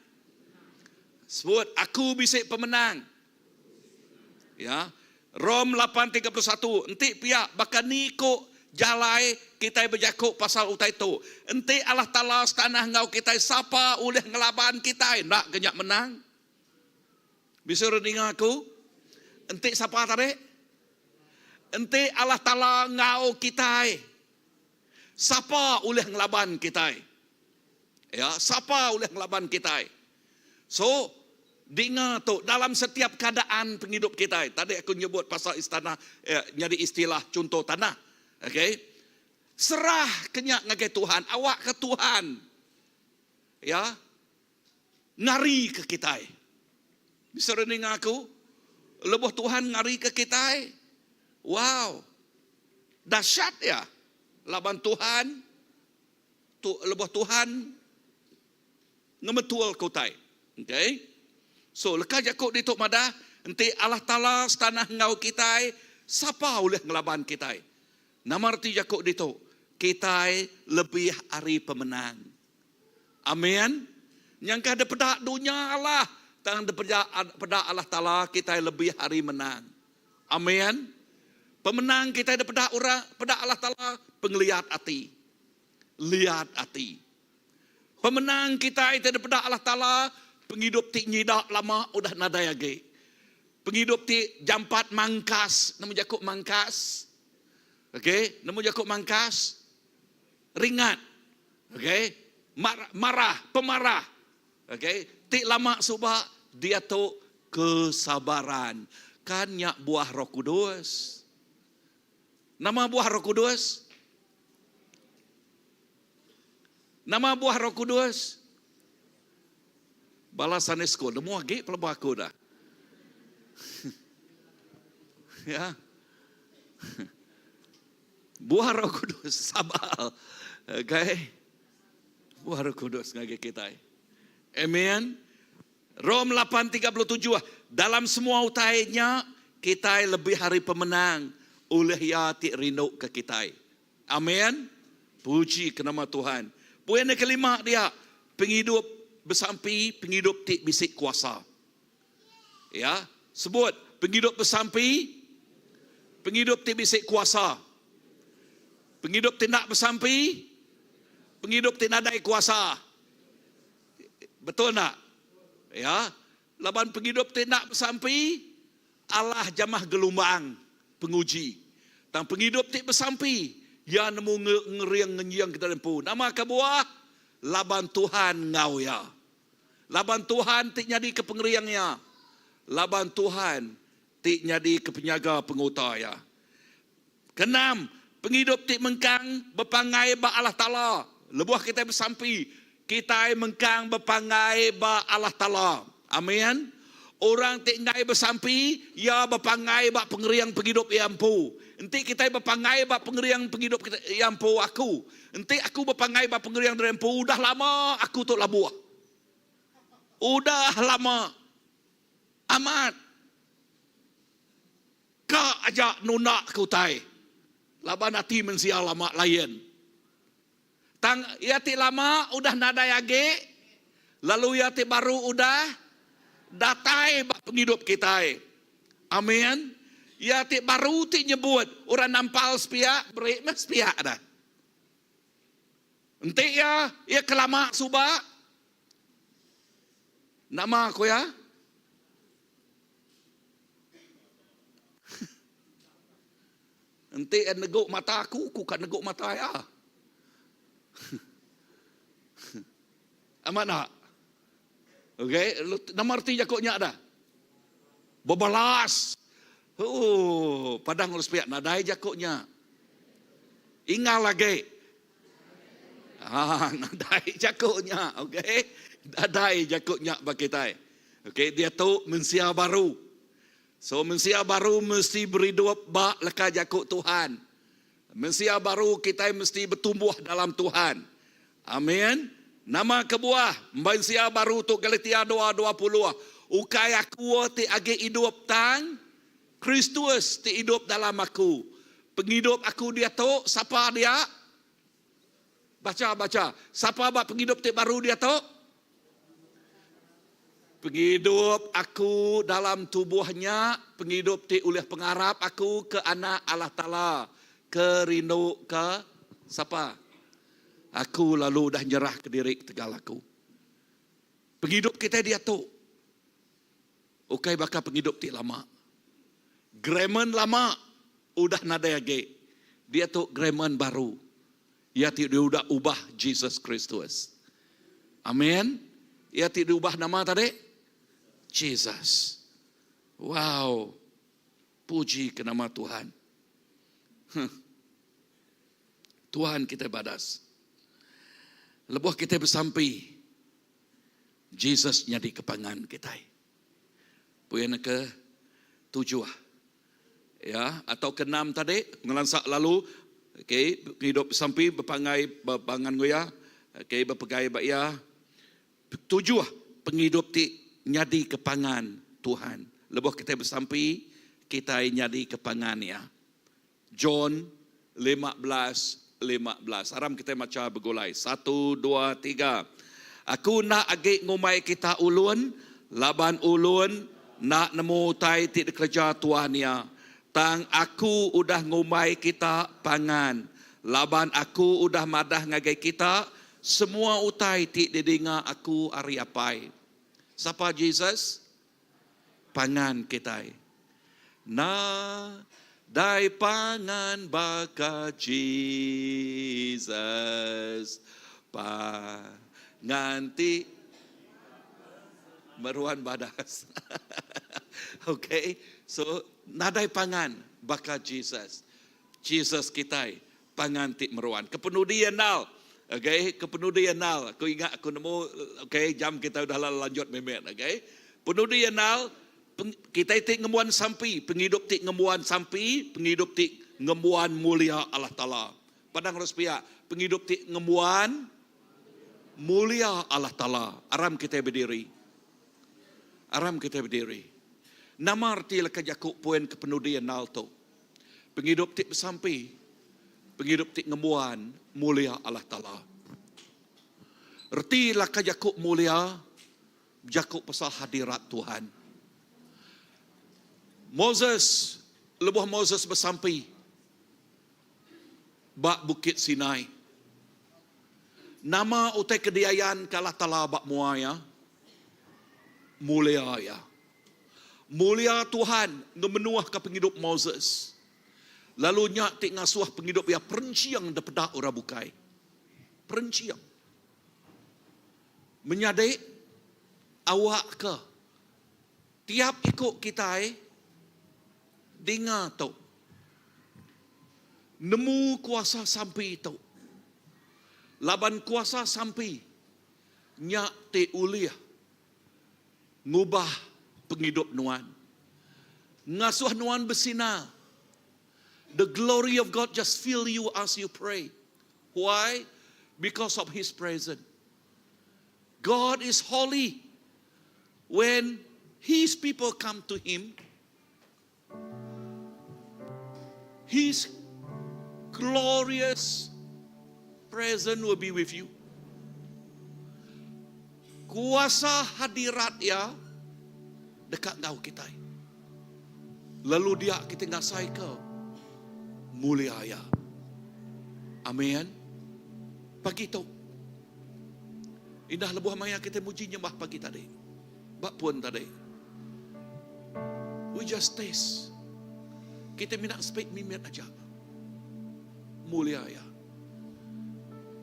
Sebut, aku bisi pemenang. Ya. Rom 8:31, enti pia baka ni ku jalai kitai bejaku pasal utai tu? Enti Allah Taala setanah enggau kitai sapa ulih ngelaban kitai? Enda ke nya menang? Bisi orang ninga aku? Enti sapa tadi? Enti Allah Taala enggau kitai, sapa ulih ngelaban kitai? Ya, sapa ulih ngelaban kitai? So, dinga tu dalam setiap keadaan pengidup kitai. Tadi aku nyebut pasal istana eh, nyadi istilah chunto tanah. Okey. Serah ke nya ngagai Tuhan, awak ke Tuhan ya ngari ke kitai. Bisa ninga aku? Lebuh Tuhan ngari ke kitai, wow. Dahsyat ya. Laban Tuhan tu lebuh Tuhan ngemetulka utai. Okay. So leka jaku ditu madah enti Allah Taala setanah enggau kitai, sapa ulih ngelaban kitai? Nama reti jaku ditu? Kitai lebih ari pemenang. Amin. Nyangka dipeda dunya alah, tang dipeda peda Allah Taala kitai lebih ari menang. Amen. Pemenang kitai dipeda orang, peda Allah Taala pengeliat ati. Liat ati. Pemenang kitai ti dipeda Allah Taala pengidup ti nyida lama udah nadai agi. Pengidup ti jampat mangkas, nemu jaku mangkas? Okey, nemu jaku mangkas? Ringat. Okey, marah, pemarah. Okey, ti lama suba diatu kesabaran. Kan nya buah Roh Kudus. Nama buah Roh Kudus? Nama buah Roh Kudus? Bala Sunday school nemu agi pelaba aku dah. ya. Buah Roh Kudus sabar. Okay. Buah Roh Kudus ngagai kitai. Amen. Rom 8:37 Dalam semua utai nya kitai lebih ari pemenang ulih iya ti rindu ke kitai. Amen. Puji ke nama Tuhan. Poin yang kelima dia, pengidup besampi, pengidup ti bisi kuasa. Ya, sebut pengidup besampi, pengidup ti bisi kuasa. Pengidup ti enda besampi, pengidup ti nadai kuasa. Betul enda? Ya, laban pengidup ti enda besampi alah jamah gelumbang penguji. Tang pengidup ti besampi, iya nemu ngering ngenjing kita empu. Nama kebuah? Laban Tuhan enggau iya. Laban Tuhan ti nyadika pengering iya. Laban Tuhan ti nyadika penyaga penguta iya. Keenam, pengidup ti mengkang bepanggai ba Allah Taala. Lebuh kitai besampi, kitai mengkang bepanggai ba Allah Taala. Amin. Orang ti enggai besampi, iya bepanggai ba pengering pengidup iya empu. Enti kitai bepanggai ba pengering pengidup iya empu, aku Enti aku bepanggai ba pengering diri empu, udah lama aku tu labuh. Udah lama. Amat. Ka aja nunda ke utai. Laban ati mensia lama lain. Tang iya ti lama udah nadai agi, lalu iya ti baru udah datai ba pengidup kitai. Amin. Iya ti baru ti nyebut orang nampal sepiak beri meh sepiak dah. Enti iya iya ke lama suba nama ku iya? Enti iya negu mata aku, aku ka negu mata iya. Amat tak? Okey, nama reti jaku nya dah? Bebalas. Ooh, padang urus piak nadai jaku nya. Ingal agi. Ha, nadai jaku nya, okey. Nadai jaku nya ba kitai. Okey, diatu mensia baru. So mensia baru mesti beridup ba leka jaku Tuhan. Mensia baru kitai mesti betumbuh dalam Tuhan. Amin. Nama kebuah mensia baru tu Galatia 2:20 ukai aku ti agi idup tang Kristus ti idup dalam aku. Pengidup aku diatu sapa dia? Bacha bacha. Sapa ba pengidup ti baru diatu? Pengidup aku dalam tubuh nya pengidup ti ulih pengarap aku ke Anak Allah Taala ke rindu ke sapa? Aku lalu udah nyerahka diri ketegal aku. Pengidup kitai diatu ukai baka pengidup ti lama. Gramen lama udah nadai agi. Diatu gramen baru. Iya ti diudah ubah Jesus Kristus. Amin. Iya ti diubah nama tadi? Jesus. Wow. Puji ke nama Tuhan. Huh. Tuhan kita badas. Lebuh kita besampi, Jesus nyadi kepangan kita. Puyan ke tujuh. Ya, atau keenam tadi ngelansa lalu okey pengidup besampi bepanggai ba pangan enggau iya, okey bepegai ba iya. Tujuh pengidup ti nyadi ke pangan Tuhan. Lebuh kitai besampi, kitai nyadi ke pangan iya. John 15:15. Aram kitai macha begulai. Satu, dua, tiga. Aku enda agi ngumbai kita ulun, laban ulun enda nemu utai ti dikereja tuan iya. Tang Aku udah ngumbai kita pangan, laban Aku udah madah ngagai kita semua utai ti didinga Aku ari Apai. Sapa Jesus? Pangan kitai. Nadai pangan baka Jesus. Pangan ti meruan badas. Okay, so nadai pangan baka Jesus. Jesus kitai pangan ti meruan. Kepenudi iya endal. Okay, kepenudi iya endal. Aku ingat aku nemu okay jam kita udah lalu lanjut mimit okay. Penudi iya endal kitai ti ngembuan sampi, pengidup ti ngembuan sampi, pengidup ti ngembuan mulia Allah Taala. Padang terus pia, pengidup ti ngembuan mulia Allah Taala. Aram kitai bediri. Aram kitai bediri. Nama reti leka jaku poin kepenudi endal tu? Pengidup ti besampi, pengidup ti ngembuan mulia Allah Taala. Reti laka jaku mulia bejaku pasal hadirat Tuhan. Moses, lebuh Moses besampi ba Bukit Sinai, nama utai ke diayanka Allah Taala ba mua iya? Mulia iya. Mulia Tuhan ngemenuhka pengidup Moses, lalu nya ti ngasuh pengidup iya perenching dipeda orang bukai. Perenching. Menyadi, awakka tiap iku kitai dinga tu, nemu kuasa sampi tu, laban kuasa sampi nya ti ulih ngubah pengidup nuan. Ngasuh nuan besinar. The glory of God just fill you as you pray. Why? Because of His presence. God is holy. When His people come to Him, His glorious presence will be with you. Kuasa hadirat Iya deka enggau kitai. Lalu dia kitai ngasaika mulia Iya. Amin. Pagi tu, indah lebuh maya kitai muji nyembah pagi tadi. Ba pun tadi. We just taste. Kita mina speak mimit aja. Mulia ya.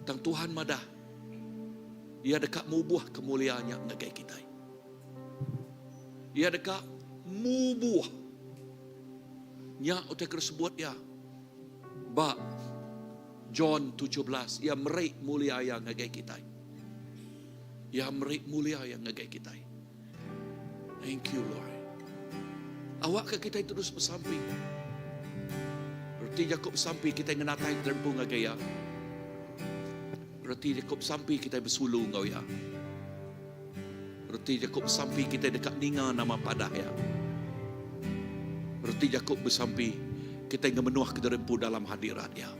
Tang Tuhan madah. Ia deka mubuh kemuliaannya ngagai kita. Ia deka mubuh. Nya utai ke disebut ya. Ba John 17, ia meri mulia ia ngagai kita. Iya meri mulia Iya ngagai kitai. Thank you Lord. Awakka kitai terus besampi. Reti jaku besampi kitai ngenatai terempu ngagai Iya. Reti jaku besampi kitai besulu enggau Iya. Reti jaku besampi kitai deka ninga nama padah Iya. Reti jaku besampi kitai ngemenuh ke diri empu dalam hadirat Iya.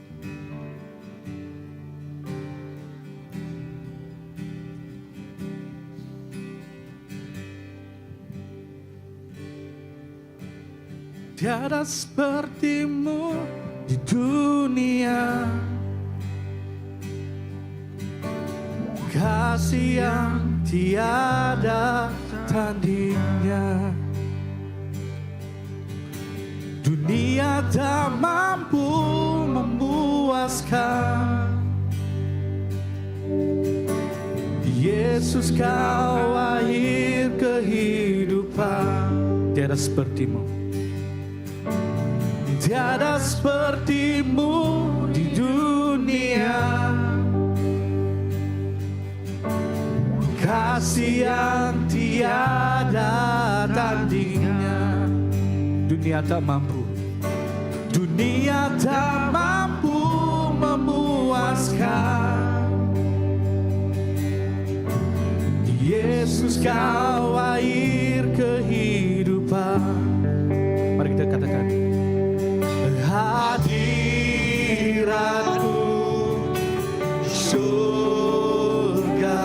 Tiada sepertimu di dunia Kasih yang tiada tandingnya Dunia tak mampu memuaskan Yesus kau air kehidupan Tiada sepertimu Tiada sepertimu di dunia Kasih yang tiada tandingnya Dunia tak mampu Dunia tak mampu memuaskan Yesus kau air kehidupan Mari kita katakan Hadiratmu surga.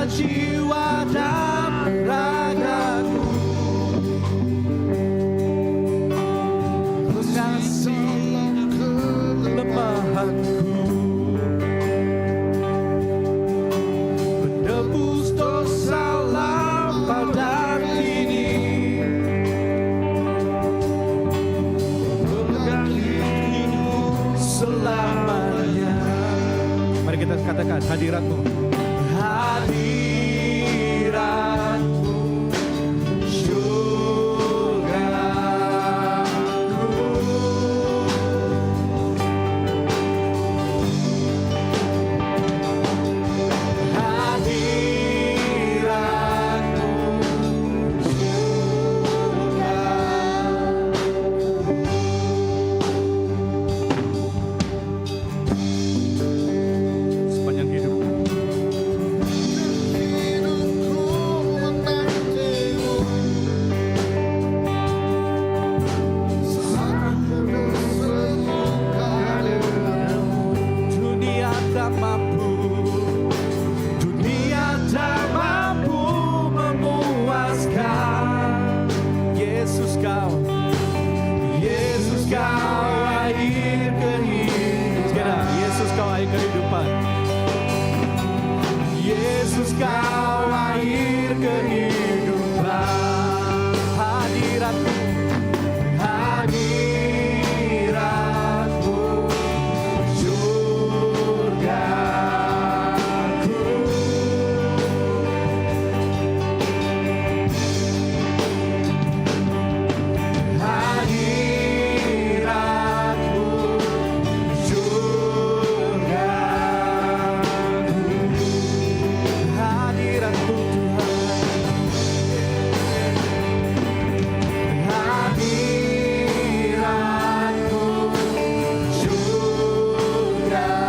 jiwa dan ragaku. Pengasih kelemahanku. Penebus dosa lampau dan kini. Pemegang hidup selamanya. Mari kita katakan hadiratmu. Hadiratmu syurgaku. Hadiratmu syurgaku. Sepanjang hidup. Hidupku menantimu. Saat ku bersemuka denganmu. Dunia tak mampu, dunia tak mampu memuaskan. Yesus kau, Yesus kau air kehidupan. Sekarang, Yesus kau air kehidupan. Yesus kau air kehidupan. Hadiratmu, hadiratmu surgaku. Hadiratmu surgaku. Hadiratmu Tuhan. Hadiratmu surgaku.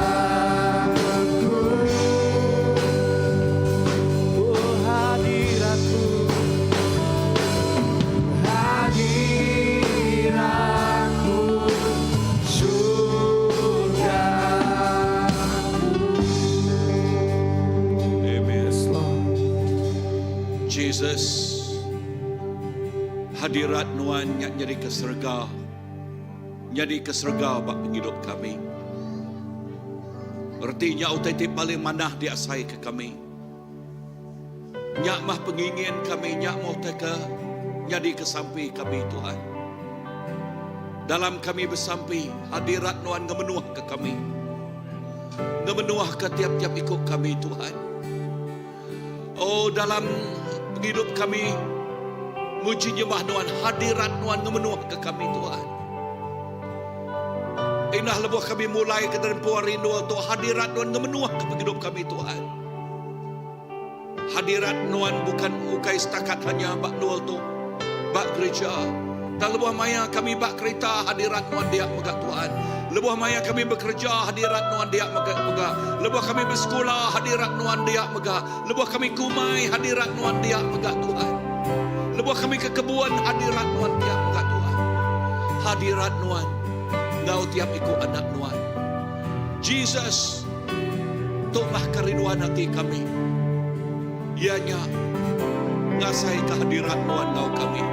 Oh hadiratmu, hadiratmu surgaku. Amen. Yes, Lord. Jesus, hadirat nuan nya jadi ke serga, jadi ke serga bak penghidup kami. Artinya utai ti paling manah diasai ke kami. Nyak mah pengingin kami, nyak mau ke jadi kesampi kami Tuhan. Dalam kami bersampi, hadirat nuan ngemenuh ke kami. Ngemenuh ke tiap-tiap ikut kami Tuhan. Oh dalam penghidup kami, muji nyembah nuan, hadirat nuan ngemenuh ke kami Tuhan. Indah lebuh kami mulai ke dalam puan rindu untuk hadirat nuan ngemenuh ke penghidup kami Tuhan. Hadirat nuan bukan ukai setakat hanya bak nual tu, bak gereja. Dan lebuh maya kami bak kereta hadirat nuan dia megak Tuhan. Lebuh maya kami bekerja hadirat nuan dia megak megak. Lebuh kami bersekolah hadirat nuan dia megak. Lebuh kami kumai hadirat nuan dia megak Tuhan. Lebuh kami ke kebun hadirat nuan dia megak Tuhan. Hadirat nuan ngau tiap ikut anak nuan. Jesus, tumah kerinduan hati kami. Ianya ngasai kehadirat nuan ngau kami.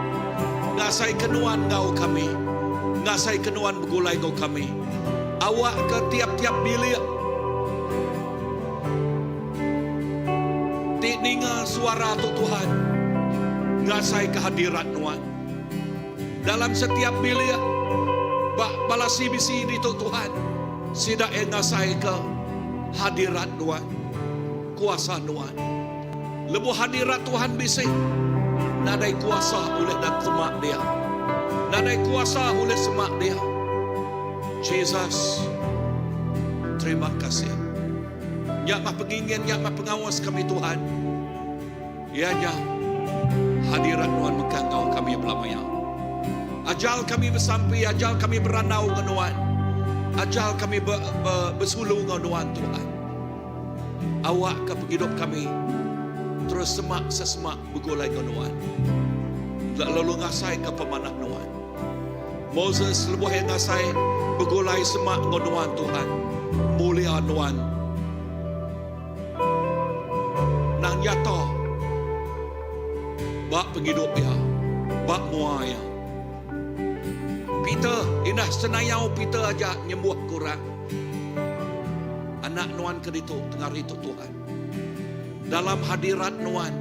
Ngasai kenuan ngau kami. Ngasai kenuan begulai ngau kami. Awak ke tiap-tiap bilik. Ti ninga suara tu Tuhan. Ngasai kehadirat nuan. Dalam setiap bilik. Bak balasi bisi di tu Tuhan. Sidak yang ngasai ke hadirat nuan. Kuasa nuan. Lebuh hadirat Tuhan bisik. Nadai kuasa oleh dan semak dia. Nadai kuasa oleh semak dia. Jesus, terima kasih. Nyak mah pengingin, nyak mah pengawas kami Tuhan. Ianya hadirat Tuhan mekangau kami belamaya. Ajal kami bersampi, ajal kami beranau dengan Tuhan. Ajal kami ber, ber, bersulu dengan Tuhan Tuhan. Awak ke penghidup kami terus semak sesemak bergulai dengan Tuhan. Lalu ngasai ke pemanah Tuhan. Moses lebuh yang ngasai bergulai semak dengan Tuhan Tuhan. Mulia Tuhan. nyata ba pengidup iya, ba mua iya. Peter, indah senayau Peter aja nyembuhka orang. Anak nuan ke ditu tengah hari tu Tuhan. Dalam hadirat nuan,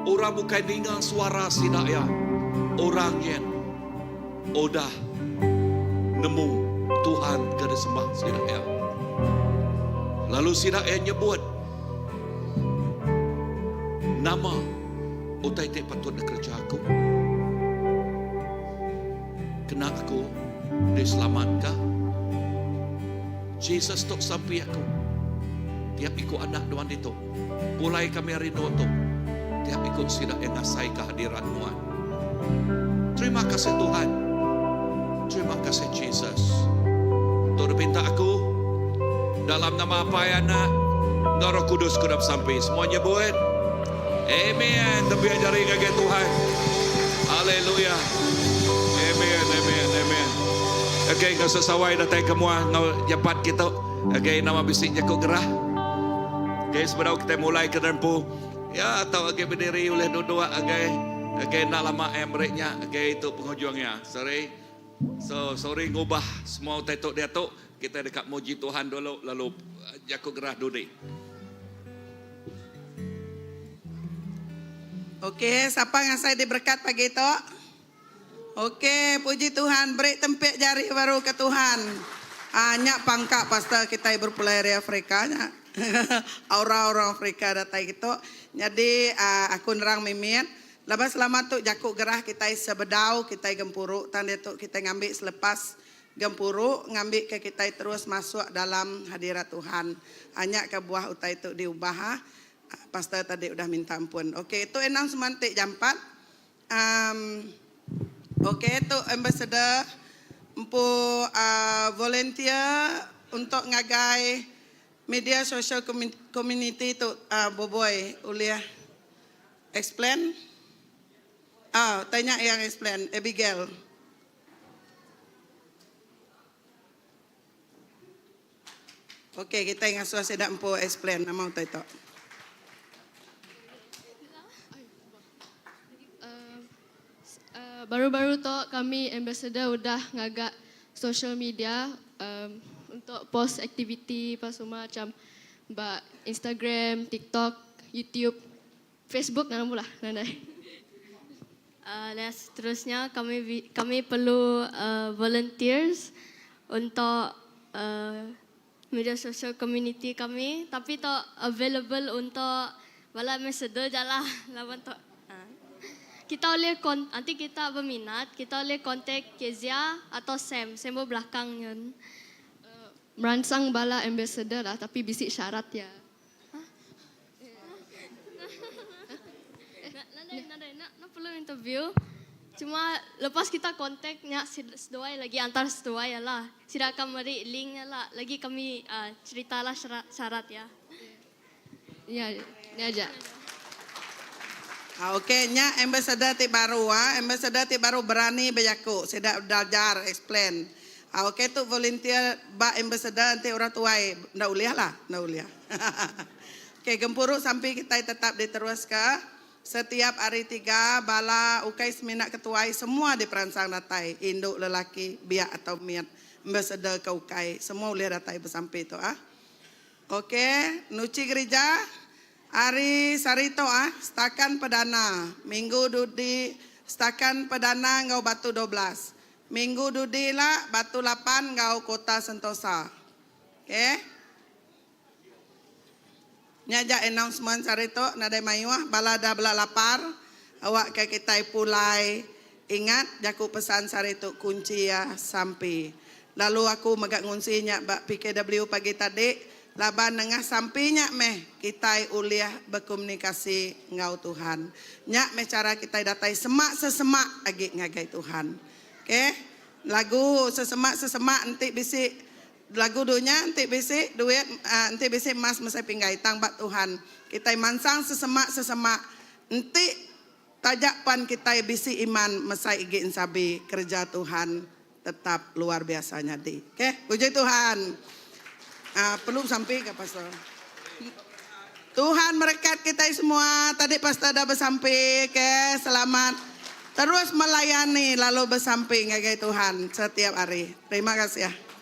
orang bukai ninga suara sida iya, orang nyin udah nemu Tuhan ke disembah sida iya. Lalu sida iya nyebut nama utai ti patut dikereja aku kena aku diselamatka. Jesus tu sampi aku tiap iku anak nuan ditu pulai kami ari endur tu tiap iku sida iya ngasaika hadirat nuan. Terima kasih Tuhan. Terima kasih Jesus. Tu dipinta aku dalam nama Apai Anak enggau Roh Kudus ku dap sampi. Semua nyebut Amen. Tebih jari ngagai Tuhan. Haleluya. Amen. Amen. Amen. Okey, enggau sesawai datai ke mua enggau japat kitu. Okey, nama bisi jaku gerah. Okey, sebedau kita mulai ke dempu. Ya tau agi bediri ulih duduk agai agai enda lama iya meri nya agai tu pengujung iya. Sorry. So sorry ngubah semua utai tu diatu kitai deka muji Tuhan dulu lalu jaku gerah dudi. Okey, sapa ngasai diberekat pagi tu? Okey, puji Tuhan, beri tempik jari baru ke Tuhan. Ah nya pangka pastor kitai berpulai ari Afrika nya. Aura orang Afrika datai kitu. Nyadi ah aku nerang mimit laban selama tu jaku gerah kitai sebedau kitai gempuru tang diatu kitai ngambi selepas gempuru ngambika kitai terus masuk dalam hadirat Tuhan. Ah nya kebuah utai tu diubah ah. Pastor tadi udah minta ampun. Okey, tu announcement ti jampat. Um ok tu ambassador empu uh volunteer untuk ngagai media social community tu uh boboi ulih explain uh tanya yang explain Abigail. Ok kitai ngasuh sida empu explain nama utai tu. Baru-baru tu kami ambassador udah ngaga social media untuk post aktiviti apa semua macam ba Instagram, TikTok, YouTube. Facebook nama lah nadai. Dan seterusnya kami kami perlu volunteers untuk media sosial community kami tapi tok available untuk bala ambassador ja lah laban tok kita ulih enti kita berminat kita ulih contact Kezia atau Sam, Sam ba belakang nyen. Meransang bala ambassador lah tapi bisi syarat iya. Nadai, nadai. Enda, enda perlu interview. Cuma lepas kita contact nya seduai lagi antar seduai lah. Sida akan meri link nya lah. Lagi kami uh, cerita lah syarat, syarat ya. Ya, nya aja. Ah, okey, nya ambassador ti baru ah. Ambassador ti baru berani bejaku. Sida belajar explain. Ah, okey tu volunteer ba ambassador enti orang tuai enda ulih lah, enda ulih. Okey, gempuru sampi kitai tetap diteruska. Setiap hari tiga, bala ukai semina ketuai semua diperansang datai, indu, lelaki, biak atau mit, ambassador ke ukai, semua ulih datai besampi tu ah. Okey, nuchi gerija hari sehari tu ah, setakan perdana, minggu dudi setakan perdana enggau batu 12. Minggu dudi ila batu lapan enggau kota sentosa. Okey. Nya aja announcement sehari tu nadai mayuh bala dah bela lapar awak ke kitai pulai ingat jaku pesan sehari tu kunchi iya sampi. Lalu aku mega ngunsi nya ba PKW pagi tadi laban nengah sampi nya meh kitai ulih bekomunikasi enggau Tuhan. Nya meh chara kitai datai semak sesemak agi ngagai Tuhan. Okey lagu sesemak sesemak enti bisi Lagu dunya enti bisi duit enti bisi emas mesai pinggai tang ba Tuhan kitai mansang sesemak sesemak enti taja pan kitai bisi iman mesai igi ensabi kereja Tuhan tetap luar biasa nyadi ok puji Tuhan perlu sampi ka pastor Tuhan. merekat kitai semua. Tadi pastor dah besampi ke selamat terus melayani lalu besampi ngagai Tuhan setiap hari. Terima kasih.